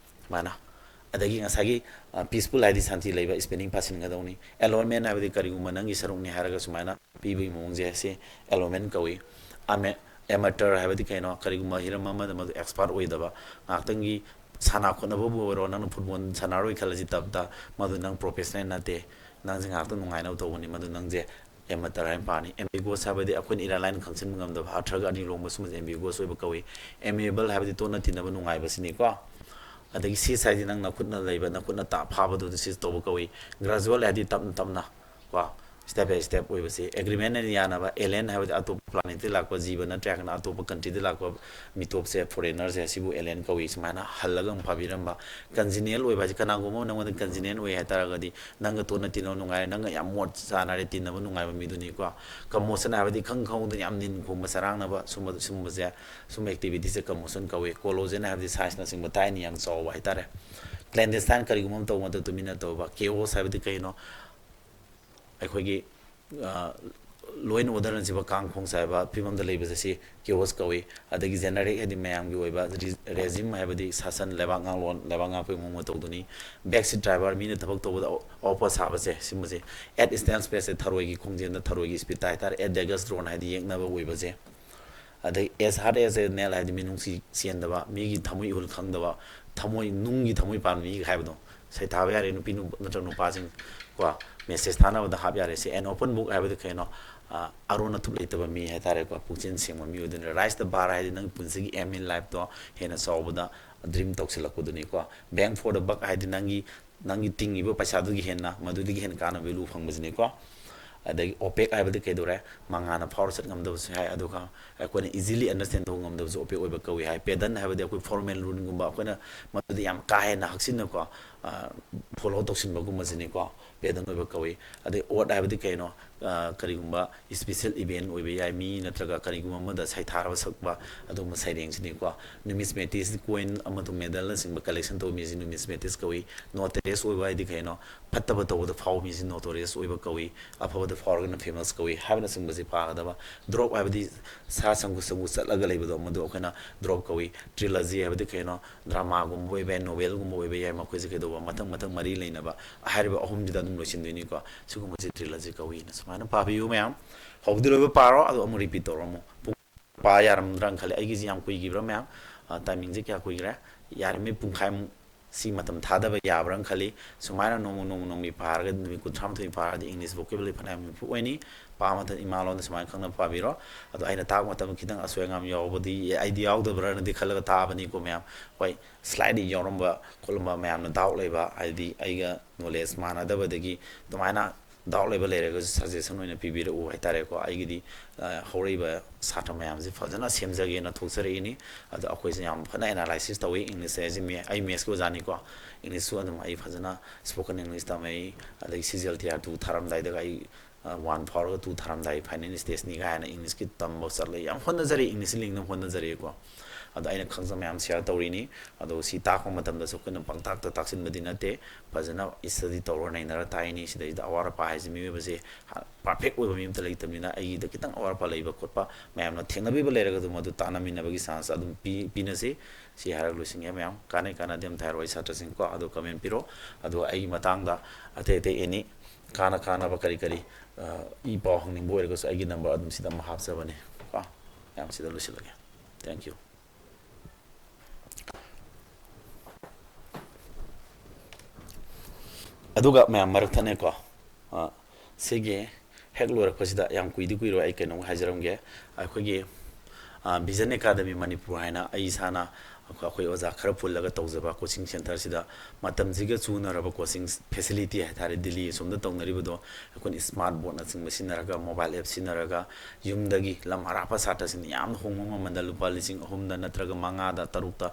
ꯁꯨꯃꯥꯏꯅ꯫ ꯑꯗꯒꯤ ꯉꯁꯥꯏꯒꯤ peaceful ꯍꯥꯏꯗꯤ ꯁꯥꯟꯇꯤ ꯂꯩꯕ, spending ꯐꯥꯁꯤꯟꯒꯗꯧꯅꯤ꯫ Allotment ꯍꯥꯏꯕꯗꯤ ꯀꯔꯤꯒꯨꯝꯕ ꯅꯪꯒꯤ ꯁꯔꯨꯛꯅꯤ ꯍꯥꯏꯔꯒ ꯁꯨꯃꯥꯏꯅ ꯄꯤꯕꯒꯤ ꯃꯑꯣꯡꯁꯦ ꯁꯤ allotment ꯀꯧꯏ꯫ Amateur ꯍꯥꯏꯕꯗꯤ ꯀꯩꯅꯣ? ꯀꯔꯤꯒꯨꯝꯕ ꯍꯤꯔꯝ ꯑꯃꯗ ꯃꯗꯨ expert ꯑꯣꯏꯗꯕ, ꯉꯥꯏꯍꯥꯛꯇꯪꯒꯤ ꯁꯥꯟꯅ ꯈꯣꯠꯅꯕꯕꯨ ꯑꯣꯏꯔꯣ, ꯅꯪꯅ football ꯁꯥꯟꯅꯔꯣꯏ ꯈꯜꯂꯁꯤ ꯇꯞꯇ, ꯃꯗꯨ ꯅꯪ professional ꯅꯠꯇꯦ꯫ ꯅꯪꯁꯦ ꯉꯥꯏꯍꯥꯛꯇꯪ ꯅꯨꯡꯉꯥꯏꯅꯕ ꯇꯧꯕꯅꯤ, ꯃꯗꯨ ꯅꯪꯁꯦ amateur ꯍꯥꯏꯅ ꯄꯥꯅꯤ꯫ Ambiguous ꯍꯥꯏꯕꯗꯤ ꯑꯩꯈꯣꯏꯅ ꯏꯔꯥꯏ ꯂꯥꯏꯅ ꯈꯪꯖꯤꯟꯕ ꯉꯝꯗꯕ, ꯑꯔꯊꯒ ꯑꯅꯤ ꯂꯣꯡꯕ ꯁꯨꯝꯕꯁꯦ ambiguous ꯑꯣꯏꯕ ꯀꯧꯏ꯫ Amiable ꯍꯥꯏꯕꯗꯤ ꯇꯣꯠꯅ ꯇꯤꯟꯅꯕ ꯅꯨꯡꯉꯥꯏꯕꯁꯤꯅꯤꯀꯣ꯫ ꯑꯗꯒꯤ seize ꯍꯥꯏꯗꯤ ꯅꯪ ꯅꯈꯨꯠꯅ ꯂꯩꯕ, ꯅꯈꯨꯠꯅ ꯇꯥ ꯐꯥꯕꯗꯨꯗ seize ꯇꯧꯕ ꯀꯧꯏ꯫ Gradual ꯍꯥꯏꯗꯤ ꯇꯞꯅ ꯇꯞꯅ ꯀꯣ꯫ step by step ꯑꯣꯏꯕꯁꯦ꯫ Agreement ꯍꯥꯏꯅ ꯌꯥꯅꯕ, alien ꯍꯥꯏꯕꯗꯤ ꯑꯇꯣꯞꯄ planetꯇꯒꯤ ꯂꯥꯛꯄ ꯖꯤꯕ ꯅꯠꯇ꯭ꯔꯒꯅ ꯑꯇꯣꯞꯄ countryꯗꯒꯤ ꯂꯥꯛꯄ ꯃꯤꯇꯣꯞꯁꯦ, foreignerꯁꯦ, ꯁꯤꯕꯨ alien ꯀꯧꯏ꯫ ꯁꯨꯃꯥꯏꯅ ꯍꯜꯂꯒ ꯑꯃꯨꯛ ꯐꯥꯕꯤꯔꯝꯕ, congenial ꯑꯣꯏꯕ ꯍꯥꯏꯁꯦ, ꯀꯅꯥꯒꯨꯝꯕ ꯑꯃ ꯅꯪꯉꯣꯟꯗ congenial ꯑꯣꯏ ꯍꯥꯏꯇꯥꯔꯒꯗꯤ ꯅꯪꯒ ꯇꯣꯠꯅ ꯇꯤꯟꯅꯕ ꯅꯨꯡꯉꯥꯏꯔꯦ, ꯅꯪꯒ ꯌꯥꯝ ꯃꯣꯠ ꯆꯥꯅꯔꯦ, ꯇꯤꯟꯅꯕ ꯅꯨꯡꯉꯥꯏꯕ ꯃꯤꯗꯨꯅꯤꯀꯣ꯫ Commotion ꯍꯥꯏꯕꯗꯤ ꯈꯪ ꯈꯪꯍꯧꯗꯅ ꯌꯥꯝ ꯅꯤꯟ ꯈꯣꯡꯕ, ꯆꯔꯥꯡꯅꯕ, ꯁꯨꯝꯕ, ꯁꯨꯝꯕꯁꯦ, ꯁꯨꯝꯕ activityꯁꯦ commotion ꯀꯧꯏ꯫ Collision ꯍꯥꯏꯕꯗꯤ sizeꯅꯆꯤꯡꯕ ꯇꯥꯏꯅ ꯌꯥꯝ ꯆꯥꯎꯕ ꯍꯥꯏꯇꯥꯔꯦ꯫ Clandestine ꯀꯔꯤꯒꯨꯝꯕ ꯑꯃ ꯇꯧꯕ ꯃꯇꯝꯗ ꯇꯨꯃꯤꯟꯅ ꯇꯧꯕ꯫ Chaos ꯍꯥꯏꯕꯗꯤ ꯀꯩꯅꯣ? ꯑꯩꯈꯣꯏꯒꯤ, ꯑ, law and orderꯅꯆꯤꯡꯕ ꯀꯥꯡ ꯈꯣꯡ ꯆꯥꯏꯕ ꯐꯤꯕꯝꯗ ꯂꯩꯕꯁꯦ ꯁꯤ chaos ꯀꯧꯏ꯫ ꯑꯗꯒꯤ ꯖꯦꯅꯔꯤꯛ ꯍꯥꯏꯗꯤ ꯃꯌꯥꯝꯒꯤ ꯑꯣꯏꯕ ꯔꯤ-, regime ꯍꯥꯏꯕꯗꯤ ꯁꯥꯁꯟ, ꯂꯩꯕꯥꯛ ꯉꯥꯛꯂꯣꯟ, ꯂꯩꯕꯥꯛ ꯉꯥꯛꯄꯒꯤ ꯃꯑꯣꯡ ꯃꯇꯧꯗꯨꯅꯤ꯫ Backseat driver, ꯃꯤꯅ ꯊꯕꯛ ꯇꯧꯕꯗ ꯑꯣ-, ꯑꯣꯄ ꯁꯥꯕꯁꯦ, ꯁꯤꯒꯨꯝꯕꯁꯦ꯫ At standstill ꯁꯦ ꯊꯔꯣꯏꯒꯤ ꯈꯣꯡꯖꯦꯜꯗ, ꯊꯔꯣꯏꯒꯤ speed ꯇ ꯍꯥꯏꯇꯥꯔꯦ꯫ At daggers drawn ꯍꯥꯏꯗꯤ ꯌꯦꯛꯅꯕ ꯑꯣꯏꯕꯁꯦ꯫ ꯑꯗꯩ as hard as a nail ꯍꯥꯏꯗꯤ ꯃꯤꯅꯨꯡꯁꯤ ꯆꯦꯟꯗꯕ, ꯃꯤꯒꯤ ꯊꯃꯣꯏ ꯏꯍꯨꯜ ꯈꯪꯗꯕ, ꯊꯃꯣꯏ, ꯅꯨꯡꯒꯤ ꯊꯃꯣꯏ ꯄꯥꯟꯕ ꯃꯤ ꯍꯥꯏꯕꯗꯣ, ꯁꯩꯊꯥꯕ ꯌꯥꯔꯦ ꯅꯨꯄꯤ ꯅꯨ-, ꯅꯠꯇ꯭ꯔꯒ ꯅꯨꯄꯥꯁꯤꯡ ꯀꯣ, message ꯊꯥꯅꯕꯗ ꯍꯥꯞ ꯌꯥꯔꯦ꯫ ꯁꯤ an open book ꯍꯥꯏꯕꯗꯤ ꯀꯩꯅꯣ? ꯑ, ꯑꯔꯣꯟ ꯑꯊꯨꯞ ꯂꯩꯇꯕ ꯃꯤ ꯍꯥꯏꯇꯥꯔꯦꯀꯣ, ꯄꯨꯛꯆꯦꯜ ꯁꯦꯡꯕ ꯃꯤ ꯑꯣꯏꯗꯣꯏꯅꯤ꯫ Raise the bar ꯍꯥꯏꯗꯤ ꯅꯪꯒꯤ ꯄꯨꯟꯁꯤꯒꯤ aim in life ꯇꯣ ꯍꯦꯟꯅ ꯆꯥꯎꯕꯗ dream ꯇꯧꯁꯤꯜꯂꯛꯄꯗꯨꯅꯤꯀꯣ꯫ Bang for the buck ꯍꯥꯏꯗꯤ ꯅꯪꯒꯤ, ꯅꯪꯒꯤ ꯇꯤꯡꯉꯤꯕ ꯄꯩꯁꯥꯗꯨꯒꯤ ꯍꯦꯟꯅ, ꯃꯗꯨꯗꯒꯤ ꯍꯦꯟꯅ ꯀꯥꯟꯅꯕ value ꯐꯪꯕꯁꯤꯅꯤꯀꯣ꯫ ꯑꯗꯒꯤ opaque ꯍꯥꯏꯕꯗꯤ ꯀꯩꯗꯧꯔꯦ? ꯃꯉꯥꯜꯅ ꯐꯥꯎꯔ ꯆꯠ ꯉꯝꯗꯕꯁꯨ ꯌꯥꯏ, ꯑꯗꯨꯒ ꯑꯩꯈꯣꯏꯅ easily understand ꯇꯧꯕ ꯉꯝꯗꯕꯁꯨ opaque ꯑꯣꯏꯕ ꯀꯧꯏ ꯍꯥꯏ꯫ Pedant ꯍꯥꯏꯕꯗꯤ ꯑꯩꯈꯣꯏ formal ruleꯒꯨꯝꯕ, ꯑꯩꯈꯣꯏꯅ ꯃꯗꯨꯗ ꯌꯥꯝ ꯀꯥ ꯍꯦꯟꯅ ꯍꯛꯆꯤꯟꯅꯀꯣ, ꯑ, follow ꯇꯧꯁꯤꯟꯕꯒꯨꯝꯕꯁꯤꯅꯤꯀꯣ, pedant ꯑꯣꯏꯕ ꯀꯧꯏ꯫ ꯑꯗꯩ odd ꯍꯥꯏꯕꯗꯤ ꯀꯩꯅꯣ? ꯑ, ꯀꯔꯤꯒꯨꯝꯕ special event ꯑꯣꯏꯕ ꯌꯥꯏ, ꯃꯤ ꯅꯠꯇ꯭ꯔꯒ ꯀꯔꯤꯒꯨꯝꯕ ꯑꯃꯗ ꯁꯩꯊꯥꯔꯕ ꯁꯛꯄ ꯑꯗꯨꯒꯨꯝꯕ ꯁꯩꯔꯦꯡꯁꯤꯅꯤꯀꯣ꯫ Numismatist, coin ꯑꯃꯁꯨꯡ medalꯅꯆꯤꯡꯕ collection ꯇꯧꯕ ꯃꯤꯁꯤ numismatist ꯀꯧꯏ꯫ Notorious ꯑꯣꯏꯕ ꯍꯥꯏꯗꯤ ꯀꯩꯅꯣ? ꯐꯠꯇꯕ ꯇꯧꯕꯗ ꯐꯥꯎꯕ ꯃꯤꯁꯤ notorious ꯑꯣꯏꯕ ꯀꯧꯏ꯫ ꯑꯐꯕꯗ ꯐꯥꯎꯔꯒꯅ famous ꯀꯧꯏ ꯍꯥꯏꯕꯅꯆꯤꯡꯕꯁꯤ ꯄꯥꯒꯗꯕ꯫ Drop ꯍꯥꯏꯕꯗꯤ ꯁꯥ ꯁꯪꯒꯨ ꯁꯪꯒꯨ ꯆꯠꯂꯒ ꯂꯩꯕꯗꯣ, ꯃꯗꯨ ꯑꯩꯈꯣꯏꯅ drop ꯀꯧꯏ꯫ Trilogy ꯍꯥꯏꯕꯗꯤ ꯀꯩꯅꯣ? Dramaꯒꯨꯝꯕ ꯑꯣꯏꯕ ꯌꯥꯏ, novelꯒꯨꯝꯕ ꯑꯣꯏꯕ ꯌꯥꯏ, ꯃꯈꯣꯏꯁꯦ ꯀꯩꯗꯧꯕ? ꯃꯊꯪ ꯃꯊꯪ ꯃꯔꯤ ꯂꯩꯅꯕ ꯍꯥꯏꯔꯤꯕ ꯑꯍꯨꯝꯁꯤꯗ ꯑꯗꯨꯝ ꯂꯣꯏꯁꯤꯟꯗꯣꯏꯅꯤꯀꯣ꯫ ꯁꯤꯒꯨꯝꯕꯁꯤ trilogy ꯀꯧꯏꯅ ꯁꯨꯃꯥꯏꯅ ꯄꯥꯕꯤꯌꯨ ꯃꯌꯥꯝ꯫ ꯍꯧꯕꯗꯤ ꯂꯣꯏꯕ ꯄꯥꯔꯣ, ꯑꯗꯣ ꯑꯃꯨꯛ repeat ꯇꯧꯔꯣ ꯑꯃꯨꯛ꯫ ꯄꯨꯡ ꯄꯥ ꯌꯥꯔꯝꯗ꯭ꯔꯅ ꯈꯜꯂꯦ꯫ ꯑꯩꯒꯤꯁꯤ ꯌꯥꯝ ꯀꯨꯏꯈꯤꯕ꯭ꯔꯥ ꯃꯌꯥꯝ? ꯑ, timingꯁꯦ ꯀꯌꯥ ꯀꯨꯏꯈ꯭ꯔꯦ? ꯌꯥꯔꯤꯉꯩ ꯄꯨꯡꯈꯥꯏꯃꯨꯛ ꯁꯤ ꯃꯇꯝ ꯊꯥꯗꯕ ꯌꯥꯕ꯭ꯔꯥꯅ ꯈꯜꯂꯤ꯫ ꯁꯨꯃꯥꯏꯅ ꯅꯣꯡꯃ ꯅꯣꯡꯃ ꯅꯣꯡꯃꯒꯤ ꯄꯥꯔꯒ ꯅꯨꯃꯤꯠ ꯀꯨꯟꯊ꯭ꯔꯥ ꯃꯥꯊꯣꯏ ꯄꯥꯔꯒꯗꯤ English vocabulary ꯐꯅꯌꯥꯝ improve ꯑꯣꯏꯅꯤ꯫ ꯄꯥꯕ ꯃꯇꯝꯗ ꯏꯃꯥ ꯂꯣꯟꯗ ꯁꯨꯃꯥꯏꯅ ꯈꯪꯅ ꯄꯥꯕꯤꯔꯣ꯫ ꯑꯗꯣ ꯑꯩꯅ ꯇꯥꯛꯄ ꯃꯇꯝꯗ ꯈꯤꯇꯪ ꯑꯁꯣꯏ ꯑꯉꯥꯝ ꯌꯥꯎꯕꯗꯤ ꯑꯩꯗꯤ ꯌꯥꯎꯗꯕ꯭ꯔꯥꯅꯗꯤ ꯈꯜꯂꯒ ꯇꯥꯕꯅꯤꯀꯣ ꯃꯌꯥꯝ꯫ ꯍꯣꯏ, slightly ꯌꯥꯎꯔꯝꯕ ꯈꯣꯠꯂꯝꯕ ꯃꯌꯥꯝꯅ doubt ꯂꯩꯕ, ꯍꯥꯏꯗꯤ ꯑꯩꯒ knowledge ꯃꯥꯟꯅꯗꯕꯗꯒꯤ ꯑꯗꯨꯃꯥꯏꯅ ꯗꯥꯎꯠ ꯂꯩꯕ ꯂꯩꯔꯒꯁꯨ ꯁꯖꯦꯁꯟ ꯑꯣꯏꯅ ꯄꯤꯕꯤꯔꯛꯎ ꯍꯥꯏꯇꯥꯔꯦꯀꯣ꯫ ꯑꯩꯒꯤꯗꯤ, ꯑ, ꯍꯧꯔꯛꯏꯕ ꯁꯥꯇ꯭ꯔ ꯃꯌꯥꯝꯁꯤ ꯐꯖꯅ ꯁꯦꯝꯖꯒꯦꯅ ꯊꯣꯛꯆꯔꯛꯏꯅꯤ꯫ ꯑꯗꯣ ꯑꯩꯈꯣꯏꯁꯦ ꯌꯥꯝ ꯐꯖꯅ ꯑꯦꯅꯥꯂꯥꯏꯁꯤꯁ ꯇꯧꯏ꯫ ꯏꯪꯂꯤꯁꯁꯦ ꯑꯩꯁꯦ ꯃꯦ-, ꯑꯩ ꯃꯦꯠꯁꯀꯤ ꯑꯣꯖꯥꯅꯤꯀꯣ꯫ ꯏꯪꯂꯤꯁꯁꯨ ꯑꯗꯨꯝ ꯑꯩ ꯐꯖꯅ ꯁ꯭ꯄꯣꯀꯟ ꯏꯪꯂꯤꯁ ꯇꯝꯃꯛꯏ꯫ ꯑꯗꯩ C G L T R two ꯊꯥꯔꯝꯗꯥꯏꯗꯒ ꯑꯩ, ꯑ, ꯋꯥꯟ ꯐꯥꯎꯔꯒ ꯇꯨ ꯊꯥꯔꯝꯗꯥꯏ ꯐꯥꯏꯅꯦꯜ ꯁ꯭ꯇꯦꯖꯅꯤ ꯀꯥꯏꯅ ꯏꯪꯂꯤꯁꯀꯤ ꯇꯝꯕ ꯆꯠꯂꯦ꯫ ꯌꯥꯝ ꯍꯣꯠꯅꯖꯔꯛꯏ, ꯏꯪꯂꯤꯁꯁꯤ ꯂꯤꯡꯅꯕ ꯍꯣꯠꯅꯖꯔꯛꯏꯀꯣ꯫ ꯑꯗꯣ ꯑꯩꯅ ꯈꯪꯖꯕ ꯃꯌꯥꯝ ꯁꯤꯌꯔ ꯇꯧꯔꯤꯅꯤ꯫ ꯑꯗꯣ ꯁꯤ ꯇꯥꯛꯄ ꯃꯇꯝꯗꯁꯨ ꯑꯩꯈꯣꯏꯅ ꯄꯪꯇꯥꯛꯇ ꯇꯥꯛꯁꯤꯟꯕꯗꯤ ꯅꯠꯇꯦ, ꯐꯖꯅ ꯁ꯭ꯇꯗꯤ ꯇꯧꯔ ꯅꯩꯅꯔ ꯇꯥꯛꯏꯅꯤ꯫ ꯁꯤꯗꯩꯁꯤꯗ ꯑꯋꯥꯠ ꯑꯄꯥ ꯍꯥꯏꯁꯦ ꯃꯤꯑꯣꯏꯕꯁꯦ ꯄꯔꯐꯦꯛ ꯑꯣꯏꯕ ꯃꯤ ꯑꯝꯇ ꯂꯩꯇꯕꯅꯤꯅ, ꯑꯩꯒꯤꯗ ꯈꯤꯇꯪ ꯑꯋꯥꯠ ꯑꯄꯥ ꯂꯩꯕ ꯈꯣꯠꯄ ꯃꯌꯥꯝꯅ ꯊꯦꯡꯅꯕꯤꯕ ꯂꯩꯔꯒꯁꯨ ꯃꯗꯨ ꯇꯥꯟꯅꯃꯤꯟꯅꯕꯒꯤ ꯆꯥꯟꯁ ꯑꯗꯨꯝ ꯄꯤ-, ꯄꯤꯅꯁꯤ꯫ ꯁꯤ ꯍꯥꯏꯔꯒ ꯂꯣꯏꯁꯤꯟꯒꯦ ꯃꯌꯥꯝ꯫ ꯀꯥꯟꯅꯩ ꯀꯥꯟꯅꯗꯦ ꯑꯝꯇ ꯍꯥꯏꯔꯣ ꯑꯩ ꯁꯥꯇ꯭ꯔꯁꯤꯡ ꯀꯣ꯫ ꯑꯗꯣ ꯀꯃꯦꯟ ꯄꯤꯔꯣ꯫ ꯑꯗꯣ ꯑꯩꯒꯤ ꯃꯇꯥꯡꯗ ꯑꯇꯩ ꯑꯇꯩ ꯑꯦꯅꯤ ꯀꯥꯟꯅ ꯀꯥꯟꯅꯕ ꯀꯔꯤ ꯀꯔꯤ, ꯑ, ꯏ ꯄꯥꯎ ꯍꯪꯅꯤꯡꯕ ꯑꯣꯏꯔꯒꯁꯨ ꯑꯩꯒꯤ ꯅꯝꯕꯔ ꯑꯗꯨꯝ ꯁꯤꯗ ꯑꯃ ꯍꯥꯞꯆꯕꯅꯤ ꯀꯣ꯫ ꯃꯌꯥꯝ ꯁꯤꯗ ꯂꯣꯏꯁꯤꯜꯂꯒꯦ꯫ Thank you꯫ ꯑꯗꯨꯒ ꯃꯌꯥꯝ ꯃꯔꯛ ꯊꯠꯅꯩꯀꯣ, ꯑ, ꯁꯤꯒꯤ ꯍꯦꯛ ꯂꯣꯏꯔꯛꯄꯁꯤꯗ, ꯌꯥꯝ ꯀꯨꯏꯗꯤ ꯀꯨꯏꯔꯣꯏ, ꯑꯩ ꯀꯩꯅꯣꯝ ꯍꯥꯏꯖꯔꯝꯒꯦ꯫ ꯑꯩꯈꯣꯏꯒꯤ, ꯑ, ꯚꯤꯖꯟ ꯑꯦꯀꯥꯗꯃꯤ ꯃꯅꯤꯄꯨꯔ ꯍꯥꯏꯅ ꯑꯩ ꯏꯁꯥꯅ ꯑꯩꯈꯣꯏ, ꯑꯩꯈꯣꯏ ꯑꯣꯖꯥ ꯈꯔ ꯄꯨꯜꯂꯒ ꯇꯧꯖꯕ ꯀꯣꯆꯤꯡ ꯁꯦꯟꯇꯔꯁꯤꯗ ꯃꯇꯝꯁꯤꯒ ꯆꯨꯅꯔꯕ ꯀꯣꯆꯤꯡ ꯐꯦꯁꯤꯂꯤꯇꯤ ꯍꯥꯏꯇꯥꯔꯦ, ꯗꯤꯜꯂꯤ ꯑꯁꯣꯝꯗ ꯇꯧꯅꯔꯤꯕꯗꯣ ꯑꯩꯈꯣꯏꯅ ꯁ꯭ꯃꯥꯔꯠ ꯕꯣꯔꯗꯅꯆꯤꯡꯕ ꯁꯤꯖꯤꯟꯅꯔꯒ, ꯃꯣꯕꯥꯏꯜ ꯑꯦꯞ ꯁꯤꯖꯤꯟꯅꯔꯒ, ꯌꯨꯝꯗꯒꯤ ꯂꯝ ꯑꯔꯥꯞꯄ ꯁꯥꯇ꯭ꯔꯁꯤꯡꯅ ꯌꯥꯝꯅ ꯍꯣꯡꯕ ꯃꯃꯜꯗ ꯂꯨꯄꯥ ꯂꯤꯁꯤꯡ ꯑꯍꯨꯝꯗ ꯅꯠꯇ꯭ꯔꯒ ꯃꯉꯥꯗ, ꯇꯔꯨꯛꯇ,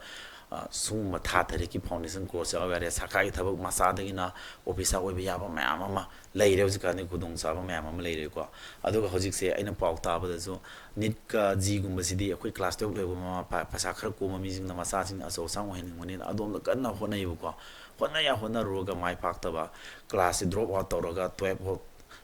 ꯑ, ꯁꯤꯒꯨꯝꯕ ꯊꯥ ꯇꯔꯦꯠꯀꯤ ꯐꯥꯎꯟꯗꯦꯁꯟ ꯀꯣꯔꯁ ꯌꯥꯎꯕ ꯌꯥꯔꯦ꯫ ꯁꯔꯀꯥꯔꯒꯤ ꯊꯕꯛ ꯃꯆꯥꯗꯒꯤꯅ ꯑꯣꯐꯤꯁꯥꯔ ꯑꯣꯏꯕ ꯌꯥꯕ ꯃꯌꯥꯝ ꯑꯃ ꯂꯩꯔꯦ ꯍꯧꯖꯤꯛꯀꯥꯟꯗꯤ, ꯈꯨꯗꯣꯡꯆꯥꯕ ꯃꯌꯥꯝ ꯑꯃ ꯂꯩꯔꯦꯀꯣ꯫ ꯑꯗꯨꯒ ꯍꯧꯖꯤꯛꯁꯦ ꯑꯩꯅ ꯄꯥꯎ ꯇꯥꯕꯗꯁꯨ ꯅꯤꯠꯀ ꯖꯤꯒꯨꯝꯕꯁꯤꯗꯤ ꯑꯩꯈꯣꯏ ꯀ꯭ꯂꯥꯁ ꯇꯨꯌꯦꯜꯞ ꯂꯣꯏꯕ ꯃꯃꯥ ꯃꯄꯥ, ꯄꯩꯁꯥ ꯈꯔ ꯀꯣꯝꯕ ꯃꯤꯁꯤꯡꯅ ꯃꯆꯥꯁꯤꯡ ꯑꯆꯧ ꯑꯁꯥꯡ ꯑꯣꯏꯍꯟꯅꯤꯡꯕꯅꯤꯅ ꯑꯗꯣꯝꯗ ꯀꯟꯅ ꯍꯣꯠꯅꯩꯌꯦꯕꯀꯣ꯫ ꯍꯣꯠꯅ ꯌꯥ ꯍꯣꯠꯅꯔꯨꯔꯒ ꯃꯥꯏ ꯄꯥꯛꯇꯕ, ꯀ꯭ꯂꯥꯁꯁꯤ ꯗ꯭ꯔꯣꯞ ꯑꯥꯎꯠ ꯇꯧꯔꯒ ꯇꯨꯌꯦꯜꯞ ꯐꯥꯎ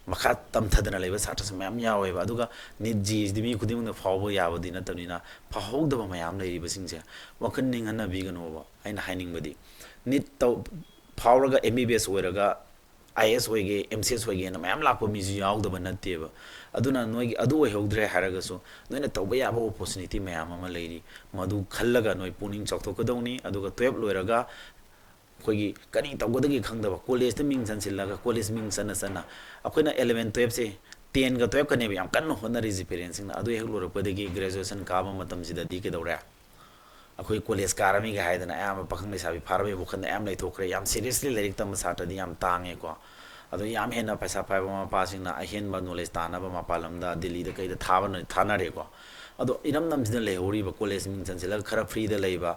ꯃꯈꯥ ꯇꯝꯊꯗꯅ ꯂꯩꯕ ꯁꯥꯇ꯭ꯔꯁꯨ ꯃꯌꯥꯝ ꯌꯥꯎꯋꯦꯕ꯫ ꯑꯗꯨꯒ ꯅꯤꯠ ꯖꯤꯁꯤꯗꯤ ꯃꯤ ꯈꯨꯗꯤꯡꯃꯛꯅ ꯐꯥꯎꯕ ꯌꯥꯕꯗꯤ ꯅꯠꯇꯕꯅꯤꯅ, ꯐꯥꯎꯍꯧꯗꯕ ꯃꯌꯥꯝ ꯂꯩꯔꯤꯕꯁꯤꯡꯁꯦ ꯋꯥꯈꯜ ꯅꯤꯡꯍꯟꯅꯕꯤꯒꯅꯣꯕ꯫ ꯑꯩꯅ ꯍꯥꯏꯅꯤꯡꯕꯗꯤ, ꯅꯤꯠ ꯇꯧ-, ꯐꯥꯎꯔꯒ ꯑꯦꯝ ꯕꯤ ꯕꯤ ꯑꯦꯁ ꯑꯣꯏꯔꯒ ꯑꯥꯏ ꯑꯦ ꯑꯦꯁ ꯑꯣꯏꯒꯦ, ꯑꯦꯝ ꯁꯤ ꯑꯦꯁ ꯑꯣꯏꯒꯦꯅ ꯃꯌꯥꯝ ꯂꯥꯛꯄ ꯃꯤꯁꯨ ꯌꯥꯎꯗꯕ ꯅꯠꯇꯦꯕ꯫ ꯑꯗꯨꯅ ꯅꯣꯏꯒꯤ ꯑꯗꯨ ꯑꯣꯏꯍꯧꯗ꯭ꯔꯦ ꯍꯥꯏꯔꯒꯁꯨ, ꯅꯣꯏꯅ ꯇꯧꯕ ꯌꯥꯕ ꯑꯣꯄꯣꯔꯆꯨꯅꯤꯇꯤ ꯃꯌꯥꯝ ꯑꯃ ꯂꯩꯔꯤ꯫ ꯃꯗꯨ ꯈꯜꯂꯒ ꯅꯣꯏ ꯄꯨꯛꯅꯤꯡ ꯆꯥꯎꯊꯣꯛꯀꯗꯧꯅꯤ꯫ ꯑꯗꯨꯒ ꯇꯨꯌꯦꯜꯞ ꯂꯣꯏꯔꯒ ꯑꯩꯈꯣꯏꯒꯤ ꯀꯔꯤ ꯇꯧꯒꯗꯒꯦ ꯈꯪꯗꯕ, ꯀꯣꯂꯦꯖꯇ ꯃꯤꯡ ꯆꯟꯁꯤꯜꯂꯒ, ꯀꯣꯂꯦꯖ ꯃꯤꯡ ꯆꯟꯅ ꯆꯟꯅ, ꯑꯩꯈꯣꯏꯅ ꯑꯦꯂꯚꯦꯟ ꯇꯨꯌꯦꯜꯞꯁꯦ, ꯇꯦꯟꯒ ꯇꯨꯌꯦꯜꯞꯀꯅꯦꯕ ꯌꯥꯝ ꯀꯟꯅ ꯍꯣꯠꯅꯔꯤꯁꯤ ꯄꯦꯔꯦꯟꯁꯁꯤꯡꯅ꯫ ꯑꯗꯨ ꯍꯦꯛ ꯂꯣꯏꯔꯛꯄꯗꯒꯤ ꯒ꯭ꯔꯦꯖꯨꯑꯦꯁꯟ ꯀꯥꯕ ꯃꯇꯝꯁꯤꯗꯗꯤ ꯀꯩꯗꯧꯔꯦ? ꯑꯩꯈꯣꯏ ꯀꯣꯂꯦꯖ ꯀꯥꯔꯃꯤꯒ ꯍꯥꯏꯗꯅ ꯑꯌꯥꯝꯕ ꯄꯥꯈꯪ ꯂꯩꯁꯥꯕꯤ ꯐꯥꯔꯕꯒꯤ ꯋꯥꯈꯜꯗ ꯑꯌꯥꯝ ꯂꯩꯊꯣꯛꯈ꯭ꯔꯦ꯫ ꯌꯥꯝ ꯁꯤꯔꯤꯌꯁꯂꯤ ꯂꯥꯏꯔꯤꯛ ꯇꯝꯕ ꯁꯥꯇ꯭ꯔꯗꯤ ꯌꯥꯝ ꯇꯥꯡꯉꯦꯀꯣ꯫ ꯑꯗꯣ ꯌꯥꯝ ꯍꯦꯟꯅ ꯄꯩꯁꯥ ꯄꯥꯏꯕ ꯃꯃꯥ ꯃꯄꯥꯁꯤꯡꯅ ꯑꯍꯦꯟꯕ ꯅꯣꯂꯦꯖ ꯇꯥꯟꯅꯕ ꯃꯄꯥꯟ ꯂꯝꯗ, ꯗꯤꯜꯂꯤꯗ ꯀꯩꯗ ꯊꯥꯕ ꯊꯥꯅꯔꯦꯀꯣ꯫ ꯑꯗꯣ ꯏꯔꯝꯗꯝꯁꯤꯗ ꯂꯩꯍꯧꯔꯤꯕ, ꯀꯣꯂꯦꯖ ꯃꯤꯡ ꯆꯟꯁꯤꯜꯂꯒ ꯈꯔ ꯐ꯭ꯔꯤꯗ ꯂꯩꯕ,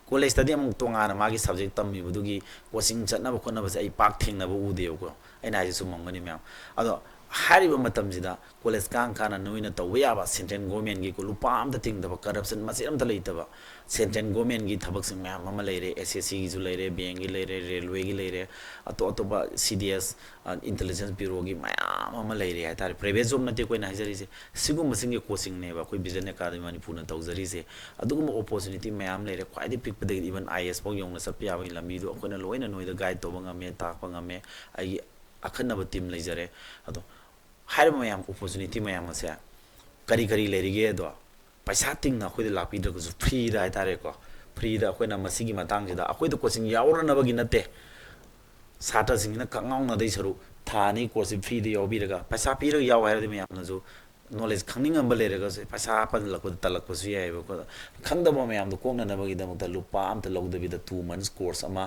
ꯀꯣꯂꯦꯖꯇꯗꯤ ꯑꯃꯨꯛ ꯇꯣꯉꯥꯟꯅ ꯃꯥꯒꯤ ꯁꯕꯖꯦꯛ ꯇꯝꯃꯤꯕꯗꯨꯒꯤ ꯀꯣꯆꯤꯡ ꯆꯠꯅꯕ ꯈꯣꯠꯅꯕꯁꯦ ꯑꯩ ꯄꯥꯛ ꯊꯦꯡꯅꯕ ꯎꯗꯦꯕꯀꯣ꯫ ꯑꯩꯅ ꯍꯥꯏꯁꯦ ꯆꯨꯝꯃꯝꯒꯅꯤ ꯃꯌꯥꯝ꯫ ꯑꯗꯣ ꯍꯥꯏꯔꯤꯕ ꯃꯇꯝꯁꯤꯗ ꯀꯣꯂꯦꯖ ꯀꯥꯡ ꯀꯥꯟꯅ ꯅꯣꯏꯅ ꯇꯧꯕ ꯌꯥꯕ ꯁꯦꯟꯇ꯭ꯔꯦꯜ ꯒꯣꯔꯃꯦꯟꯒꯤ ꯂꯨꯄꯥ ꯑꯝꯇ ꯇꯤꯡꯗꯕ, ꯀꯔꯞꯁꯟ ꯃꯆꯦꯠ ꯑꯝꯇ ꯂꯩꯇꯕ ꯁꯦꯟꯇ꯭ꯔꯦꯜ ꯒꯣꯔꯃꯦꯟꯒꯤ ꯊꯕꯛꯁꯤꯡ ꯃꯌꯥꯝ ꯑꯃ ꯂꯩꯔꯦ꯫ ꯑꯦꯁ ꯑꯦꯁ ꯁꯤꯒꯤꯁꯨ ꯂꯩꯔꯦ, ꯕꯦꯡꯒꯤ ꯂꯩꯔꯦ, ꯔꯦꯜꯋꯦꯒꯤ ꯂꯩꯔꯦ, ꯑꯇꯣꯞ ꯑꯇꯣꯞꯄ ꯁꯤ ꯗꯤ ꯑꯦꯁ, ꯏꯟꯇꯦꯂꯤꯖꯦꯟꯁ ꯕ꯭ꯌꯨꯔꯣꯒꯤ ꯃꯌꯥꯝ ꯑꯃ ꯂꯩꯔꯦ ꯍꯥꯏꯇꯥꯔꯦ꯫ ꯄ꯭ꯔꯥꯏꯚꯦꯠ ꯖꯣꯕ ꯅꯠꯇꯦ ꯑꯩꯈꯣꯏꯅ ꯍꯥꯏꯖꯔꯤꯁꯦ, ꯁꯤꯒꯨꯝꯕꯁꯤꯡꯒꯤ ꯀꯣꯆꯤꯡꯅꯦꯕ ꯑꯩꯈꯣꯏ ꯚꯤꯖꯟ ꯑꯦꯀꯥꯗꯃꯤ ꯃꯅꯤꯄꯨꯔꯅ ꯇꯧꯖꯔꯤꯁꯦ꯫ ꯑꯗꯨꯒꯨꯝꯕ ꯑꯣꯄꯣꯔꯆꯨꯅꯤꯇꯤ ꯃꯌꯥꯝ ꯂꯩꯔꯦ꯫ ꯈ꯭ꯋꯥꯏꯗꯒꯤ ꯄꯤꯛꯄꯗꯒꯤ ꯏꯚꯟ ꯑꯥꯏ ꯑꯦꯁ ꯐꯥꯎ ꯌꯧꯅ ꯆꯠꯄ ꯌꯥꯕꯒꯤ ꯂꯝꯕꯤꯗꯣ ꯑꯩꯈꯣꯏꯅ ꯂꯣꯏꯅ ꯅꯣꯏꯗ ꯒꯥꯏꯗ ꯇꯧꯕ ꯉꯝꯃꯦ, ꯇꯥꯛꯄ ꯉꯝꯃꯦ꯫ ꯑꯩꯒꯤ ꯑꯈꯟꯅꯕ ꯇꯤꯝ ꯂꯩꯖꯔꯦ꯫ ꯑꯗꯣ ꯍꯥꯏꯔꯤꯕ ꯃꯌꯥꯝ, ꯑꯣꯄꯣꯔꯆꯨꯅꯤꯇꯤ ꯃꯌꯥꯝ ꯑꯁꯦ ꯀꯔꯤ ꯀꯔꯤ ꯂꯩꯔꯤꯒꯦ? ꯑꯗꯣ ꯄꯩꯁꯥ ꯇꯤꯡꯅ ꯑꯩꯈꯣꯏꯗ ꯂꯥꯛꯄꯤꯗ꯭ꯔꯒꯁꯨ, ꯐ꯭ꯔꯤꯗ ꯍꯥꯏꯇꯥꯔꯦꯀꯣ, ꯐ꯭ꯔꯤꯗ ꯑꯩꯈꯣꯏꯅ ꯃꯁꯤꯒꯤ ꯃꯇꯥꯡꯁꯤꯗ, ꯑꯩꯈꯣꯏꯗ ꯀꯣꯆꯤꯡ ꯌꯥꯎꯔꯅꯕꯒꯤ ꯅꯠꯇꯦ, ꯁꯥꯇ꯭ꯔꯁꯤꯡꯁꯤꯅ ꯀꯛꯉꯥꯎꯅꯗꯩ ꯁꯔꯨꯛ ꯊꯥ ꯑꯅꯤ ꯀꯣꯔꯁꯁꯤ ꯐ꯭ꯔꯤꯗ ꯌꯥꯎꯕꯤꯔꯒ, ꯄꯩꯁꯥ ꯄꯤꯔꯒ ꯌꯥꯎ ꯍꯥꯏꯔꯗꯤ ꯃꯌꯥꯝꯅꯁꯨ ꯅꯣꯂꯦꯖ ꯈꯪꯅꯤꯡꯉꯝꯕ ꯂꯩꯔꯒꯁꯨ ꯄꯩꯁꯥ ꯍꯥꯞꯄꯜꯂꯛꯄꯗ ꯇꯜꯂꯛꯄꯁꯨ ꯌꯥꯏꯑꯕꯀꯣ꯫ ꯈꯪꯗꯕ ꯃꯌꯥꯝꯗꯣ ꯀꯣꯛꯅꯅꯕꯒꯤꯗꯃꯛꯇ ꯂꯨꯄꯥ ꯑꯝꯇ ꯂꯧꯗꯕꯤꯗ two months course ꯑꯃ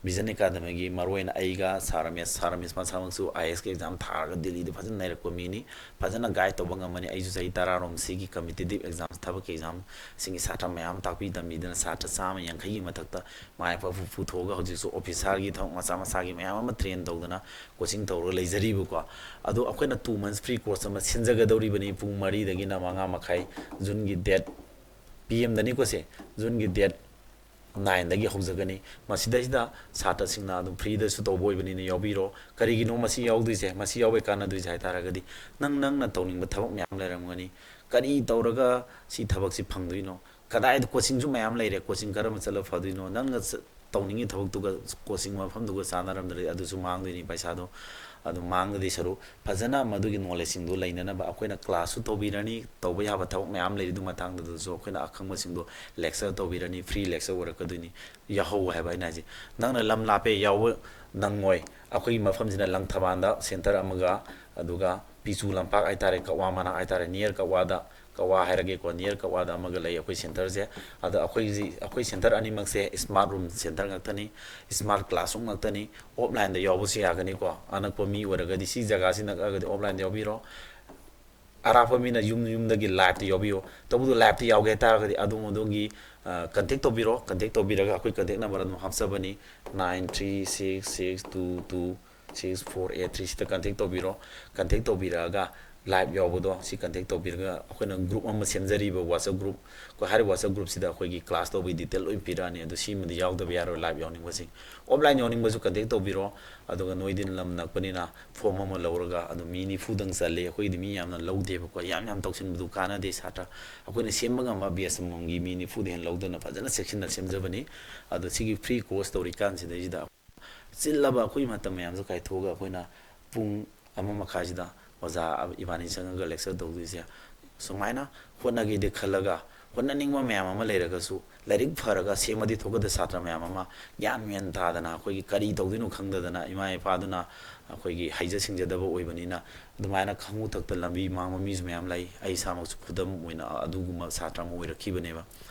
ꯚꯤꯖꯟ ꯑꯦꯀꯥꯗꯃꯤꯒꯤ, ꯃꯔꯨꯑꯣꯏꯅ ꯑꯩꯒ ꯁꯥꯔ ꯔꯃꯦꯁ, ꯁꯥꯔ ꯔꯃꯦꯁ ꯃꯁꯥꯃꯛꯁꯨ ꯑꯥꯏ ꯑꯦꯁꯀꯤ ꯑꯦꯛꯖꯥꯝ ꯊꯥꯔꯒ ꯗꯤꯜꯂꯤꯗ ꯐꯖꯅ ꯅꯩꯔꯛꯄ ꯃꯤꯅꯤ, ꯐꯖꯅ ꯒꯥꯏꯗ ꯇꯧꯕ ꯉꯝꯃꯅꯤ꯫ ꯑꯩꯁꯨ ꯆꯍꯤ ꯇꯔꯥꯔꯣꯝ ꯁꯤꯒꯤ ꯀꯝꯄꯤꯇꯤꯇꯤꯞ ꯑꯦꯛꯖꯥꯝ, ꯊꯕꯛꯀꯤ ꯑꯦꯛꯖꯥꯝꯁꯤꯡꯒꯤ ꯁꯥꯇ꯭ꯔ ꯃꯌꯥꯝ ꯇꯥꯛꯄꯤ ꯇꯝꯕꯤꯗꯅ ꯁꯥꯇ꯭ꯔ ꯆꯥꯝꯃ ꯌꯥꯡꯈꯩꯒꯤ ꯃꯊꯛꯇ ꯃꯥꯏ ꯄꯥꯛꯄ ꯄꯨꯊꯣꯛꯑꯒ ꯍꯧꯖꯤꯛꯁꯨ ꯑꯣꯐꯤꯁꯥꯔꯒꯤ ꯊꯕꯛ ꯃꯆꯥ ꯃꯆꯥꯒꯤ ꯃꯌꯥꯝ ꯑꯃ ꯇ꯭ꯔꯦꯟ ꯇꯧꯗꯅ ꯀꯣꯆꯤꯡ ꯇꯧꯔꯒ ꯂꯩꯖꯔꯤꯕꯀꯣ꯫ ꯑꯗꯣ ꯑꯩꯈꯣꯏꯅ two months free course ꯑꯃ ꯁꯤꯟꯖꯒꯗꯧꯔꯤꯕꯅꯤ, ꯄꯨꯡ ꯃꯔꯤꯗꯒꯤꯅ ꯃꯉꯥ ꯃꯈꯥꯏ, ꯖꯨꯟꯒꯤ ꯗꯦꯠ, ꯄꯤ ꯑꯦꯝꯗꯅꯤꯀꯣ ꯁꯦ, ꯖꯨꯟꯒꯤ ꯗꯦꯠ ꯅꯥꯏꯟꯗꯒꯤ ꯍꯧꯖꯒꯅꯤ꯫ ꯃꯁꯤꯗꯩꯁꯤꯗ ꯁꯥꯇ꯭ꯔꯁꯤꯡꯅ ꯑꯗꯨꯝ ꯐ꯭ꯔꯤꯗꯁꯨ ꯇꯧꯕ ꯑꯣꯏꯕꯅꯤꯅ ꯌꯥꯎꯕꯤꯔꯣ꯫ ꯀꯔꯤꯒꯤꯅꯣ ꯃꯁꯤ ꯌꯥꯎꯗꯣꯏꯁꯦ? ꯃꯁꯤ ꯌꯥꯎꯕꯩ ꯀꯥꯟꯅꯗꯣꯏꯁꯦ ꯍꯥꯏ ꯇꯥꯔꯒꯗꯤ, ꯅꯪ, ꯅꯪꯅ ꯇꯧꯅꯤꯡꯕ ꯊꯕꯛ ꯃꯌꯥꯝ ꯂꯩꯔꯝꯒꯅꯤ꯫ ꯀꯔꯤ ꯇꯧꯔꯒ ꯁꯤ ꯊꯕꯛꯁꯤ ꯐꯪꯗꯣꯏꯅꯣ? ꯀꯗꯥꯏꯗ ꯀꯣꯆꯤꯡꯁꯨ ꯃꯌꯥꯝ ꯂꯩꯔꯦ, ꯀꯣꯆꯤꯡ ꯀꯔꯝꯕ ꯆꯠꯂ ꯐꯗꯣꯏꯅꯣ? ꯅꯪꯅ ꯆ-, ꯇꯧꯅꯤꯡꯉꯤ ꯊꯕꯛꯇꯨꯒ ꯀꯣꯆꯤꯡ ꯃꯐꯝꯗꯨꯒ ꯆꯥꯟꯅꯔꯝꯗ꯭ꯔꯗꯤ ꯑꯗꯨꯁꯨ ꯃꯥꯡꯗꯣꯏꯅꯤ ꯄꯩꯁꯥꯗꯣ꯫ ꯑꯗꯨ ꯃꯥꯡꯒꯗꯣꯏ ꯁꯔꯨꯛ ꯐꯖꯅ ꯃꯗꯨꯒꯤ ꯅꯣꯂꯦꯖꯁꯤꯡꯗꯣ ꯂꯩꯅꯅꯕ ꯑꯩꯈꯣꯏꯅ ꯀ꯭ꯂꯥꯁꯁꯨ ꯇꯧꯕꯤꯔꯅꯤ, ꯇꯧꯕ ꯌꯥꯕ ꯊꯕꯛ ꯃꯌꯥꯝ ꯂꯩꯔꯤ ꯑꯗꯨ ꯃꯇꯥꯡꯗꯁꯨ ꯑꯩꯈꯣꯏꯅ ꯑꯈꯪꯕꯁꯤꯡꯗꯣ ꯂꯦꯛꯆꯔ ꯇꯧꯕꯤꯔꯅꯤ, ꯐ꯭ꯔꯤ ꯂꯦꯛꯆꯔ ꯑꯣꯏꯔꯛꯀꯗꯣꯏꯅꯤ꯫ ꯌꯥꯎꯍꯧ ꯍꯥꯏꯕ ꯑꯩꯅ ꯍꯥꯏꯁꯦ꯫ ꯅꯪꯅ ꯂꯝ ꯂꯥꯞꯄꯦ, ꯌꯥꯎꯕ ꯅꯪꯉꯣꯏ꯫ ꯑꯩꯈꯣꯏꯒꯤ ꯃꯐꯝꯁꯤꯅ ꯂꯪꯊꯕꯥꯜꯗ ꯁꯦꯟꯇꯔ ꯑꯃꯒ, ꯑꯗꯨꯒ ꯇꯤꯆꯨ ꯂꯝꯄꯥꯛ ꯍꯥꯏꯇꯥꯔꯦ, ꯀꯛꯋꯥ ꯃꯅꯥꯛ ꯍꯥꯏꯇꯥꯔꯦ, near ꯀꯛꯋꯥꯗ, ꯀꯛꯋꯥ ꯍꯥꯏꯔꯒꯦꯀꯣ, near ꯀꯛꯋꯥꯗ ꯑꯃꯒ ꯂꯩ ꯑꯩꯈꯣꯏ centreꯁꯦ꯫ ꯑꯗ ꯑꯩꯈꯣꯏꯒꯤ, ꯑꯩꯈꯣꯏ centre ꯑꯅꯤꯃꯛꯁꯦ smart room centre ꯉꯥꯛꯇꯅꯤ, smart classroom ꯉꯥꯛꯇꯅꯤ꯫ Offlineꯗ ꯌꯥꯎꯕꯁꯨ ꯌꯥꯒꯅꯤꯀꯣ, ꯑꯅꯛꯄ ꯃꯤ ꯑꯣꯏꯔꯒꯗꯤ, ꯁꯤ ꯖꯒꯥꯁꯤ ꯅꯛꯑꯒꯗꯤ offlineꯗ ꯌꯥꯎꯕꯤꯔꯣ꯫ ꯑꯔꯥꯞꯄ ꯃꯤꯅ ꯌꯨꯝ ꯌꯨꯝꯗꯒꯤ liveꯇ ꯌꯥꯎꯕꯤꯌꯨ꯫ ꯇꯧꯕꯗꯨ liveꯇ ꯌꯥꯎꯒꯦ ꯍꯥꯏꯇꯥꯔꯒꯗꯤ ꯑꯗꯣꯝ ꯑꯗꯣꯝꯒꯤ, ꯑ, contact ꯇꯧꯕꯤꯔꯣ꯫ Contact ꯇꯧꯕꯤꯔꯒ ꯑꯩꯈꯣꯏ contact number ꯑꯗꯨꯝ ꯍꯥꯞꯆꯕꯅꯤ, nine three six six two two six four eight three꯫ ꯁꯤꯗ contact ꯇꯧꯕꯤꯔꯣ꯫ Contact ꯇꯧꯕꯤꯔꯛꯑꯒ live ꯌꯥꯎꯕꯗꯣ ꯁꯤ contact ꯇꯧꯕꯤꯔꯒ ꯑꯩꯈꯣꯏꯅ group ꯑꯃ ꯁꯦꯝꯖꯔꯤꯕ WhatsApp group꯫ ꯑꯩꯈꯣꯏ ꯍꯥꯏꯔꯤꯕ WhatsApp groupꯁꯤꯗ ꯑꯩꯈꯣꯏꯒꯤ class ꯇꯧꯕꯒꯤ detail ꯂꯣꯏ ꯄꯤꯔꯛꯑꯅꯤ꯫ ꯑꯗꯣ ꯁꯤꯃꯗꯤ ꯌꯥꯎꯗꯕ ꯌꯥꯔꯣꯏ, live ꯌꯥꯎꯅꯤꯡꯕꯁꯤꯡ꯫ Offline ꯌꯥꯎꯅꯤꯡꯕꯁꯨ contact ꯇꯧꯕꯤꯔꯣ꯫ ꯑꯗꯨꯒ ꯅꯣꯏꯗꯤ ꯂꯝ ꯅꯛꯄꯅꯤꯅ form ꯑꯃ ꯂꯧꯔꯒ, ꯑꯗꯨ ꯃꯤ ꯅꯤꯐꯨꯗꯪ ꯆꯜꯂꯤ, ꯑꯩꯈꯣꯏꯒꯤꯗꯤ ꯃꯤ ꯌꯥꯝꯅ ꯂꯧꯗꯦꯕꯀꯣ꯫ ꯌꯥꯝ ꯌꯥꯝ ꯇꯧꯁꯤꯟꯕꯗꯨ ꯀꯥꯟꯅꯗꯦ꯫ ꯁꯥꯇ꯭ꯔ ꯑꯩꯈꯣꯏꯅ ꯁꯦꯝꯕ ꯉꯝꯕ batch ꯑꯃꯃꯝꯒꯤ ꯃꯤ ꯅꯤꯐꯨꯗ ꯍꯦꯟꯅ ꯂꯧꯗꯅ ꯐꯖꯅ ꯆꯦꯛꯁꯤꯟꯅ ꯁꯦꯝꯖꯕꯅꯤ꯫ ꯑꯗꯣ ꯁꯤꯒꯤ free course ꯇꯧꯔꯤꯀꯥꯟꯁꯤꯗꯩꯁꯤꯗ ꯆꯤꯜꯂꯕ ꯑꯩꯈꯣꯏ ꯃꯇꯝ ꯃꯌꯥꯝꯁꯨ ꯀꯥꯏꯊꯣꯛꯑꯒ ꯑꯩꯈꯣꯏꯅ ꯄꯨꯡ ꯑꯃ ꯃꯈꯥꯏꯁꯤꯗ ꯑꯣꯖꯥ ꯏꯕꯥꯅꯤ ꯆꯪꯉꯒ lecture ꯇꯧꯗꯣꯏꯁꯦ꯫ ꯁꯨꯃꯥꯏꯅ ꯍꯣꯠꯅꯒꯦꯗꯤ ꯈꯜꯂꯒ, ꯍꯣꯠꯅꯅꯤꯡꯕ ꯃꯌꯥꯝ ꯑꯃ ꯂꯩꯔꯒꯁꯨ, ꯂꯥꯏꯔꯤꯛ ꯐꯔꯒ ꯁꯦꯝꯃꯗꯤ ꯊꯣꯛꯀꯗ ꯁꯥꯇ꯭ꯔ ꯃꯌꯥꯝ ꯑꯃ ꯒ꯭ꯌꯥꯟ ꯃꯦꯟ ꯇꯥꯗꯅ, ꯑꯩꯈꯣꯏꯒꯤ ꯀꯔꯤ ꯇꯧꯗꯣꯏꯅꯣ ꯈꯪꯗꯗꯅ, ꯏꯃꯥ ꯏꯄꯥꯗꯨꯅ ꯑꯩꯈꯣꯏꯒꯤ ꯍꯩꯖ ꯁꯤꯡꯖꯗꯕ ꯑꯣꯏꯕꯅꯤꯅ ꯑꯗꯨꯃꯥꯏꯅ ꯈꯪꯉꯨ ꯊꯛꯇ ꯂꯝꯕꯤ ꯃꯥꯡꯕ ꯃꯤꯁꯨ ꯃꯌꯥꯝ ꯂꯩ꯫ ꯑꯩ ꯏꯁꯥꯃꯛꯁꯨ ꯈꯨꯗꯝ ꯑꯣꯏꯅ ꯑꯗꯨꯒꯨꯝꯕ ꯁꯥꯇ꯭ꯔ ꯑꯃ ꯑꯣꯏꯔꯛꯈꯤꯕꯅꯦꯕ꯫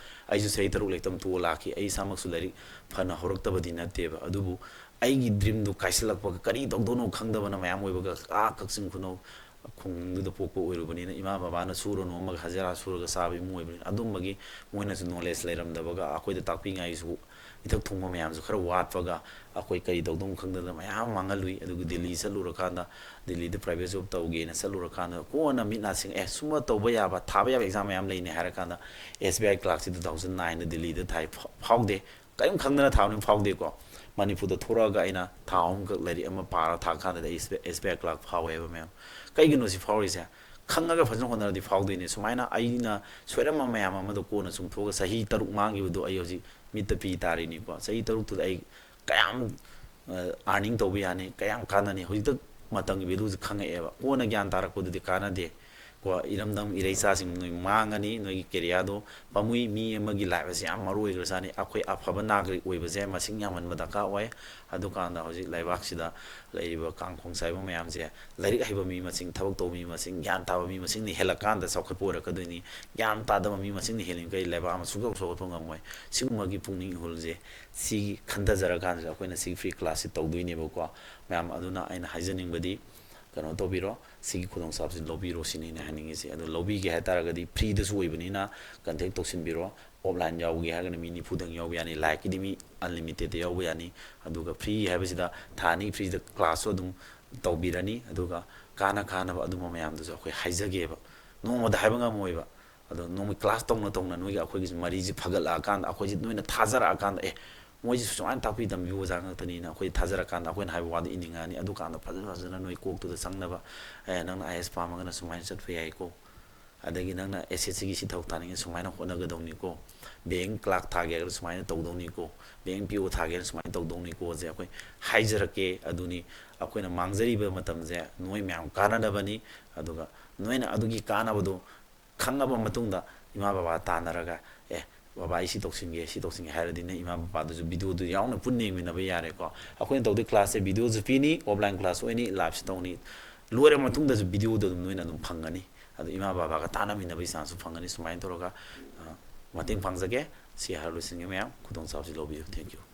ꯑꯩꯁꯨ ꯆꯍꯤ ꯇꯔꯨꯛ ꯂꯥꯏꯔꯤꯛ ꯇꯝ ꯇꯣꯛꯑ ꯂꯥꯛꯈꯤ꯫ ꯑꯩ ꯏꯁꯥꯃꯛꯁꯨ ꯂꯥꯏꯔꯤꯛ ꯐꯅ ꯍꯧꯔꯛꯇꯕꯗꯤ ꯅꯠꯇꯦꯕ, ꯑꯗꯨꯕꯨ ꯑꯩꯒꯤ dreamꯗꯨ ꯀꯥꯏꯁꯤꯜꯂꯛꯄꯒ ꯀꯔꯤ ꯇꯧꯗꯣꯏꯅꯣ ꯈꯪꯗꯕꯅ ꯃꯌꯥꯝ ꯑꯣꯏꯕꯒ ꯑꯥ ꯀꯛꯆꯤꯡ ꯈꯨꯅꯧ ꯈꯨꯡꯒꯪꯗꯨꯗ ꯄꯣꯛꯄ ꯑꯣꯏꯔꯨꯕꯅꯤꯅ ꯏꯃꯥ ꯕꯕꯥꯅ ꯁꯨꯔ ꯅꯣꯝꯃꯒ ꯍꯖꯤꯔꯥ ꯁꯨꯔꯒ ꯆꯥꯕ ꯏꯃꯨꯡ ꯑꯣꯏꯕꯅꯤꯅ ꯑꯗꯨꯝꯕꯒꯤ ꯃꯣꯏꯅꯁꯨ knowledge ꯂꯩꯔꯝꯗꯕꯒ ꯑꯩꯈꯣꯏꯗ ꯇꯥꯛꯄꯤꯉꯥꯏꯁꯨ ꯏꯊꯛ ꯊꯣꯡꯕ ꯃꯌꯥꯝꯁꯨ ꯈꯔ ꯋꯥꯠꯄꯒ ꯑꯩꯈꯣꯏ ꯀꯔꯤ ꯇꯧꯗꯧꯅꯣ ꯈꯪꯗꯗꯅ ꯃꯌꯥꯝ ꯃꯥꯡꯍꯜꯂꯨꯏ꯫ ꯑꯗꯨꯒ ꯗꯤꯜꯂꯤ ꯆꯠꯂꯨꯔꯀꯥꯟꯗ, ꯗꯤꯜꯂꯤꯗ private job ꯇꯧꯒꯦꯅ ꯆꯠꯂꯨꯔꯀꯥꯟꯗ ꯀꯣꯟꯅ ꯃꯤꯠ ꯅꯥ ꯁꯤꯡꯉ, "ꯑꯦ, ꯁꯨꯝꯕ ꯇꯧꯕ ꯌꯥꯕ, ꯊꯥꯕ ꯌꯥꯕ exam ꯃꯌꯥꯝ ꯂꯩꯅꯦ" ꯍꯥꯏꯔꯀꯥꯟꯗ S B I clerkꯁꯤ two thousand nineꯗ ꯗꯤꯜꯂꯤꯗ ꯊꯥꯏ꯫ ꯐꯥꯎ-, ꯐꯥꯎꯗꯦ꯫ ꯀꯔꯤꯝ ꯈꯪꯗꯅ ꯊꯥꯕꯅꯤ, ꯐꯥꯎꯗꯦꯀꯣ꯫ ꯃꯅꯤꯄꯨꯔꯗ ꯊꯣꯛꯂꯛꯑꯒ ꯑꯩꯅ ꯊꯥ ꯑꯍꯨꯝꯈꯛ ꯂꯥꯏꯔꯤꯛ ꯑꯃ ꯄꯥꯔꯒ ꯊꯥ ꯀꯥꯟꯗꯗꯤ ꯑꯩ S B I clerk ꯐꯥꯎꯋꯦꯕ ꯃꯌꯥꯝ꯫ ꯀꯩꯒꯤꯅꯣ ꯁꯤ ꯐꯥꯎꯔꯤꯁꯦ? ꯈꯪꯉꯒ ꯐꯖꯅ ꯍꯣꯠꯅꯔꯗꯤ ꯐꯥꯎꯗꯣꯏꯅꯦ꯫ ꯁꯨꯃꯥꯏꯅ ꯑꯩꯅ ꯁꯣꯏꯔꯝꯕ ꯃꯌꯥꯝ ꯑꯃꯗꯣ ꯀꯣꯟꯅ ꯆꯨꯝꯊꯣꯛꯑꯒ ꯆꯍꯤ ꯇꯔꯨꯛ ꯃꯥꯡꯈꯤꯕꯗꯣ ꯑꯩ ꯍꯧꯖꯤꯛ ꯃꯤꯠꯇ ꯄꯤ ꯇꯥꯔꯤꯅꯤꯀꯣ꯫ ꯆꯍꯤ ꯇꯔꯨꯛꯇꯨꯗ ꯑꯩ ꯀꯌꯥꯝ, ꯑ, earning ꯇꯧꯕ ꯌꯥꯅꯤ, ꯀꯌꯥꯝ ꯀꯥꯟꯅꯅꯤ, ꯍꯧꯖꯤꯛꯇ ꯃꯇꯝꯒꯤ valueꯁꯦ ꯈꯪꯉꯛꯑꯦꯕ꯫ ꯀꯣꯟꯅ ꯒ꯭ꯌꯥꯟ ꯇꯥꯔꯛꯄꯗꯨꯗꯤ ꯀꯥꯟꯅꯗꯦ꯫ ꯀꯣ, ꯏꯔꯝꯗꯝ ꯏꯔꯩꯆꯥꯁꯤꯡ ꯅꯣꯏ ꯃꯥꯡꯉꯅꯤ, ꯅꯣꯏꯒꯤ ꯀꯦꯔꯤꯌꯔꯗꯣ ꯄꯥꯝꯃꯨꯏ꯫ ꯃꯤ ꯑꯃꯒꯤ ꯂꯥꯏꯐ ꯑꯁꯤ ꯌꯥꯝ ꯃꯔꯨ ꯑꯣꯏꯈ꯭ꯔꯖꯥꯠꯅꯤ꯫ ꯑꯩꯈꯣꯏ ꯑꯐꯕ ꯅꯥꯒꯔꯤꯛ ꯑꯣꯏꯕꯁꯦ ꯃꯁꯤꯡ ꯌꯥꯝꯍꯟꯕ ꯗꯔꯀꯥꯔ ꯑꯣꯏ꯫ ꯑꯗꯨꯀꯥꯟꯗ ꯍꯧꯖꯤꯛ ꯂꯩꯕꯥꯛꯁꯤꯗ ꯂꯩꯔꯤꯕ ꯀꯥꯡꯈꯣꯡ ꯆꯥꯏꯕ ꯃꯌꯥꯝꯁꯦ, ꯂꯥꯏꯔꯤꯛ ꯍꯩꯕ ꯃꯤ ꯃꯁꯤꯡ, ꯊꯕꯛ ꯇꯧꯕ ꯃꯤ ꯃꯁꯤꯡ, ꯒ꯭ꯌꯥꯟ ꯇꯥꯕ ꯃꯤ ꯃꯁꯤꯡꯅ ꯍꯦꯜꯂꯛꯀꯥꯟꯗ ꯆꯥꯎꯈꯠꯄ ꯑꯣꯏꯔꯛꯀꯗꯣꯏꯅꯤ꯫ ꯒ꯭ꯌꯥꯟ ꯇꯥꯗꯕ ꯃꯤ ꯃꯁꯤꯡꯅ ꯍꯦꯜꯂꯤꯉꯩ ꯂꯩꯕꯥꯛ ꯑꯃ ꯁꯨꯡꯆꯥꯎ ꯆꯥꯎꯈꯠꯄ ꯉꯝꯃꯣꯏ꯫ ꯁꯤꯒꯨꯝꯕꯒꯤ ꯄꯨꯛꯅꯤꯡ ꯏꯍꯨꯜꯁꯦ ꯁꯤ ꯈꯟꯊꯖꯔꯀꯥꯟꯁꯤꯗ ꯑꯩꯈꯣꯏꯅ ꯁꯤꯒꯤ ꯐ꯭ꯔꯤ ꯀ꯭ꯂꯥꯁꯁꯤ ꯇꯧꯗꯣꯏꯅꯦꯕꯀꯣ ꯃꯌꯥꯝ꯫ ꯑꯗꯨꯅ ꯑꯩꯅ ꯍꯥꯏꯖꯅꯤꯡꯕꯗꯤ, ꯀꯩꯅꯣ ꯇꯧꯕꯤꯔꯣ, ꯁꯤꯒꯤ ꯈꯨꯗꯣꯡꯆꯥꯕꯁꯤ ꯂꯧꯕꯤꯔꯣ ꯁꯤꯅꯤ ꯑꯩꯅ ꯍꯥꯏꯅꯤꯡꯉꯤꯁꯦ꯫ ꯑꯗꯣ ꯂꯧꯕꯤꯒꯦ ꯍꯥꯏꯇꯥꯔꯒꯗꯤ ꯐ꯭ꯔꯤꯗꯁꯨ ꯑꯣꯏꯕꯅꯤꯅ ꯀꯟꯇꯦꯛ ꯇꯧꯁꯤꯟꯕꯤꯔꯣ꯫ ꯑꯣꯐꯂꯥꯏꯟ ꯌꯥꯎꯒꯦ ꯍꯥꯏꯔꯒꯅ ꯃꯤ ꯅꯤꯐꯨꯗꯪ ꯌꯥꯎꯕ ꯌꯥꯅꯤ, ꯂꯥꯏꯛꯀꯤꯗꯤ ꯃꯤ ꯑꯟꯂꯤꯃꯤꯇꯦꯠꯇ ꯌꯥꯎꯕ ꯌꯥꯅꯤ꯫ ꯑꯗꯨꯒ ꯐ꯭ꯔꯤ ꯍꯥꯏꯕꯁꯤꯗ ꯊꯥ ꯑꯅꯤꯒꯤ ꯐ꯭ꯔꯤꯗ ꯀ꯭ꯂꯥꯁꯁꯨ ꯑꯗꯨꯝ ꯇꯧꯕꯤꯔꯅꯤ꯫ ꯑꯗꯨꯒ ꯀꯥꯟꯅ ꯀꯥꯟꯅꯕ ꯑꯗꯨꯝꯕ ꯃꯌꯥꯝꯗꯨꯁꯨ ꯑꯩꯈꯣꯏ ꯍꯥꯏꯖꯒꯦꯕ, ꯅꯣꯡꯃꯗ ꯍꯥꯏꯕ ꯉꯝꯃꯣꯏꯕ꯫ ꯑꯗꯣ ꯅꯣꯡꯃꯒꯤ ꯀ꯭ꯂꯥꯁ ꯇꯧꯅ ꯇꯧꯅ ꯅꯣꯏꯒꯤ ꯑꯩꯈꯣꯏꯒꯤꯁꯨ ꯃꯔꯤꯁꯤ ꯐꯒꯠꯂꯛꯑꯀꯥꯟꯗ, ꯑꯩꯈꯣꯏꯁꯤ ꯅꯣꯏꯅ ꯊꯥꯖꯔꯛꯑꯀꯥꯟꯗ, "ꯑꯦ, ꯃꯣꯏꯁꯤ ꯁꯨꯃꯥꯏꯅ ꯇꯥꯛꯄꯤ ꯇꯝꯕꯤꯕ ꯑꯣꯖꯥ ꯉꯥꯛꯇꯅꯤꯅ" ꯑꯩꯈꯣꯏ ꯊꯥꯖꯔꯀꯥꯟꯗ ꯑꯩꯈꯣꯏꯅ ꯍꯥꯏꯕ ꯋꯥꯗꯣ ꯏꯅꯤꯡꯉꯛꯑꯅꯤ꯫ ꯑꯗꯨꯀꯥꯟꯗ ꯐꯖ ꯐꯖꯅ ꯅꯣꯏ ꯀꯣꯛꯇꯨꯗ ꯆꯪꯅꯕ, "ꯑꯦ, ꯅꯪꯅ ꯑꯥꯏ ꯑꯦꯁ ꯄꯥꯝꯃꯒꯅ ꯁꯨꯃꯥꯏꯅ ꯆꯠꯄ ꯌꯥꯏꯀꯣ, ꯑꯗꯒꯤ ꯅꯪꯅ ꯑꯦꯁ ꯑꯦꯁ ꯁꯤꯒꯤ ꯁꯤ ꯊꯕꯛ ꯊꯥꯅꯤꯡꯉꯦ ꯁꯨꯃꯥꯏꯅ ꯍꯣꯠꯅꯒꯗꯧꯅꯤꯀꯣ, ꯕꯦꯡ ꯀ꯭ꯂꯥꯔꯛ ꯊꯥꯒꯦ ꯍꯥꯏꯔꯒꯅ ꯁꯨꯃꯥꯏꯅ ꯇꯧꯗꯧꯅꯤꯀꯣ, ꯕꯦꯡ ꯄꯤ ꯑꯣ ꯊꯥꯒꯦ ꯍꯥꯏꯔꯒꯅ ꯁꯨꯃꯥꯏꯅ ꯇꯧꯗꯧꯅꯤꯀꯣꯁꯦ" ꯑꯩꯈꯣꯏ ꯍꯥꯏꯖꯔꯛꯀꯦ꯫ ꯑꯗꯨꯅꯤ ꯑꯩꯈꯣꯏꯅ ꯃꯥꯡꯖꯔꯤꯕ ꯃꯇꯝꯁꯦ ꯅꯣꯏ ꯃꯌꯥꯝ ꯀꯥꯟꯅꯅꯕꯅꯤ꯫ ꯑꯗꯨꯒ ꯅꯣꯏꯅ ꯑꯗꯨꯒꯤ ꯀꯥꯟꯅꯕꯗꯣ ꯈꯪꯉꯕ ꯃꯇꯨꯡꯗ ꯏꯃꯥ ꯕꯕꯥ ꯇꯥꯟꯅꯔꯒ, "ꯑꯦ, ꯕꯕꯥ, ꯑꯩ ꯁꯤ ꯇꯧꯁꯤꯟꯒꯦ, ꯁꯤ ꯇꯧꯁꯤꯟꯒꯦ" ꯍꯥꯏꯔꯗꯤ ꯅꯪ ꯏꯃꯥ ꯕꯕꯥꯗꯨꯁꯨ ꯚꯤꯗꯤꯑꯣꯗꯨ ꯌꯥꯎꯅ ꯄꯨꯟꯅ ꯌꯦꯡꯃꯤꯟꯅꯕ ꯌꯥꯔꯦꯀꯣ꯫ ꯑꯩꯈꯣꯏꯅ ꯇꯧꯗꯣꯏ ꯀ꯭ꯂꯥꯁꯁꯦ ꯚꯤꯗꯤꯑꯣꯁꯨ ꯄꯤꯅꯤ, ꯑꯣꯐꯂꯥꯏꯟ ꯀ꯭ꯂꯥꯁ ꯑꯣꯏꯅꯤ, ꯂꯥꯏꯞꯁꯨ ꯇꯧꯅꯤ꯫ ꯂꯣꯏꯔꯕ ꯃꯇꯨꯡꯗꯁꯨ ꯚꯤꯗꯤꯑꯣꯗꯣ ꯑꯗꯨꯝ ꯅꯣꯏꯅ ꯑꯗꯨꯝ ꯐꯪꯒꯅꯤ꯫ ꯑꯗꯣ ꯏꯃꯥ ꯕꯕꯥꯒ ꯇꯥꯟꯅꯃꯤꯟꯅꯕꯒꯤ ꯆꯥꯟꯁꯁꯨ ꯐꯪꯒꯅꯤ꯫ ꯁꯨꯃꯥꯏꯅ ꯇꯧꯔꯒ, ꯑ, ꯃꯇꯦꯡ ꯄꯥꯡꯖꯒꯦ꯫ ꯁꯤ ꯍꯥꯏꯔ ꯂꯣꯏꯁꯤꯟꯒꯦ ꯃꯌꯥꯝ꯫ ꯈꯨꯗꯣꯡꯆꯥꯕꯁꯤ ꯂꯧꯕꯤꯌꯨ꯫ Thank you꯫